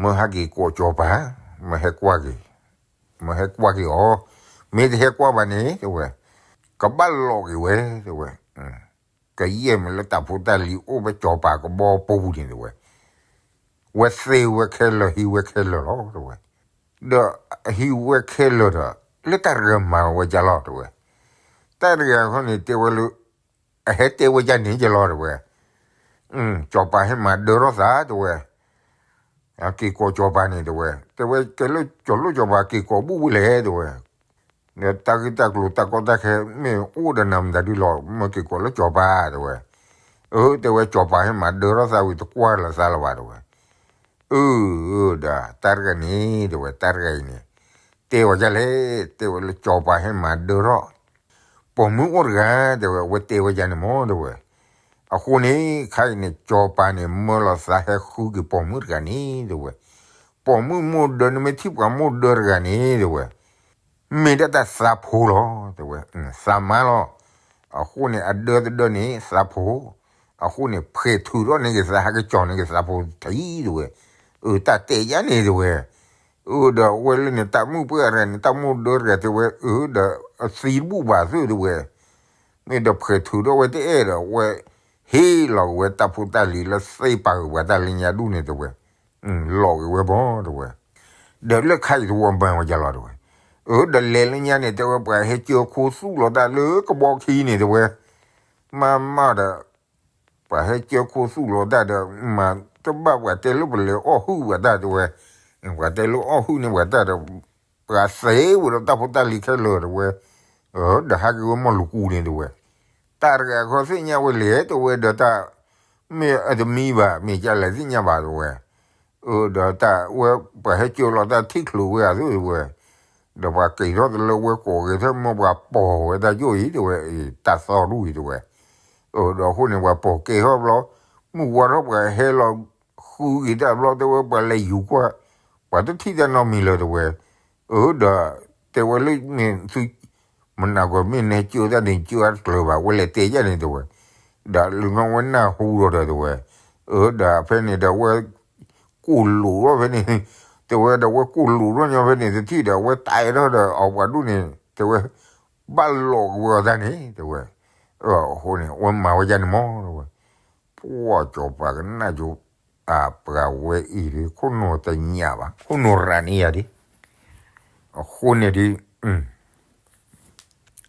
မၢဟဲက့ၤကိးကၠီၤပၤ, မၢဟဲကွၢ်က့ၤ, မၢဟဲကွၢ်က့ၤအီၤ, မ့ၢ်တဟဲကွၢ်ဘၣ်န့ၣ်တဲဝဲ, ကဘၣ်လီၤက့ၤဝဲတဲဝဲ ကယဲၢ်မ့ၢ်လၢတၢ်ဖိတၢ်လံၤအိၣ်ဖဲကၠီၤပၤကဘီပူၤန့ၣ်တဲဝဲ, ဝဲသ့ဝဲခဲလၢာ်ဟံးဝဲခဲလၢာ်လီၤတဲဝဲ, ဒီးဟံးဝဲခဲလၢာ်ဒီး လၢတၢ်တဂၤမၤဝဲဒ်လဲၣ်တဲဝဲ, တၢ်တဂၤခီန့ၣ်တဲဝဲလၢ အဟဲတဲဝဲဒ်န့ၣ်ဒ်လဲၣ်တဲဝဲ, ကၠီၤပၤဟဲမၤဒၢထီၣ်သးတဲဝဲ က့ၤကိးကၠီၤပၤန့ၣ်တဲဝဲ, တဲဝဲကဲလၢကၠီၤလိၣ်ကၠီၤပၤက့ၤကိးဘူၣ်ဝဲလဲၣ်တဲဝဲ, ဒီးတၢ်ဂ့ၢ်တၢ်ကျိၤတၢ်ကီတၢ်ခဲမ့ၢ်အိၣ်ဒီးနၤမတၤဒုလီၤ မၢက့ၤကိးလၢကၠီၤပၤတဲဝဲ, အၢ တဲဝဲကၠီၤပၤဟဲမၤဒၢထီၣ်သးဝံၤတကွၢ်လၢသးလၢၤဘၣ်တဲဝဲ, အၢ ဒီးတၢ်တဂၤန့ၣ်တဲဝဲ တၢ်တဂၤအံၤန့ၣ်, တဲဝဲဒ်လဲၣ်, တဲဝဲလၢကၠီၤပၤဟဲမၤဒၢထီၣ် ပိာ်မုၣ်အိၣ်တဂၤတဲဝဲ အဝဲတဲဝဲဒ်န့ၣ်မးတဲဝဲ, အဃိန့ၣ် ခါအံၤန့ၣ် ကၠီၤပၤန့ၣ် မၢလီၤသးဟဲဃုက့ၤပိာ်မုၣ်တဂၤန့ၣ်တဲဝဲ, ပိာ်မုၣ်မိၢ်ဒၢ နမ့ၢ်ထံၣ်ပှၤမိၢ်ဒၢတဂၤန့ၣ်တဲဝဲ, မ့ၢ်ဒၣ်တၢ်သးဖိလီၤတဲဝဲ, သးမါလီၤ, အဃိန့ၣ် အဒၢတဒၢန့ၣ် သးဖိ, အဃိန့ၣ် ဖှဲးထုးထီၣ်န့ၢ်က့ၤသး ဟဲက့ၤကၠီၤန့ၢ်က့ၤသးဖိထံတဲဝဲ, အၢ တၢ်တဲယၤန့ၣ်တဲဝဲ, အၢ ဒီးအဝဲလၢန့ၣ် တၢ်မုၣ်ပှၢ်တဂၤန့ၣ် တၢ်မိၢ်ဒၢတဂၤတဲဝဲ အၢ ဒီးအသံတဘူၣ်ဘၣ်သ့ၣ်တဲဝဲ, မ့ၢ်ဒီးဖှဲးထုးထီၣ်ဝဲတအဲၣ်ဒီး အဝဲဟ့ၣ်လီၤက့ၤဝဲတၢ်ဖိတၢ်လံၤလၢသ့ပာ်က့ၤပှၤတၢ်လၢညါဒူၣ်န့ၣ်တဲဝဲ, လီၤက့ၤဝဲဘၣ်တဲဝဲ, ဒီးလၢခါအံၤတဝီမၤဝဲဒ်လဲၣ်တဲဝဲ, အၢ ဒီးလဲၤလၢညါန့ၣ် တဲဝဲ ပှၤဟဲကၢခိသူၣ်လီၤတၢ်လၢကဘီခံန့ၣ်တဲဝဲ, မၤမၤဒီး ပှၤဟဲကၢခိသူၣ်လီၤတၢ်ဒီး မၤတဘၣ်ပှၤတဲလၢပလဲၤအီၣ်ဟုၣ်ပှၤတၢ်တဲဝဲ, ပှၤတဲလၢအီၣ်ဟုၣ်န့ၢ်ပှၤတၢ်ဒီး ပှၤသ့ဝဲဒီးတၢ်ဖိတၢ်လံၤခဲလၢာ်တဲဝဲ, ဒီးဟးက့ၤဝဲမီၢ်လူၤကူန့ၣ်တဲဝဲ, တၢ်တဂၤဃီသ့ၣ်ညါဝဲလဲၣ်တဲဝဲဒီးတၢ် မ့ၢ်အတမံဘၣ် မ့ၢ်ကလဲၤသ့ၣ်ညါဘၣ်တဲဝဲ, အၢ ဒီးတၢ်ဝဲ ပှၤဟဲကၢလီၤတၢ်ထံၣ်ချုးဝဲအသိးတဲဝဲ, ဒီးပှၤက့ၤထီၣ်တလၢဝဲကိးဂဲၤထၢၣ်မၢပှၤပိာ်ဝဲတၢ်ယိၣ်အံၤတဲဝဲ, တၢ်သီၣ်ဒူၣ်အံၤတဲဝဲ, ဒီးအဃိန့ၣ် ပှၤပိာ်က့ၤထီၣ်ဘျီ, မုၢ်ဝါထီၣ်ပှၤဟဲလီၤဃုက့ၤတၢ်ဘျီတဲဝဲ ပှၤလဲၤယူၤကွၢ်, ပှၤတထံၣ်တၢ်နီတမံၤလၢၤတဲဝဲ, အၢ ဒီးတဲဝဲလၢမ့ၢ်သု မနၤကွၢ်မ့ၢ်နဲကၢတၢ်န့ၣ် ကၢအါတကျၢၤဘၣ် ဝဲလဲၤတဲယၤန့ၣ်တဲဝဲ, ဒီးလူၤနီၢ်ဝဲနၢ်ဟူဒီးဒီးတဲဝဲ, အၢ ဒီးဖဲန့ၣ်ဒီးဝဲ ကိၢ်လိာ်ထီၣ်ဖဲန့ၣ်, တဲဝဲဒီးဝဲကိၢ်လိာ်ထီၣ်ညီဖဲန့ၣ် တထံၣ်ဒီးအဝဲတဲထီၣ်ဒီးအီၤပှၤဒူၣ်န့ၣ် တဲဝဲ, ဘၣ်လိာ်ကဝဲအီၤတၢ်န့ၣ် တဲဝဲ, အဃိန့ၣ် အဝဲမၤဝဲဒ်န့ၣ်မး တဲဝဲ, ပှၤစီၤပၤကနၣ်ကၠိ, အပှၤဝဲအံၤဒ် ခိၣ်နူာ်တညၣ်ဘၣ် ခိၣ်နူာ်ရၤန့ၢ်ယၤဒ်, အဃိန့ၣ်ဒ်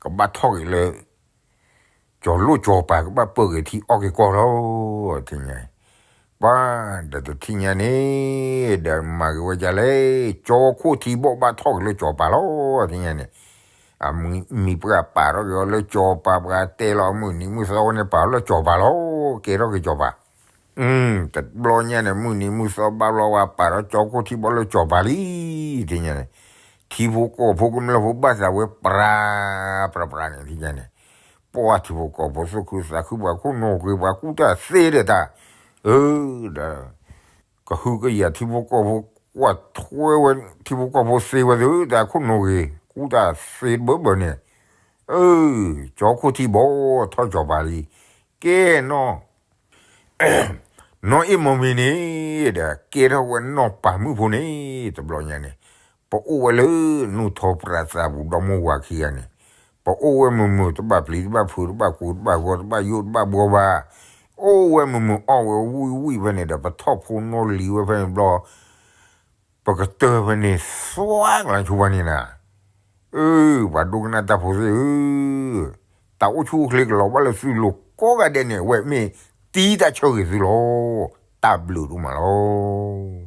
ကဘၣ်ထီၣ်က့ၤလၢ ကၠီၤလိၣ်စီၤပၤကဘၣ်ပၢက့ၤထံအီၣ်က့ၤကီၢ်လီၤ, ထံၣ်ညါ, ပှၤဒီးတထံၣ်ညါန့ၣ်, ဒီးမၤက့ၤဝဲဒ်လဲၣ်, ကၠီခိၣ်ထံဘီၣ်ဘၣ်ထီၣ်က့ၤလၢစီၤပၤလီၤ, ထံၣ်ညါန့ၣ်, အမံၤပှၢ်ပာ်ထီၣ်က့ၤအီၤလၢစီၤပၤ ပှၤတဲလီၤမုၢ်နံၤမုၢ်သီဝဲန့ၣ် ပာ်လီၤလၢစီၤပၤလီၤ, ကဲထီၣ်က့ၤစီၤပၤ တဘျီညါန့ၣ် မုၢ်နံၤမုၢ်သီဘၣ်ဘျီဝဲပာ်ထီၣ်ကၠီခိၣ်ထံဘီၣ်လၢစီၤပၤလံ, ထံၣ်ညါန့ၣ်, ထံဖိကီၢ်ဖိကမျၢၢ်ဖိဘၣ်သးဝဲပြး, ပြးပြးန့ၣ် ထံၣ်ညါန့ၣ်, ပှၤထံဖိကီၢ်ဖိသူၣ်ခုသးခု ပှၤခိၣ်နူာ်က့ၤ ပှၤကူၣ်တၢ်သ့ဒီးတၢ်, အၢ ဒီး ကဟုကယာ်ထံဖိကီၢ်ဖိ ကွၢ်ထွဲဝဲ ထံဖိကီၢ်ဖိသ့ဝဲသု တၢ်ခိၣ်နူာ်က့ၤ ကူၣ်တၢ်သ့ဘၢဘၢန့ၣ်, အၢ ကၠီခိၣ်ထံဘီၣ်ထီၣ်စီၤပၤလံ, ကဲနီၤ နီၢ်အ့ၣ်မိၢ်မံၤန့ၣ်ဒီး ကဲထီၣ်ဝဲနီၢ်ပၤမုၣ်ဖိန့ၣ် တဘျီညါန့ၣ်, ပအိၣ်ဝဲလၢနူၢ်ထီပြးသးပူၤ ဒီမါဝၤခံဂၤန့ၣ်, ပအိၣ်ဝဲမုာ်မုာ် တဘၣ်ပျံၤတဘၣ်ဖုး တဘၣ်ကူးတဘၣ်ဂီၤ တဘၣ်ယိၣ်တဘၣ်ဘှီဘၣ်, အိၣ်ဝဲမုာ်မုာ် အီၣ်ဝဲဝံၣ်ဝံၣ်ဖဲန့ၣ်ဒီး ပထီၣ်ဖိနီၣ်လံၤဝဲဖဲန့ၣ်ဘျီ ပကတၢၢ်ဖဲန့ၣ် သွါကလါဆိပှၤန့ၣ်နၤ, အၢ ပှၤဒိကနၣ်တၢ်ဖိသ့ၣ်ဧၢ, တၢ်အိၣ်ဆူၣ်အိၣ်ချ့ကလီၤဘၣ်လၢသုလိၤကိးဂၤဒဲးန့ၣ် အဝဲမ့ၢ်တံတၢ်ဆၢဂ့ၤသုလီၤ, တၢ်ဘျုးဒိၣ်မးလီၤ.